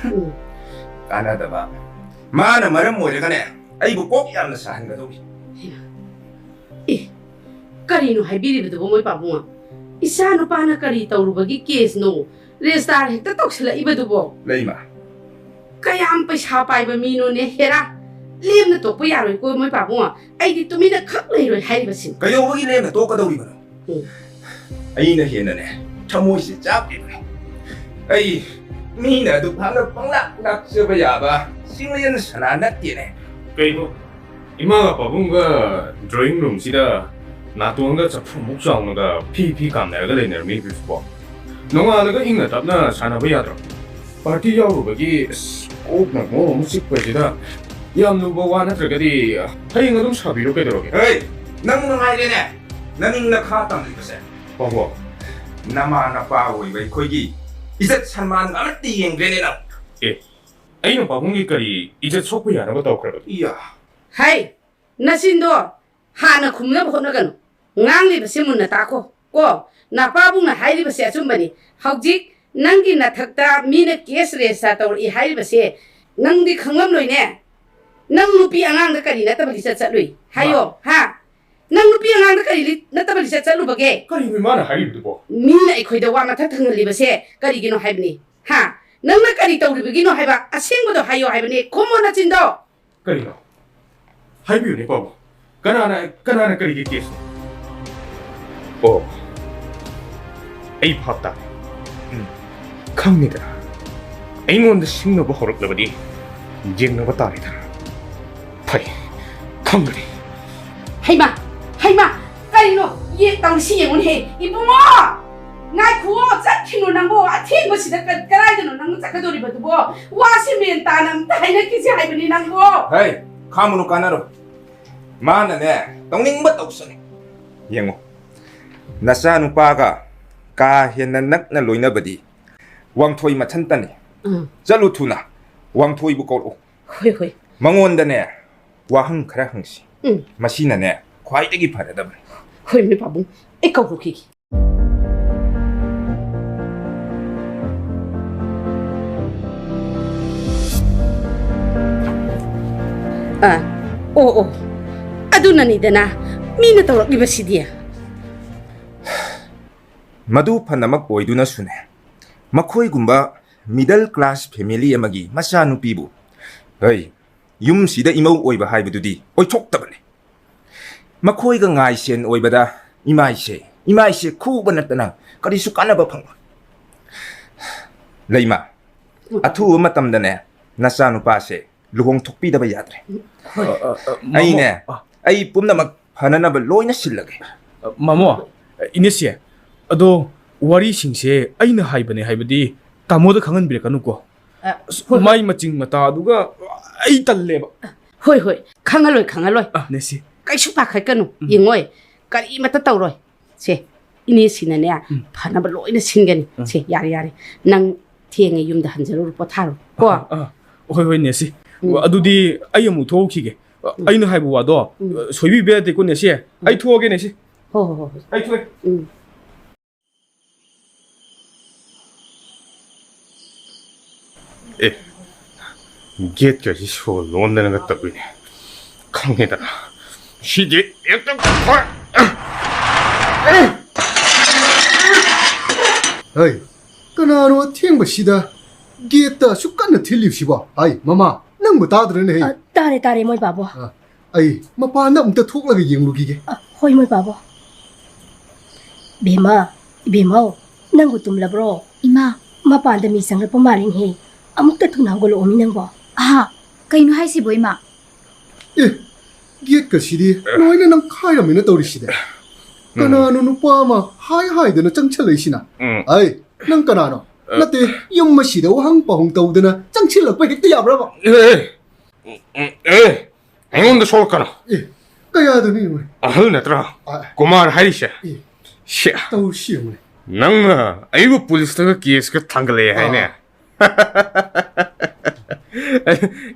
ꯎꯝ꯫ ꯀꯥꯟꯅꯗꯕ꯫ ꯃꯥꯅ ꯃꯔꯝ ꯑꯣꯏꯔꯒꯅꯦ, ꯑꯩꯕꯨ ꯀꯣꯛ ꯌꯥꯝꯅ ꯁꯥꯍꯟꯒꯗꯧꯔꯤ꯫ ꯍꯩꯃꯥ꯫ ꯑꯦ, ꯀꯔꯤꯅꯣ ꯍꯥꯏꯕꯤꯔꯤꯕꯗꯨꯕꯨ, ꯃꯣꯏ ꯄꯥꯕꯨꯡ? ꯏꯆꯥ ꯅꯨꯄꯥꯅ ꯀꯔꯤ ꯇꯧꯔꯨꯕꯒꯤ caseꯅꯣ register ꯍꯦꯛꯇ ꯇꯧꯁꯤꯜꯂꯛꯏꯕꯗꯨꯕꯣ? ꯂꯩꯃ꯫ ꯀꯌꯥꯝ ꯄꯩꯁꯥ ꯄꯥꯏꯕ ꯃꯤꯅꯣꯅꯦ, ꯍꯦꯔꯥ! ꯂꯦꯝꯅ ꯇꯣꯛꯄ ꯌꯥꯔꯣꯏꯀꯣ, ꯃꯣꯏ ꯄꯥꯕꯨꯡ꯫ ꯑꯩꯗꯤ ꯇꯨꯃꯤꯟꯅ ꯈꯛ ꯂꯩꯔꯣꯏ ꯍꯥꯏꯔꯤꯕꯁꯤꯅꯤ꯫ ꯀꯩꯗꯧꯕꯒꯤ ꯂꯦꯝꯅ ꯇꯣꯛꯀꯗꯧꯔꯤꯕꯅꯣ? ꯎꯝ꯫ ꯑꯩꯅ ꯍꯦꯟꯅꯅꯦ, ꯊꯃꯣꯏꯁꯦ ꯆꯥꯛꯂꯤꯕꯅꯤ꯫ ꯑꯩ ꯃꯤꯅ ꯑꯗꯨ ꯐꯥꯅ ꯄꯪꯂꯥꯛ ꯂꯥꯛꯆꯕ ꯌꯥꯕ ꯆꯤꯡꯂꯦꯟ ꯁꯅꯥ ꯅꯠꯇꯦꯅꯦ꯫ ꯀꯩꯅꯣ? ꯏꯃꯥꯒ ꯄꯥꯕꯨꯡꯒ drawing roomꯁꯤꯗ ꯅꯥꯇꯣꯟꯒ ꯆꯐꯨꯃꯨꯛ ꯆꯥꯎꯅꯒ ꯐꯤ ꯐꯤ ꯀꯥꯝꯅꯔꯒ ꯂꯩꯅꯔꯝꯃꯤꯕꯁꯤꯕꯣ? ꯅꯣꯡꯉꯥꯜꯂꯒ ꯏꯪꯅ ꯇꯞꯅ ꯁꯥꯟꯅꯕ ꯌꯥꯗ꯭ꯔꯣ? Party ꯌꯥꯎꯔꯨꯕꯒꯤ ꯑꯁ, ꯀꯣꯛꯅ ꯃꯔꯣꯟ ꯑꯃ ꯆꯤꯛꯄꯁꯤꯗ꯫ ꯌꯥꯝ ꯂꯨꯕ ꯋꯥ ꯅꯠꯇ꯭ꯔꯒꯗꯤ ꯍꯌꯦꯡ ꯑꯗꯨꯝ ꯁꯥꯕꯤꯔꯣ, ꯀꯩꯗꯧꯔꯒꯦ? ꯍꯦ! ꯅꯪ ꯃꯉꯥꯏꯔꯦꯅꯦ ꯅꯅꯤꯡ ꯅꯈꯥ ꯇꯝꯂꯤꯕꯁꯦ꯫ ꯄꯥꯕꯨꯡ꯫ ꯅꯃꯥ ꯅꯄꯥ ꯑꯣꯏꯕ ꯑꯩꯈꯣꯏꯒꯤ ꯏꯖꯠ ꯁꯟꯃꯥꯟ ꯑꯃꯠꯇ ꯌꯦꯡꯗ꯭ꯔꯦꯅꯦ ꯅꯪ꯫ ꯑꯦ, ꯑꯩꯅ ꯄꯥꯕꯨꯡꯒꯤ ꯀꯔꯤ ꯏꯖꯠ ꯁꯣꯛꯄ ꯌꯥꯅꯕ ꯇꯧꯈ꯭ꯔꯕꯒꯦ? ꯏꯌꯥ꯫ ꯍꯩ! ꯅꯆꯤꯟꯗꯣ ꯍꯥꯟꯅ ꯈꯨꯝꯅꯕ ꯍꯣꯠꯅꯒꯅꯨ꯫ ꯉꯥꯡꯂꯤꯕꯁꯤ ꯃꯨꯟꯅ ꯇꯥꯈꯣ꯫ ꯀꯣ, ꯅꯄꯥꯕꯨꯡꯅ ꯍꯥꯏꯔꯤꯕꯁꯦ ꯑꯆꯨꯝꯕꯅꯤ꯫ ꯍꯧꯖꯤꯛ ꯅꯪꯒꯤ ꯅꯊꯛꯇ ꯃꯤꯅ case register ꯇꯧꯔꯛꯏ ꯍꯥꯏꯔꯤꯕꯁꯦ ꯅꯪꯗꯤ ꯈꯪꯂꯝꯂꯣꯏꯅꯦ꯫ ꯅꯪ ꯅꯨꯄꯤ ꯑꯉꯥꯡꯗ ꯀꯔꯤ ꯅꯠꯇꯕ ꯂꯤꯆꯠ ꯆꯠꯂꯨꯏ? ꯍꯥꯏꯌꯣ, ꯃꯥ꯫ ꯍꯥ? ꯅꯪ ꯅꯨꯄꯤ ꯑꯉꯥꯡꯗ ꯀꯔꯤ ꯂꯤ-, ꯅꯠꯇꯕ ꯂꯤꯆꯠ ꯆꯠꯂꯨꯕꯒꯦ? ꯀꯔꯤꯅꯣ ꯏꯃꯥꯅ ꯍꯥꯏꯔꯤꯕꯗꯨꯕꯣ? ꯃꯤꯅ ꯑꯩꯈꯣꯏꯗ ꯋꯥ ꯃꯊꯛ ꯊꯪꯍꯜꯂꯤꯕꯁꯦ ꯀꯔꯤꯒꯤꯅꯣ ꯍꯥꯏꯕꯅꯤ? ꯍꯥ? ꯅꯪꯅ ꯀꯔꯤ ꯇꯧꯔꯤꯕꯒꯤꯅꯣ ꯍꯥꯏꯕ? ꯑꯁꯦꯡꯕꯗꯣ ꯍꯥꯏꯌꯣ ꯍꯥꯏꯕꯅꯤ꯫ ꯈꯨꯝꯃꯣ ꯅꯆꯤꯟꯗꯣ꯫ ꯀꯔꯤꯅꯣ? ꯍꯥꯏꯕꯤꯌꯨꯅꯦ, ꯄꯥꯕꯨꯡ꯫ ꯀꯅꯥꯅ, ꯀꯅꯥꯅ ꯀꯔꯤꯒꯤ case ꯅꯣ? ꯑꯣ, ꯑꯩ ꯚꯥꯞ ꯇꯥꯔꯦ꯫ ꯎꯝ, ꯈꯪꯉꯤꯗꯅ, ꯑꯩꯉꯣꯟꯗ ꯁꯤꯡꯅꯕ ꯍꯧꯔꯛꯂꯕꯗꯤ ꯌꯦꯡꯅꯕ ꯇꯥꯔꯦꯗꯅ꯫ ꯐꯩ, ꯈꯪꯒꯅꯤ꯫ ꯍꯩꯃꯥ! ꯍꯩꯃꯥ! ꯀꯔꯤꯅꯣ? ꯌꯦ, ꯇꯧꯔꯤꯁꯤ ꯌꯦꯡꯉꯨꯅꯦꯍꯦ! ꯏꯕꯨꯡꯉꯣ! ꯉꯥꯏꯈꯨꯑꯣ! ꯆꯠꯈꯤꯅꯨ ꯅꯪꯕꯨ! ꯑꯊꯦꯡꯕꯁꯤꯗ ꯀ-, ꯀꯗꯥꯏꯗꯅꯣ ꯅꯪ ꯆꯠꯀꯗꯧꯔꯤꯕꯗꯨꯕꯣ? ꯋꯥꯁꯤ ꯃꯦꯟ ꯇꯥꯅ ꯑꯝꯇ ꯍꯥꯏꯅꯈꯤꯁꯤ ꯍꯥꯏꯕꯅꯤ ꯅꯪꯕꯨ! ꯍꯩ! ꯈꯥꯝꯃꯨꯅꯨ, ꯀꯥꯟꯅꯔꯣꯏ꯫ ꯃꯥꯅꯅꯦ, ꯇꯧꯅꯤꯡꯕ ꯇꯧꯁꯅꯨ꯫ ꯌꯦꯡꯉꯨ, ꯅꯆꯥꯅꯨꯄꯥꯒ ꯀꯥ ꯍꯦꯟꯅ ꯅꯛꯅ ꯂꯣꯏꯅꯕꯗꯤ ꯋꯥꯡꯊꯣꯏ ꯃꯊꯟꯇꯅꯤ꯫ ꯎꯝ꯫ ꯆꯠꯂꯨ ꯊꯨꯅ, ꯋꯥꯡꯊꯣꯏꯕꯨ ꯀꯧꯔꯛꯎ꯫ ꯍꯣꯏ, ꯍꯣꯏ꯫ ꯃꯉꯣꯟꯗꯅꯦ, ꯋꯥꯍꯪ ꯈꯔ ꯍꯪꯁꯤ꯫ ꯎꯝ꯫ ꯃꯁꯤꯅꯅꯦ, ꯈ꯭ꯋꯥꯏꯗꯒꯤ ꯐꯔꯗꯕꯅꯤ꯫ ꯍꯣꯏ, ꯃꯤ ꯄꯥꯕꯨꯡ, ꯑꯩ ꯀꯧꯔꯨꯈꯤꯒꯦ꯫ ꯑꯥ, ꯑꯣ, ꯑꯣ, ꯑꯗꯨꯅꯅꯤꯗꯅ ꯃꯤꯅ ꯇꯧꯔꯛꯂꯤꯕꯁꯤꯗꯤ꯫ ꯃꯗꯨ ꯐꯅꯃꯛ ꯑꯣꯏꯗꯨꯅꯁꯨꯅꯦ, ꯃꯈꯣꯏꯒꯨꯝꯕ middle class family ꯑꯃꯒꯤ ꯃꯆꯥꯅꯨꯄꯤꯕꯨ, ꯍꯩ, ꯌꯨꯝꯁꯤꯗ ꯏꯃꯧ ꯑꯣꯏꯕ ꯍꯥꯏꯕꯗꯨꯗꯤ ꯑꯣꯏꯊꯣꯛꯇꯕꯅꯤ꯫ ꯃꯈꯣꯏꯒ ꯉꯥꯏꯁꯦꯟ ꯑꯣꯏꯕꯗ ꯏꯃꯥꯏꯁꯦ, ꯏꯃꯥꯏꯁꯦ ꯈꯨꯕ ꯅꯠꯇꯅ ꯀꯔꯤꯁꯨ ꯀꯥꯟꯅꯕ ꯐꯪꯂꯣꯏ꯫ ꯂꯩꯃ, ꯑꯊꯨꯕ ꯃꯇꯝꯗꯅꯦ ꯅꯆꯥꯅꯨꯄꯥꯁꯦ ꯂꯨꯍꯣꯡꯊꯣꯛꯄꯤꯗꯕ ꯌꯥꯗ꯭ꯔꯦ꯫ ꯍꯣꯏ꯫ ꯑ, ꯑ, ꯑ, ꯃꯥꯃꯣ꯫ ꯑꯩꯅꯦ, ꯑ꯫ ꯑꯩ ꯄꯨꯝꯅꯃꯛ ꯐꯅꯅꯕ ꯂꯣꯏꯅ ꯁꯤꯜꯂꯒꯦ꯫ ꯑ, ꯃꯥꯃꯣ, ꯏꯅꯦꯁꯦ, ꯑꯗꯣ ꯋꯥꯔꯤꯁꯤꯡꯁꯦ ꯑꯩꯅ ꯍꯥꯏꯕꯅꯦ ꯍꯥꯏꯕꯗꯤ ꯇꯥꯃꯣꯗ ꯈꯪꯍꯟꯕꯤꯔꯛꯀꯅꯨꯀꯣ꯫ ꯑ, ꯑꯁ, ꯍꯣꯏ, ꯍꯣꯏ꯫ ꯃꯥꯏ ꯃꯆꯤꯡ ꯃꯇꯥꯗꯨꯒ ꯑꯩ ꯇꯜꯂꯦꯕ꯫ ꯍꯣꯏ, ꯍꯣꯏ, ꯈꯪꯍꯜꯂꯣꯏ, ꯈꯪꯍꯜꯂꯣꯏ꯫ ꯑ, ꯅꯦꯁꯤ꯫ ꯀꯩꯁꯨ ꯄꯥꯈꯠꯀꯅꯨ, ꯎꯝ꯫ ꯌꯦꯡꯉꯣꯏ, ꯀꯔꯤꯃꯠꯇ ꯇꯧꯔꯣꯏ꯫ ꯁꯦ, ꯏꯅꯦꯁꯤꯅꯅꯦ, ꯎꯝ꯫ ꯐꯅꯕ ꯂꯣꯏꯅ ꯁꯤꯟꯒꯅꯤ꯫ ꯎꯝ꯫ ꯁꯦ, ꯌꯥꯔꯦ, ꯌꯥꯔꯦ, ꯅꯪ ꯊꯦꯡꯉꯦ, ꯌꯨꯝꯗ ꯍꯟꯖꯔꯨꯔꯣ, ꯄꯣꯊꯥꯔꯣ ꯀꯣ꯫ ꯑ, ꯑ, ꯍꯣꯏ, ꯍꯣꯏ, ꯅꯦꯁꯤ꯫ ꯎꯝ꯫ ꯑꯗꯨꯗꯤ ꯑꯩ ꯑꯃꯨꯛ ꯊꯣꯛꯎꯈꯤꯒꯦ꯫ ꯎꯝ꯫ ꯑꯩꯅ ꯍꯥꯏꯕ ꯋꯥꯗꯣ, ꯎꯝ꯫ ꯁꯣꯏꯕꯤꯕ ꯌꯥꯗꯦꯀꯣ, ꯅꯦꯁꯤ꯫ ꯑꯩ ꯎꯝ꯫ ꯊꯣꯛꯑꯒꯦ, ꯅꯦꯁꯤ꯫ ꯍꯣꯏ, ꯍꯣꯏ, ꯍꯣꯏ, ꯍꯣꯏ꯫ ꯑꯩ ꯊꯣꯛꯑꯦ꯫ ꯎꯝ꯫ ꯑꯦ, ꯒꯦꯠꯀꯁꯤ ꯁꯣ ꯂꯣꯟꯗꯅꯒ ꯇꯧꯏꯅꯦ꯫ ꯈꯪꯉꯦꯗꯅ꯫ ꯁꯤꯗꯤ ꯍꯦꯛꯇ ꯐ-, ꯍꯩ, ꯀꯅꯥꯅꯣ ꯑꯊꯦꯡꯕꯁꯤꯗ ꯒꯦꯠꯇ ꯑꯁꯨꯛ ꯀꯟꯅ ꯊꯤꯜꯂꯤꯕꯁꯤꯕꯣ? ꯍꯥꯏ, ꯃꯃꯥ, ꯅꯪꯕꯨ ꯇꯥꯗ꯭ꯔꯅꯦ, ꯍꯩ? ꯑ, ꯇꯥꯔꯦ, ꯇꯥꯔꯦ, ꯃꯣꯏ ꯕꯥꯕꯨ꯫ ꯑ, ꯑꯩ ꯃꯄꯥꯟꯗ ꯑꯝꯇ ꯊꯣꯛꯂꯒ ꯌꯦꯡꯂꯨꯈꯤꯒꯦ꯫ ꯑ, ꯍꯣꯏ, ꯃꯣꯏ ꯕꯥꯕꯨ꯫ ꯕꯦꯝꯃ, ꯏꯕꯦꯝꯃꯧ, ꯅꯪꯕꯨ ꯇꯨꯝꯂꯕ꯭ꯔꯣ? ꯏꯃꯥ꯫ ꯃꯄꯥꯟꯗ ꯃꯤ ꯆꯪꯂꯛꯄ ꯃꯥꯜꯂꯤꯅꯦꯍꯦ꯫ ꯑꯃꯨꯛꯇ ꯊꯨꯅ ꯍꯧꯒꯠꯂꯛꯑꯣꯃꯤ ꯅꯪꯕꯣ꯫ ꯑꯍꯥ, ꯀꯩꯅꯣ ꯍꯥꯏꯁꯤꯕꯣ, ꯏꯃꯥ? ꯑꯦ, ꯒꯦꯠꯀꯁꯤꯗꯤ ꯂꯣꯏꯅ ꯅꯪꯈꯥꯏꯔꯝꯃꯦꯅ ꯇꯧꯔꯤꯁꯤꯗꯤ꯫ ꯎꯝ꯫ ꯀꯅꯥꯅꯣ ꯅꯨꯄꯥ ꯑꯃ ꯍꯥꯏ ꯍꯥꯏꯗꯅ ꯆꯪꯁꯜꯂꯛꯏꯁꯤꯅ? ꯎꯝ꯫ ꯑꯩ, ꯅꯪ ꯀꯅꯥꯅꯣ? ꯑ꯫ ꯅꯠꯇꯦ, ꯌꯨꯝ ꯑꯁꯤꯗ ꯋꯥꯍꯪ ꯄꯥꯎꯍꯪ ꯇꯧꯗꯅ ꯆꯪꯁꯤꯜꯂꯛꯄ ꯍꯦꯛꯇ ꯌꯥꯕ꯭ꯔꯕ? ꯑꯦ, ꯑꯦ, ꯑꯦ, ꯑꯩꯉꯣꯟꯗ ꯁꯣꯛꯂꯛꯀꯅꯣ꯫ ꯑꯦ, ꯀꯌꯥꯗꯅꯣ ꯌꯦꯡꯉꯨꯅꯦ꯫ ꯑꯍꯜ ꯅꯠꯇ꯭ꯔꯥ? ꯑ꯫ ꯀꯨꯃꯥꯔ ꯍꯥꯏꯔꯤꯁꯦ? ꯑꯦ, ꯁꯦ꯫ ꯇꯧꯔꯤꯁꯤ ꯌꯦꯡꯉꯨꯅꯦ꯫ ꯅꯪꯅ ꯑꯩꯕꯨ ꯄꯨꯂꯤꯁꯇꯒ ꯀꯦꯁꯀ ꯊꯥꯡꯒꯠꯂꯛꯑꯦ ꯍꯥꯏꯅꯦ? ꯑꯥ꯫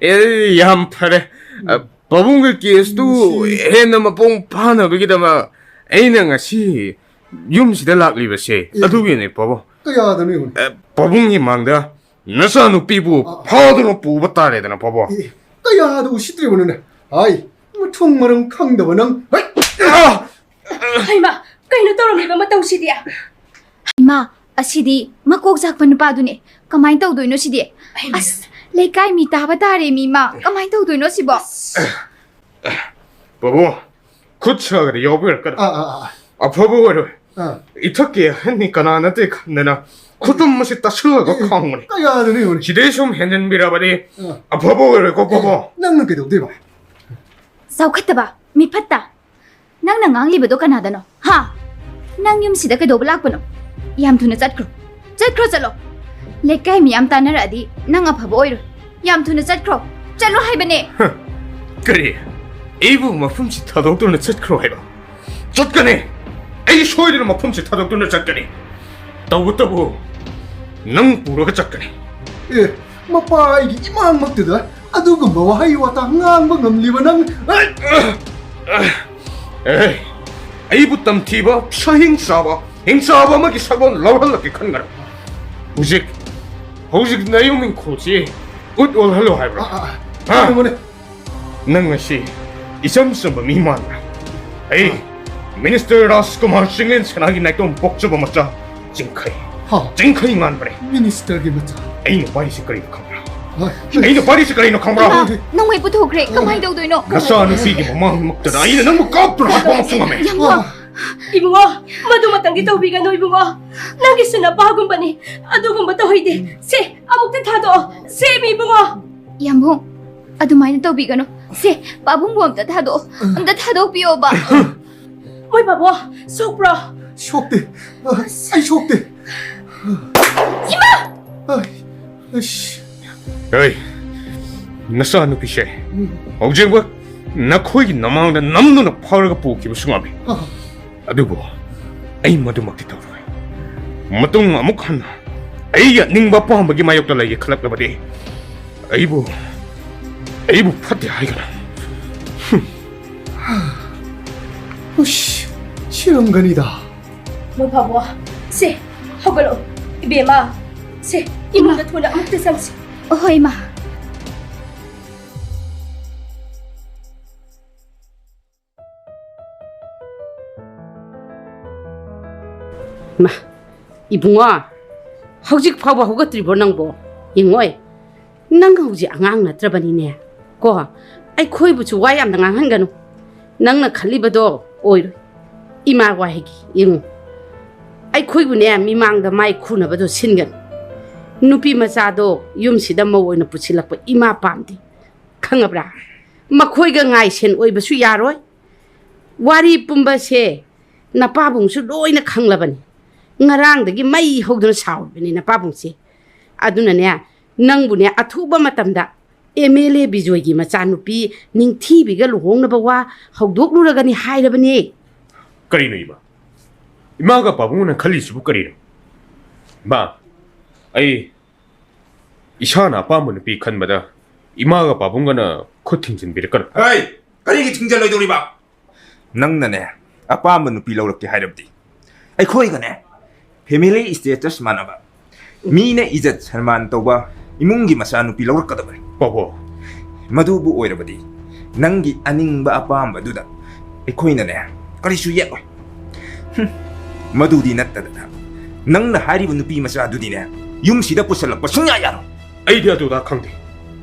ꯑꯦ, ꯌꯥꯝ ꯐꯔꯦ꯫ ꯎꯝ꯫ ꯄꯥꯕꯨꯡꯒꯤ ꯀꯦꯁꯇꯨ ꯅꯨꯡꯁꯤ꯫ ꯍꯦꯟꯅ ꯃꯄꯨꯡ ꯐꯥꯅꯕꯒꯤꯗꯃꯛ ꯑꯩꯅ ꯉꯁꯤ ꯌꯨꯝꯁꯤꯗ ꯂꯥꯛꯂꯤꯕꯁꯦ ꯑꯦ꯫ ꯑꯗꯨꯒꯤꯅꯦ, ꯄꯥꯕꯨꯡ꯫ ꯀꯌꯥꯗꯅꯣ ꯌꯦꯡꯉꯨꯅꯦ꯫ ꯑꯦ, ꯄꯥꯕꯨꯡꯒꯤ ꯃꯥꯡꯗ ꯅꯆꯥꯅꯨꯄꯤꯕꯨ ꯑꯥ꯫ ꯐꯥꯗꯨꯅ ꯄꯨꯕ ꯇꯥꯔꯦꯗꯅ, ꯄꯥꯕꯨꯡ꯫ ꯑꯦ, ꯀꯌꯥꯗ ꯎꯁꯤꯠꯇ꯭ꯔꯤꯕꯅꯣꯅꯦ? ꯍꯥꯏ, ꯃꯊꯣꯡ ꯃꯔꯝ ꯈꯪꯗꯕ ꯅꯪ꯫ ꯍꯩ! ꯑꯥ! ꯍꯩꯃꯥ, ꯀꯩꯅꯣ ꯇꯧꯔꯝꯃꯤꯕ ꯃꯇꯧꯁꯤꯗꯤ? ꯏꯃꯥ, ꯑꯁꯤꯗꯤ ꯃꯀꯣꯛ ꯆꯥꯛꯄ ꯅꯨꯄꯥꯗꯨꯅꯦ꯫ ꯀꯃꯥꯏꯅ ꯇꯧꯗꯣꯏꯅꯣ ꯁꯤꯗꯤ? ꯍꯩꯃꯥ꯫ ꯑꯁ, ꯂꯩꯀꯥꯏ ꯃꯤ ꯇꯥꯕ ꯇꯥꯔꯦ ꯃꯤ, ꯏꯃꯥ꯫ ꯀꯃꯥꯏꯅ ꯇꯧꯗꯣꯏꯅꯣ ꯁꯤꯕꯣ? ꯄꯥꯕꯨꯡ, ꯈꯨꯠ ꯁꯥꯒꯗꯤ ꯌꯥꯎꯕꯤꯔꯛꯀꯅꯨ꯫ ꯑꯥ, ꯑꯥ, ꯑꯥ꯫ ꯑꯐꯕ ꯑꯣꯏꯔꯣꯏ꯫ ꯑꯥ꯫ ꯏꯊꯛꯀꯤ ꯑꯍꯟꯅꯤ ꯀꯅꯥ ꯅꯠꯇꯦ ꯈꯟꯗꯅ ꯈꯨꯇꯨꯝ ꯑꯁꯤ ꯇꯥꯁꯤꯜꯂꯒ ꯑꯦ, ꯈꯥꯡꯕꯅꯤ꯫ ꯀꯌꯥꯗꯅꯣ ꯌꯦꯡꯉꯨꯅꯦ꯫ ꯁꯤꯗꯩ ꯁꯨꯝ ꯍꯦꯟꯖꯟꯕꯤꯔꯕꯗꯤ ꯑꯥ꯫ ꯑꯐꯕ ꯑꯣꯏꯔꯣꯏꯀꯣ, ꯑꯦ, ꯄꯥꯕꯨꯡ꯫ ꯅꯪꯅ ꯀꯩꯗꯧꯗꯣꯏꯕ? ꯆꯥꯎꯈꯠꯇꯕ, ꯃꯤꯐꯠꯇ꯫ ꯅꯪꯅ ꯉꯥꯡꯂꯤꯕꯗꯣ ꯀꯅꯥꯗꯅꯣ? ꯍꯥ? ꯅꯪ ꯌꯨꯝꯁꯤꯗ ꯀꯩꯗꯧꯕ ꯂꯥꯛꯄꯅꯣ? ꯌꯥꯝ ꯊꯨꯅ ꯆꯠꯈ꯭ꯔꯣ꯫ ꯆꯠꯈ꯭ꯔꯣ, ꯆꯠꯂꯣ꯫ ꯂꯩꯀꯥꯏ ꯃꯤꯌꯥꯝ ꯇꯥꯟꯅꯔꯛꯑꯗꯤ ꯅꯪ ꯑꯐꯕ ꯑꯣꯏꯔꯣꯏ꯫ ꯌꯥꯝ ꯊꯨꯅ ꯆꯠꯈ꯭ꯔꯣ꯫ ꯆꯠꯂꯣ ꯍꯥꯏꯕꯅꯦ꯫ ꯀꯔꯤ? ꯑꯩꯕꯨ ꯃꯐꯝꯁꯤ ꯊꯥꯗꯣꯛꯇꯨꯅ ꯆꯠꯈ꯭ꯔꯣ ꯍꯥꯏꯕ? ꯆꯠꯀꯅꯤ! ꯑꯩ ꯁꯣꯏꯗꯅ ꯃꯐꯝꯁꯤ ꯊꯥꯗꯣꯛꯇꯨꯅ ꯆꯠꯀꯅꯤ꯫ ꯇꯧꯕꯇꯕꯨ ꯅꯪ ꯄꯨꯔꯒ ꯆꯠꯀꯅꯤ꯫ ꯑꯦ, ꯃꯄꯥ ꯑꯩꯒꯤ ꯏꯃꯥꯡꯃꯛꯇꯨꯗ ꯑꯗꯨꯒꯨꯝꯕ ꯋꯥꯍꯩ ꯋꯥꯇꯥ ꯉꯥꯡꯕ ꯉꯝꯂꯤꯕ ꯅꯪ? ꯑꯦ, ꯑꯦ, ꯑꯦ, ꯑꯩꯕꯨ ꯇꯝꯊꯤꯕ, ꯁꯍꯤꯡ ꯆꯥꯕ, ꯍꯤꯡꯆꯥꯕ ꯑꯃꯒꯤ ꯁꯛꯂꯣꯟ ꯂꯧꯍꯜꯂꯛꯀꯦ ꯈꯟꯒꯅꯨ꯫ ꯍꯧꯖꯤꯛ, ꯍꯧꯖꯤꯛ ꯅꯌꯨꯝ ꯏꯪꯈꯣꯜꯁꯤ ꯎꯠ ꯑꯣꯜꯍꯜꯂꯣ ꯍꯥꯏꯕ꯭ꯔꯥ? ꯑ, ꯑ, ꯑ, ꯍꯥ? ꯀꯩꯅꯣꯅꯦ꯫ ꯅꯪ ꯑꯁꯤ ꯏꯆꯝ ꯆꯝꯕ ꯃꯤ ꯃꯥꯟꯕ꯭ꯔꯥ? ꯑꯩ, ꯑ꯫ ꯃꯤꯅꯤꯁꯇꯔ ꯔꯥꯖꯀꯨꯃꯥꯔ ꯆꯤꯡꯂꯦꯟ ꯁꯅꯥꯒꯤ ꯅꯥꯏꯇꯣꯝ ꯄꯣꯛꯆꯕ ꯃꯆꯥ ꯆꯤꯡꯈꯩ꯫ ꯍꯥ? ꯆꯤꯡꯈꯩ ꯉꯥꯟꯕꯅꯦ꯫ ꯃꯤꯅꯤꯁꯇꯔꯒꯤ ꯃꯆꯥ꯫ ꯑꯩꯅ ꯄꯥꯏꯔꯤꯁꯤ ꯀꯔꯤꯅꯣ ꯈꯪꯕ꯭ꯔꯥ? ꯍꯣꯏ꯫ ꯑꯩꯅ ꯄꯥꯏꯔꯤꯁꯤ ꯀꯔꯤꯅꯣ ꯈꯪꯕ꯭ꯔꯥ? ꯏꯃꯥ, ꯅꯪ ꯑꯩ ꯄꯨꯊꯣꯛꯈ꯭ꯔꯦ꯫ ꯀꯃꯥꯏꯅ ꯇꯧꯗꯣꯏꯅꯣ? ꯅꯆꯥꯅꯨꯄꯤꯒꯤ ꯃꯃꯥꯡꯃꯛꯇꯗ ꯑꯩꯅ ꯅꯪꯕꯨ ꯀꯥꯞꯇꯨꯅ ꯍꯥꯠꯄꯃꯛꯁꯨ ꯉꯝꯃꯦ꯫ ꯌꯥꯝꯕꯨꯡ꯫ ꯏꯕꯨꯡꯉꯣ, ꯃꯗꯨꯃꯇꯪꯗꯤ ꯇꯧꯕꯤꯒꯅꯨ ꯏꯕꯨꯡꯉꯣ꯫ ꯅꯪꯒꯤꯁꯨ ꯅꯄꯥꯒꯨꯝꯕꯅꯤ꯫ ꯑꯗꯨꯒꯨꯝꯕ ꯇꯧꯍꯩꯗꯦ꯫ ꯁꯦ, ꯑꯃꯨꯛꯇ ꯊꯥꯗꯣꯛꯑꯣ꯫ ꯁꯦ, ꯏꯕꯨꯡꯉꯣ꯫ ꯌꯥꯝꯕꯨꯡ, ꯑꯗꯨꯃꯥꯏꯅ ꯇꯧꯕꯤꯒꯅꯨ꯫ ꯁꯦ, ꯄꯥꯕꯨꯡꯕꯨ ꯑꯝꯇ ꯊꯥꯗꯣꯛꯑꯣ꯫ ꯑꯝꯇ ꯊꯥꯗꯣꯛꯄꯤꯌꯣꯕ꯫ ꯃꯣꯏ ꯄꯥꯕꯨꯡ, ꯁꯣꯛꯄ꯭ꯔꯣ? ꯁꯣꯛꯇꯦ꯫ ꯑ, ꯑꯩ ꯁꯣꯛꯇꯦ꯫ ꯏꯃꯥ! ꯑꯩ, ꯑꯩꯁ꯫ ꯑꯩ, ꯅꯆꯥꯅꯨꯄꯤꯁꯦ ꯎꯝ꯫ ꯍꯧꯖꯤꯛꯃꯛ ꯅꯈꯣꯏꯒꯤ ꯅꯃꯥꯡꯗ ꯅꯝꯗꯨꯅ ꯐꯥꯔꯒ ꯄꯨꯈꯤꯕꯁꯨ ꯉꯝꯃꯤ꯫ ꯑ꯫ ꯑꯗꯨꯕꯨ ꯑꯩ ꯃꯗꯨꯃꯛꯇꯤ ꯇꯧꯔꯣꯏ꯫ ꯃꯇꯨꯡ ꯑꯃꯨꯛ ꯍꯟꯅ ꯑꯩ ꯌꯥꯅꯤꯡꯕ ꯑꯄꯥꯝꯕꯒꯤ ꯃꯥꯌꯣꯛꯇ ꯂꯩꯒꯦ ꯈꯜꯂꯛꯂꯕꯗꯤ ꯑꯩꯕꯨ, ꯑꯩꯕꯨ ꯐꯠꯇꯦ ꯍꯥꯏꯒꯅꯨ꯫ ꯎꯁ, ꯁꯤꯔꯝꯒꯅꯤꯗ꯫ ꯃꯣꯏ ꯐꯥꯕꯣ, ꯁꯦ, ꯍꯧꯒꯠꯂꯛꯑꯣ꯫ ꯏꯕꯦꯝꯃ, ꯁꯦ, ꯏꯃꯨꯡꯗ ꯏꯃꯥ꯫ ꯊꯨꯅ ꯑꯃꯨꯛꯇ ꯆꯪꯁꯤ꯫ ꯍꯣꯏ, ꯏꯃꯥ꯫ ꯃꯥ, ꯏꯕꯨꯡꯉꯣ, ꯍꯧꯖꯤꯛ ꯐꯥꯎꯕ ꯍꯧꯒꯠꯇ꯭ꯔꯤꯕꯣ ꯅꯪꯕꯣ? ꯌꯦꯡꯉꯣꯏ, ꯅꯪ ꯍꯧꯖꯤꯛ ꯑꯉꯥꯡ ꯅꯠꯇ꯭ꯔꯕꯅꯤꯅꯦ꯫ ꯀꯣ, ꯑꯩꯈꯣꯏꯕꯨꯁꯨ ꯋꯥ ꯌꯥꯝꯅ ꯉꯥꯡꯍꯟꯒꯅꯨ꯫ ꯅꯪꯅ ꯈꯜꯂꯤꯕꯗꯣ ꯑꯣꯏꯔꯣꯏ꯫ ꯏꯃꯥ ꯋꯥꯍꯩꯒꯤ ꯌꯦꯡꯉꯨ꯫ ꯑꯩꯈꯣꯏꯕꯨꯅꯦ, ꯃꯤꯃꯥꯡꯗ ꯃꯥꯏ ꯈꯨꯅꯕꯗꯣ ꯁꯤꯟꯒꯅꯨ꯫ ꯅꯨꯄꯤ ꯃꯆꯥꯗꯣ ꯌꯨꯝꯁꯤꯗ ꯃꯧ ꯑꯣꯏꯅ ꯄꯨꯁꯤꯜꯂꯛꯄ ꯏꯃꯥ ꯄꯥꯝꯗꯦ꯫ ꯈꯪꯉꯕ꯭ꯔꯥ? ꯃꯈꯣꯏꯒ ꯉꯥꯏꯁꯦꯟ ꯑꯣꯏꯕꯁꯨ ꯌꯥꯔꯣꯏ꯫ ꯋꯥꯔꯤ ꯄꯨꯝꯕꯁꯦ ꯅꯄꯥꯕꯨꯡꯁꯨ ꯂꯣꯏꯅ ꯈꯪꯂꯕꯅꯤ꯫ ꯉꯔꯥꯡꯗꯒꯤ ꯃꯩ ꯍꯧꯗꯨꯅ ꯁꯥꯎꯔꯤꯕꯅꯤ ꯅꯄꯥꯕꯨꯡꯁꯦ꯫ ꯑꯗꯨꯅꯅꯦ, ꯅꯪꯕꯨꯅꯦ, ꯑꯊꯨꯕ ꯃꯇꯝꯗ ꯑꯦꯝ ꯑꯦꯜ ꯑꯦ ꯕꯤꯖꯣꯏꯒꯤ ꯃꯆꯥꯅꯨꯄꯤ ꯅꯤꯡꯊꯤꯕꯤꯒ ꯂꯨꯍꯣꯡꯅꯕ ꯋꯥ ꯍꯧꯗꯣꯛꯂꯨꯔꯒꯅꯤ ꯍꯥꯏꯔꯕꯅꯦ꯫ ꯀꯔꯤꯅꯣ ꯏꯃꯥ? ꯏꯃꯥꯒ ꯄꯥꯕꯨꯡꯅ ꯈꯜꯂꯤꯁꯤꯕꯨ ꯀꯔꯤꯅꯣ? ꯏꯃꯥ, ꯑꯩ ꯏꯁꯥꯅ ꯑꯄꯥꯝꯕ ꯅꯨꯄꯤ ꯈꯟꯕꯗ ꯏꯃꯥꯒ ꯄꯥꯕꯨꯡꯒꯅ ꯈꯨꯠ ꯊꯤꯡꯖꯤꯟꯕꯤꯔꯛꯀꯅꯨ꯫ ꯍꯩ! ꯀꯔꯤꯒꯤ ꯊꯤꯡꯖꯤꯜꯂꯣꯏꯗꯧꯔꯤꯕ? ꯅꯪꯅꯅꯦ, ꯑꯄꯥꯝꯕ ꯅꯨꯄꯤ ꯂꯧꯔꯛꯀꯦ ꯍꯥꯏꯔꯕꯗꯤ ꯑꯩꯈꯣꯏꯒꯅꯦ family status ꯃꯥꯟꯅꯕ, ꯃꯤꯅ ꯏꯖꯠ ꯁꯟꯃꯥꯟ ꯇꯧꯕ ꯏꯃꯨꯡꯒꯤ ꯃꯆꯥꯅꯨꯄꯤ ꯂꯧꯔꯛꯀꯗꯕꯅꯤ꯫ ꯄꯥꯕꯣ꯫ ꯃꯗꯨꯕꯨ ꯑꯣꯏꯔꯕꯗꯤ ꯅꯪꯒꯤ ꯑꯅꯤꯡꯕ ꯑꯄꯥꯝꯕꯗꯨꯗ ꯑꯩꯈꯣꯏꯅꯅꯦ ꯀꯔꯤꯁꯨ ꯌꯦꯠꯂꯣꯏ꯫ ꯍꯨꯝ, ꯃꯗꯨꯗꯤ ꯅꯠꯇꯗꯅ ꯅꯪꯅ ꯍꯥꯏꯔꯤꯕ ꯅꯨꯄꯤ ꯃꯆꯥꯗꯨꯗꯤꯅꯦ ꯌꯨꯝꯁꯤꯗ ꯄꯨꯁꯜꯂꯛꯄ ꯁꯨꯡꯌꯥ ꯌꯥꯔꯣꯏ꯫ ꯑꯩꯗꯤ ꯑꯗꯨꯗ ꯈꯪꯗꯦ꯫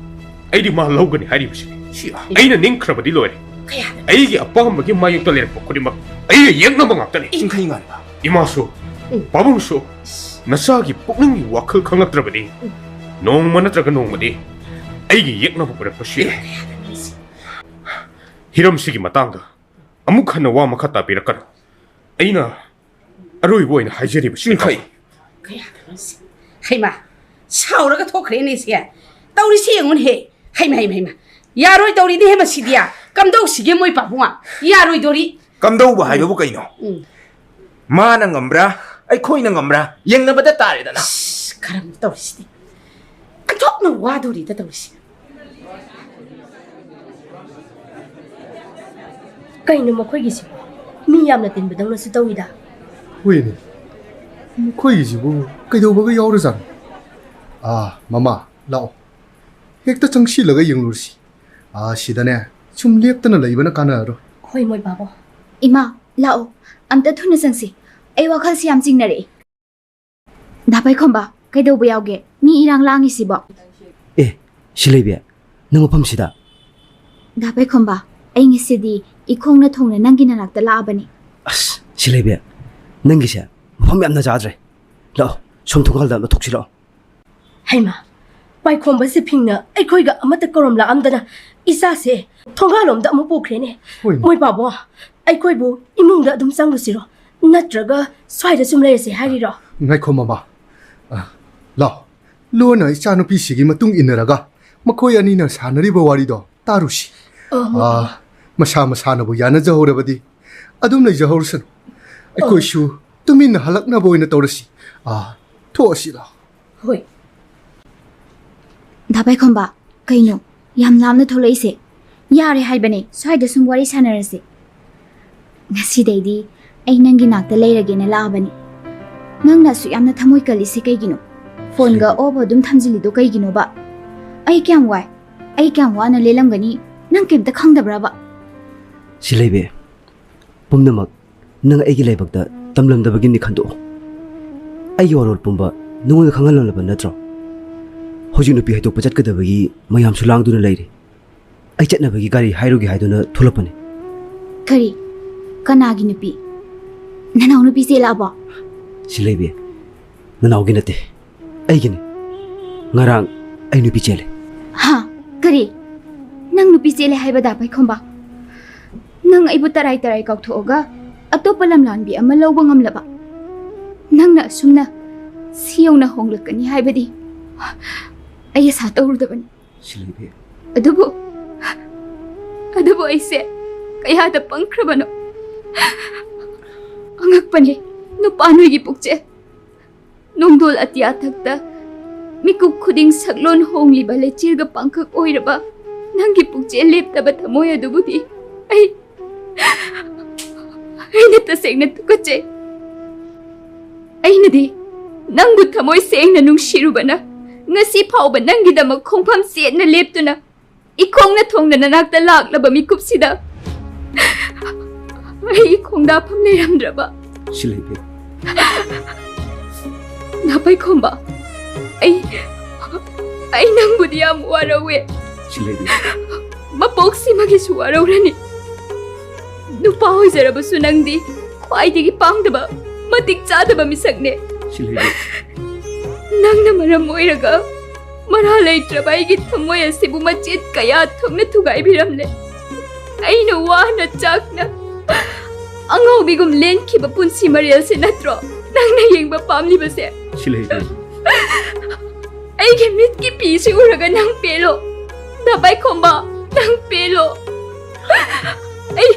ꯑꯩꯗꯤ ꯃꯥ ꯂꯧꯒꯅꯤ ꯍꯥꯏꯔꯤꯕꯁꯤꯅꯤ꯫ ꯁꯤ ꯑꯩꯅ ꯅꯤꯡꯈ꯭ꯔꯕꯗꯤ ꯂꯣꯏꯔꯦ꯫ ꯀꯌꯥꯗ? ꯑꯩꯒꯤ ꯑꯄꯥꯝꯕꯒꯤ ꯃꯥꯌꯣꯛꯇ ꯂꯩꯔꯛꯄ ꯈꯨꯗꯤꯡꯃꯛ ꯑꯩꯒ ꯌꯦꯛꯅꯕ ꯉꯥꯛꯇꯅꯤ꯫ ꯏꯪꯈꯩ ꯉꯥꯟꯕ꯫ ꯏꯃꯥꯁꯨ, ꯎꯝ꯫ ꯄꯥꯕꯨꯡꯁꯨ, ꯎꯝ꯫ ꯅꯆꯥꯒꯤ ꯄꯨꯛꯅꯤꯡꯒꯤ ꯋꯥꯈꯜ ꯈꯪꯂꯛꯇ꯭ꯔꯕꯗꯤ ꯎꯝ꯫ ꯅꯣꯡꯃ ꯅꯠꯇ꯭ꯔꯒ ꯅꯣꯡꯃꯗꯤ ꯑꯩꯒꯤ ꯌꯦꯛꯅꯕ ꯑꯣꯏꯔꯛꯄꯁꯨ ꯌꯥꯏ꯫ ꯀꯌꯥꯗ ꯅꯪꯁꯤ? ꯍꯤꯔꯝꯁꯤꯒꯤ ꯃꯇꯥꯡꯗ ꯑꯃꯨꯛ ꯍꯟꯅ ꯋꯥ ꯃꯈꯥ ꯇꯥꯕꯤꯔꯛꯀꯅꯨ꯫ ꯑꯩꯅ ꯑꯔꯣꯏꯕ ꯑꯣꯏꯅ ꯍꯥꯏꯖꯔꯤꯕꯁꯤ꯫ ꯏꯪꯈꯩ꯫ ꯀꯌꯥꯗꯅꯣ ꯁꯤ? ꯍꯩꯃꯥ, ꯁꯥꯎꯔꯒ ꯊꯣꯛꯈ꯭ꯔꯦꯅꯦ ꯁꯦ꯫ ꯇꯧꯔꯤꯁꯤ ꯌꯦꯡꯉꯨꯅꯦꯍꯦ꯫ ꯍꯩꯃꯥ, ꯍꯩꯃꯥ, ꯍꯩꯃꯥ꯫ ꯌꯥꯔꯣꯏꯗꯧꯔꯤꯅꯦꯍꯦ ꯃꯁꯤꯗꯤ꯫ ꯀꯝꯗꯧꯁꯤꯒꯦ ꯃꯣꯏ ꯄꯥꯕꯨꯡ? ꯌꯥꯔꯣꯏꯗꯧꯔꯤ꯫ ꯀꯝꯗꯧꯕ ꯎꯝ꯫ ꯍꯥꯏꯕꯕꯨ ꯀꯩꯅꯣ? ꯎꯝ꯫ ꯃꯥꯅ ꯉꯝꯕ꯭ꯔꯥ, ꯑꯩꯈꯣꯏꯅ ꯉꯝꯕ꯭ꯔꯥ ꯌꯦꯡꯅꯕꯗ ꯇꯥꯔꯦꯗꯅ꯫ ꯑꯁ, ꯀꯔꯝ ꯇꯧꯔꯤꯁꯤꯗꯤ? ꯑꯣꯟꯊꯣꯛꯅ ꯋꯥꯗꯧꯔꯤꯗ ꯇꯧꯔꯤꯁꯤ꯫ ꯀꯩꯅꯣ ꯃꯈꯣꯏꯒꯤꯁꯤꯕꯣ? ꯃꯤ ꯌꯥꯝꯅ ꯇꯤꯟꯕꯗꯧꯅꯁꯨ ꯇꯧꯏꯗ꯫ ꯍꯣꯏꯅꯦ, ꯃꯈꯣꯏꯒꯤꯁꯤꯕꯨ ꯀꯩꯗꯧꯕꯒ ꯌꯥꯎꯔꯖꯥꯠꯅꯣ? ꯑꯥ, ꯃꯃꯥ, ꯂꯥꯛꯑꯣ꯫ ꯍꯦꯛꯇ ꯆꯪꯁꯤꯜꯂꯒ ꯌꯦꯡꯂꯨꯔꯁꯤ꯫ ꯑꯥ, ꯁꯤꯗꯅꯦ, ꯁꯨꯝ ꯂꯦꯞꯇꯅ ꯂꯩꯕꯅ ꯀꯥꯟꯅꯔꯔꯣꯏ꯫ ꯍꯣꯏ, ꯃꯣꯏ ꯕꯥꯕꯣ꯫ ꯏꯃꯥ, ꯂꯥꯛꯑꯣ꯫ ꯑꯝꯇ ꯊꯨꯅ ꯆꯪꯁꯤ꯫ ꯑꯩ ꯋꯥꯈꯜꯁꯤ ꯌꯥꯝ ꯆꯤꯡꯅꯔꯛꯏ꯫ ꯗꯥ ꯄꯥꯏꯈꯣꯝꯕ, ꯀꯩꯗꯧꯕ ꯌꯥꯎꯒꯦ? ꯃꯤ ꯏꯔꯥꯡ ꯂꯥꯡꯉꯤꯁꯤꯕꯣ? ꯑꯦ, ꯁꯤꯂꯩꯕꯤ, ꯅꯪ ꯃꯐꯝꯁꯤꯗ? ꯗꯥ ꯄꯥꯏꯈꯣꯝꯕ, ꯑꯩ ꯉꯁꯤꯗꯤ ꯏꯈꯣꯡꯅ ꯊꯣꯡꯅ ꯅꯪꯒꯤ ꯅꯅꯥꯛꯇ ꯂꯥꯛꯑꯕꯅꯤ꯫ ꯑꯁ, ꯁꯤꯂꯩꯕꯤ, ꯅꯪꯒꯤꯁꯦ ꯃꯐꯝ ꯌꯥꯝꯅ ꯆꯥꯗ꯭ꯔꯦ꯫ ꯂꯥꯛꯑꯣ, ꯁꯣꯝ ꯊꯣꯡꯒꯥꯜꯗ ꯑꯃ ꯊꯣꯛꯁꯤ ꯂꯥꯛꯑꯣ꯫ ꯍꯩꯃꯥ, ꯄꯥꯏꯈꯣꯝꯕꯁꯦ ꯐꯤꯡꯅ ꯑꯩꯈꯣꯏꯒ ꯑꯃꯠꯇ ꯀꯧꯔꯝꯂꯛꯑꯝꯗꯅ ꯏꯆꯥꯁꯦ ꯊꯣꯡꯒꯥꯜꯂꯣꯝꯗ ꯑꯃꯨꯛ ꯄꯨꯈ꯭ꯔꯦꯅꯦ꯫ ꯍꯣꯏꯅꯦ꯫ ꯃꯣꯏ ꯄꯥꯕꯣ, ꯑꯩꯈꯣꯏꯕꯨ ꯏꯃꯨꯡꯗ ꯑꯗꯨꯝ ꯆꯪꯂꯨꯁꯤꯔꯣ? ꯅꯠꯇ꯭ꯔꯒ ꯁ꯭ꯋꯥꯏꯗ ꯁꯨꯝ ꯂꯩꯔꯁꯦ ꯍꯥꯏꯔꯤꯔꯣ? ꯉꯥꯏꯈꯣ ꯃꯃꯥ꯫ ꯑ, ꯂꯥꯎ, ꯂꯣꯟꯅ ꯏꯆꯥꯅꯨꯄꯤꯁꯤꯒꯤ ꯃꯇꯨꯡ ꯏꯟꯅꯔꯒ ꯃꯈꯣꯏ ꯑꯅꯤꯅ ꯁꯥꯟꯅꯔꯤꯕ ꯋꯥꯔꯤꯗꯣ ꯇꯥꯔꯨꯁꯤ꯫ ꯑ, ꯃꯁꯥ ꯃꯁꯥꯅꯕꯨ ꯌꯥꯅꯖꯍꯧꯔꯕꯗꯤ ꯑꯗꯨꯝ ꯂꯩꯖꯍꯧꯔꯁꯅꯨ꯫ ꯑꯩꯈꯣꯏꯁꯨ ꯇꯨꯃꯤꯟꯅ ꯍꯜꯂꯛꯅꯕ ꯑꯣꯏꯅ ꯇꯧꯔꯁꯤ꯫ ꯑ, ꯊꯣꯛꯑꯁꯤ ꯂꯥꯎ꯫ ꯍꯣꯏ꯫ ꯗꯥ ꯄꯥꯏꯈꯣꯝꯕ, ꯀꯩꯅꯣ ꯌꯥꯝ ꯂꯥꯞꯅ ꯊꯣꯛꯂꯛꯏꯁꯦ? ꯌꯥꯔꯦ ꯍꯥꯏꯕꯅꯦ, ꯁ꯭ꯋꯥꯏꯗ ꯁꯨꯝ ꯋꯥꯔꯤ ꯁꯥꯟꯅꯔꯁꯦ꯫ ꯉꯁꯤꯗꯩꯗꯤ ꯑꯩ ꯅꯪꯒꯤ ꯅꯥꯛꯇ ꯂꯩꯔꯒꯦꯅ ꯂꯥꯛꯑꯕꯅꯤ꯫ ꯅꯪꯅ ꯑꯁꯨꯛ ꯌꯥꯝꯅ ꯊꯃꯣꯏ ꯀꯜꯂꯤꯁꯦ ꯀꯩꯒꯤꯅꯣ? ꯐꯣꯟꯒ off ꯑꯗꯨꯝ ꯊꯝꯖꯤꯜꯂꯤꯗꯣ ꯀꯩꯒꯤꯅꯣꯕ? ꯑꯩ ꯀꯌꯥꯝ ꯋꯥꯏ, ꯑꯩ ꯀꯌꯥꯝ ꯋꯥꯅ ꯂꯦꯜꯂꯝꯒꯅꯤ, ꯅꯪ ꯀꯩꯝꯇ ꯈꯪꯗꯕ꯭ꯔꯕ? ꯁꯤꯂꯩꯕꯤ, ꯄꯨꯝꯅꯃꯛ ꯅꯪ ꯑꯩꯒꯤ ꯂꯥꯏꯕꯛꯇ ꯇꯝꯂꯝꯗꯕꯒꯤꯅꯤ ꯈꯟꯗꯣꯛꯑꯣ꯫ ꯑꯩꯒꯤ ꯋꯥꯔꯣꯜ ꯄꯨꯝꯕ ꯅꯉꯣꯟꯗ ꯈꯪꯍꯜꯂꯝꯂꯕ ꯅꯠꯇ꯭ꯔꯣ? ꯍꯧꯖꯤꯛ ꯅꯨꯄꯤ ꯍꯥꯏꯗꯣꯛꯄ ꯆꯠꯀꯗꯕꯒꯤ ꯃꯌꯥꯝꯁꯨ ꯂꯥꯡꯗꯨꯅ ꯂꯩꯔꯤ꯫ ꯑꯩ ꯆꯠꯅꯕꯒꯤ ꯒꯥꯔꯤ ꯍꯥꯏꯔꯨꯒꯦ ꯍꯥꯏꯗꯨꯅ ꯊꯣꯛꯂꯛꯄꯅꯤ꯫ ꯀꯔꯤ? ꯀꯅꯥꯒꯤ ꯅꯨꯄꯤ? ꯅꯅꯥꯎ ꯅꯨꯄꯤ ꯆꯦꯜꯂꯛꯑꯕꯣ? ꯁꯤꯂꯩꯕꯤ, ꯅꯅꯥꯎꯒꯤ ꯅꯠꯇꯦ, ꯑꯩꯒꯤꯅꯤ꯫ ꯉꯔꯥꯡ ꯑꯩ ꯅꯨꯄꯤ ꯆꯦꯜꯂꯦ꯫ ꯍꯥ? ꯀꯔꯤ? ꯅꯪ ꯅꯨꯄꯤ ꯆꯦꯜꯂꯦ ꯍꯥꯏꯕ, ꯗꯥ ꯄꯥꯏꯈꯣꯝꯕ? ꯅꯪ ꯑꯩꯕꯨ ꯇꯔꯥꯏ ꯇꯔꯥꯏ ꯀꯥꯎꯊꯣꯛꯑꯒ ꯑꯇꯣꯞꯄ ꯂꯝꯂꯥꯟꯕꯤ ꯑꯃ ꯂꯧꯕ ꯉꯝꯂꯕ? ꯅꯪꯅ ꯑꯁꯨꯝꯅ ꯁꯤ ꯌꯧꯅ ꯍꯣꯡꯂꯛꯀꯅꯤ ꯍꯥꯏꯕꯗꯤ ꯑꯩ ꯑꯁꯥ ꯇꯧꯔꯨꯗꯕꯅꯤ꯫ ꯁꯤꯂꯩꯕꯤ꯫ ꯑꯗꯨꯕꯨ, ꯑꯗꯨꯕꯨ ꯑꯩꯁꯦ ꯀꯌꯥꯗ ꯄꯪꯈ꯭ꯔꯕꯅꯣ꯫ ꯑꯉꯛꯄꯅꯤ, ꯅꯨꯄꯥ ꯅꯣꯏꯒꯤ ꯄꯨꯛꯆꯦꯜ꯫ ꯅꯣꯡꯗꯣꯜ ꯑꯇꯤꯌꯥ ꯊꯛꯇ ꯃꯤꯀꯨꯞ ꯈꯨꯗꯤꯡ ꯁꯛꯂꯣꯟ ꯍꯣꯡꯂꯤꯕ ꯂꯩꯆꯤꯜꯒ ꯄꯥꯡꯈꯛ ꯑꯣꯏꯔꯕ ꯅꯪꯒꯤ ꯄꯨꯛꯆꯦꯜ ꯂꯦꯞꯇꯕ ꯊꯃꯣꯏ ꯑꯗꯨꯕꯨꯗꯤ ꯑꯩ, ꯑꯩꯅ ꯇꯁꯦꯡꯅ ꯇꯨꯀꯠꯆꯩ꯫ ꯑꯩꯅꯗꯤ ꯅꯪꯕꯨ ꯊꯃꯣꯏ ꯁꯦꯡꯅ ꯅꯨꯡꯁꯤꯔꯨꯕꯅ ꯉꯁꯤ ꯐꯥꯎꯕ ꯅꯪꯒꯤꯗꯃꯛ ꯈꯣꯡꯐꯝ ꯆꯦꯠꯅ ꯂꯦꯞꯇꯨꯅ ꯏꯈꯣꯡꯅ ꯊꯣꯡꯅ ꯅꯅꯥꯛꯇ ꯂꯥꯛꯂꯕ ꯃꯤꯀꯨꯞꯁꯤꯗ ꯑꯩꯒꯤ ꯈꯣꯡꯗꯥꯐꯝ ꯂꯩꯔꯝꯗ꯭ꯔꯕ꯫ ꯁꯤꯂꯩꯕꯤ꯫ ꯅꯥꯄꯩꯈꯣꯝꯕ, ꯑꯩ, ꯑꯩ ꯅꯪꯕꯨꯗꯤ ꯌꯥꯝ ꯋꯥꯔꯧꯋꯦ꯫ ꯁꯤꯂꯩꯕꯤ꯫ ꯃꯄꯣꯛꯁꯤꯃꯒꯤꯁꯨ ꯋꯥꯔꯧꯔꯅꯤ꯫ ꯅꯨꯄꯥ ꯑꯣꯏꯖꯔꯕꯁꯨ ꯅꯪꯗꯤ ꯈ꯭ꯋꯥꯏꯗꯒꯤ ꯄꯥꯡꯗꯕ, ꯃꯇꯤꯛ ꯆꯥꯗꯕ ꯃꯤꯁꯛꯅꯦ꯫ ꯁꯤꯂꯩꯕꯤ꯫ ꯅꯪꯅ ꯃꯔꯝ ꯑꯣꯏꯔꯒ ꯃꯔꯥ ꯂꯩꯇ꯭ꯔꯕ ꯑꯩꯒꯤ ꯊꯃꯣꯏ ꯑꯁꯤꯕꯨ ꯃꯆꯦꯠ ꯀꯌꯥ ꯊꯣꯛꯅ ꯊꯨꯒꯥꯏꯕꯤꯔꯝꯂꯦ꯫ ꯑꯩꯅ ꯋꯥꯅ ꯆꯥꯛꯅ ꯑꯉꯥꯎꯕꯤꯒꯨꯝ ꯂꯦꯟꯈꯤꯕ ꯄꯨꯟꯁꯤ ꯃꯔꯦꯜꯁꯦ ꯅꯠꯇ꯭ꯔꯣ ꯅꯪꯅ ꯌꯦꯡꯕ ꯄꯥꯝꯂꯤꯕꯁꯦ? ꯁꯤꯂꯩꯕꯤ꯫ ꯑꯩꯒꯤ ꯃꯤꯠꯀꯤ ꯄꯤꯁꯤ ꯎꯔꯒ ꯅꯪ ꯄꯦꯜꯂꯣ꯫ ꯗꯥ ꯄꯥꯏꯈꯣꯝꯕ, ꯅꯪ ꯄꯦꯜꯂꯣ꯫ ꯑꯩ,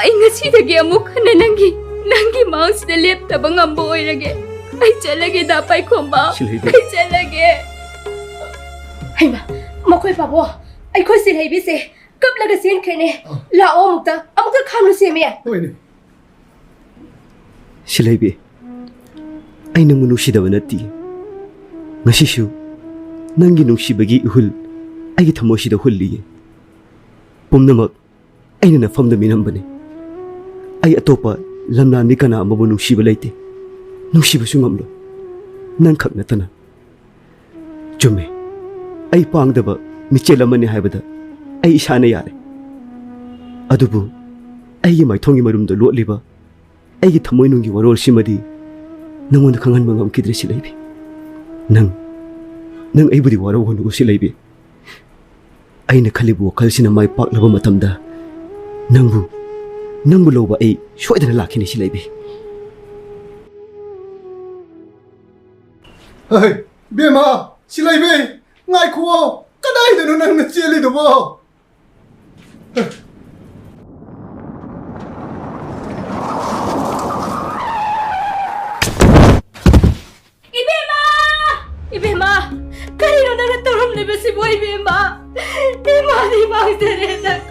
ꯑꯩ ꯉꯁꯤꯗꯒꯤ ꯑꯃꯨꯛ ꯍꯟꯅ ꯅꯪꯒꯤ, ꯅꯪꯒꯤ ꯃꯥꯡꯁꯤꯗ ꯂꯦꯞꯇꯕ ꯉꯝꯕ ꯑꯣꯏꯔꯒꯦ꯫ ꯑꯩ ꯆꯠꯂꯒꯦ, ꯗꯥ ꯄꯥꯏꯈꯣꯝꯕ꯫ ꯁꯤꯜꯍꯩꯕꯤ꯫ ꯑꯩ ꯆꯠꯂꯒꯦ꯫ ꯍꯩꯃꯥ, ꯃꯈꯣꯏ ꯄꯥꯕꯣ, ꯑꯩꯈꯣꯏ ꯁꯤꯜꯍꯩꯕꯤꯁꯦ ꯀꯞꯂꯒ ꯆꯦꯟꯈ꯭ꯔꯦꯅꯦ꯫ ꯑ꯫ ꯂꯥꯛꯑꯣ, ꯑꯃꯨꯛꯇ, ꯑꯃꯨꯛꯇ ꯈꯥꯝꯂꯨꯁꯦ, ꯃꯤ꯫ ꯍꯣꯏꯅꯦ꯫ ꯁꯤꯜꯍꯩꯕꯤ, ꯑꯩ ꯅꯪꯕꯨ ꯅꯨꯡꯁꯤꯗꯕ ꯅꯠꯇꯦ꯫ ꯉꯁꯤꯁꯨ ꯅꯪꯒꯤ ꯅꯨꯡꯁꯤꯕꯒꯤ ꯏꯍꯨꯜ ꯑꯩꯒꯤ ꯊꯃꯣꯏꯁꯤꯗ ꯍꯨꯜꯂꯤꯌꯦ꯫ ꯄꯨꯝꯅꯃꯛ ꯑꯩꯅ ꯅꯐꯝꯗ ꯃꯤꯅꯝꯕꯅꯤ꯫ ꯑꯩ ꯑꯇꯣꯞꯄ ꯂꯝꯂꯥꯟꯕꯤ ꯀꯅꯥ ꯑꯃꯕꯨ ꯅꯨꯡꯁꯤꯕ ꯂꯩꯇꯦ꯫ ꯅꯨꯡꯁꯤꯕꯁꯨ ꯉꯝꯂꯣꯏ꯫ ꯅꯪꯈꯛ ꯅꯠꯇꯅ꯫ ꯆꯨꯝꯃꯤ꯫ ꯑꯩ ꯄꯥꯡꯗꯕ ꯃꯤꯆꯦꯜ ꯑꯃꯅꯤ ꯍꯥꯏꯕꯗ ꯑꯩ ꯏꯁꯥꯅ ꯌꯥꯔꯦ꯫ ꯑꯗꯨꯕꯨ ꯑꯩꯒꯤ ꯃꯥꯏꯊꯣꯡꯒꯤ ꯃꯔꯨꯝꯗ ꯂꯣꯠꯂꯤꯕ ꯑꯩꯒꯤ ꯊꯃꯣꯏꯅꯨꯡꯒꯤ ꯋꯥꯔꯣꯜꯁꯤꯃꯗꯤ ꯅꯉꯣꯟꯗ ꯈꯪꯍꯟꯕ ꯉꯝꯈꯤꯗ꯭ꯔꯦ, ꯁꯤꯂꯩꯕꯤ꯫ ꯅꯪ, ꯅꯪ ꯑꯩꯕꯨꯗꯤ ꯋꯥꯔꯧꯒꯅꯨ, ꯁꯤꯂꯩꯕꯤ꯫ ꯑꯩꯅ ꯈꯜꯂꯤꯕ ꯋꯥꯈꯜꯁꯤꯅ ꯃꯥꯏ ꯄꯥꯛꯂꯕ ꯃꯇꯝꯗ ꯅꯪꯕꯨ, ꯅꯪꯕꯨ ꯂꯧꯕ ꯑꯩ ꯁꯣꯏꯗꯅ ꯂꯥꯛꯈꯤꯅꯤ, ꯁꯤꯂꯩꯕꯤ꯫ ꯍꯩ, ꯕꯦꯝꯃ, ꯁꯤꯂꯩꯕꯤ, ꯉꯥꯏꯈꯨꯑꯣ, ꯀꯗꯥꯏꯗꯅꯣ ꯅꯪꯅ ꯆꯦꯜꯂꯤꯗꯨꯕꯣ? ꯏꯕꯦꯝꯃ! ꯏꯕꯦꯝꯃ! ꯀꯔꯤꯅꯣ ꯅꯪꯅ ꯇꯧꯔꯝꯂꯤꯕꯁꯤꯕꯨ, ꯏꯕꯦꯝꯃ? ꯏꯃꯥꯗꯤ ꯃꯥꯡꯖꯔꯦ, ꯅꯪ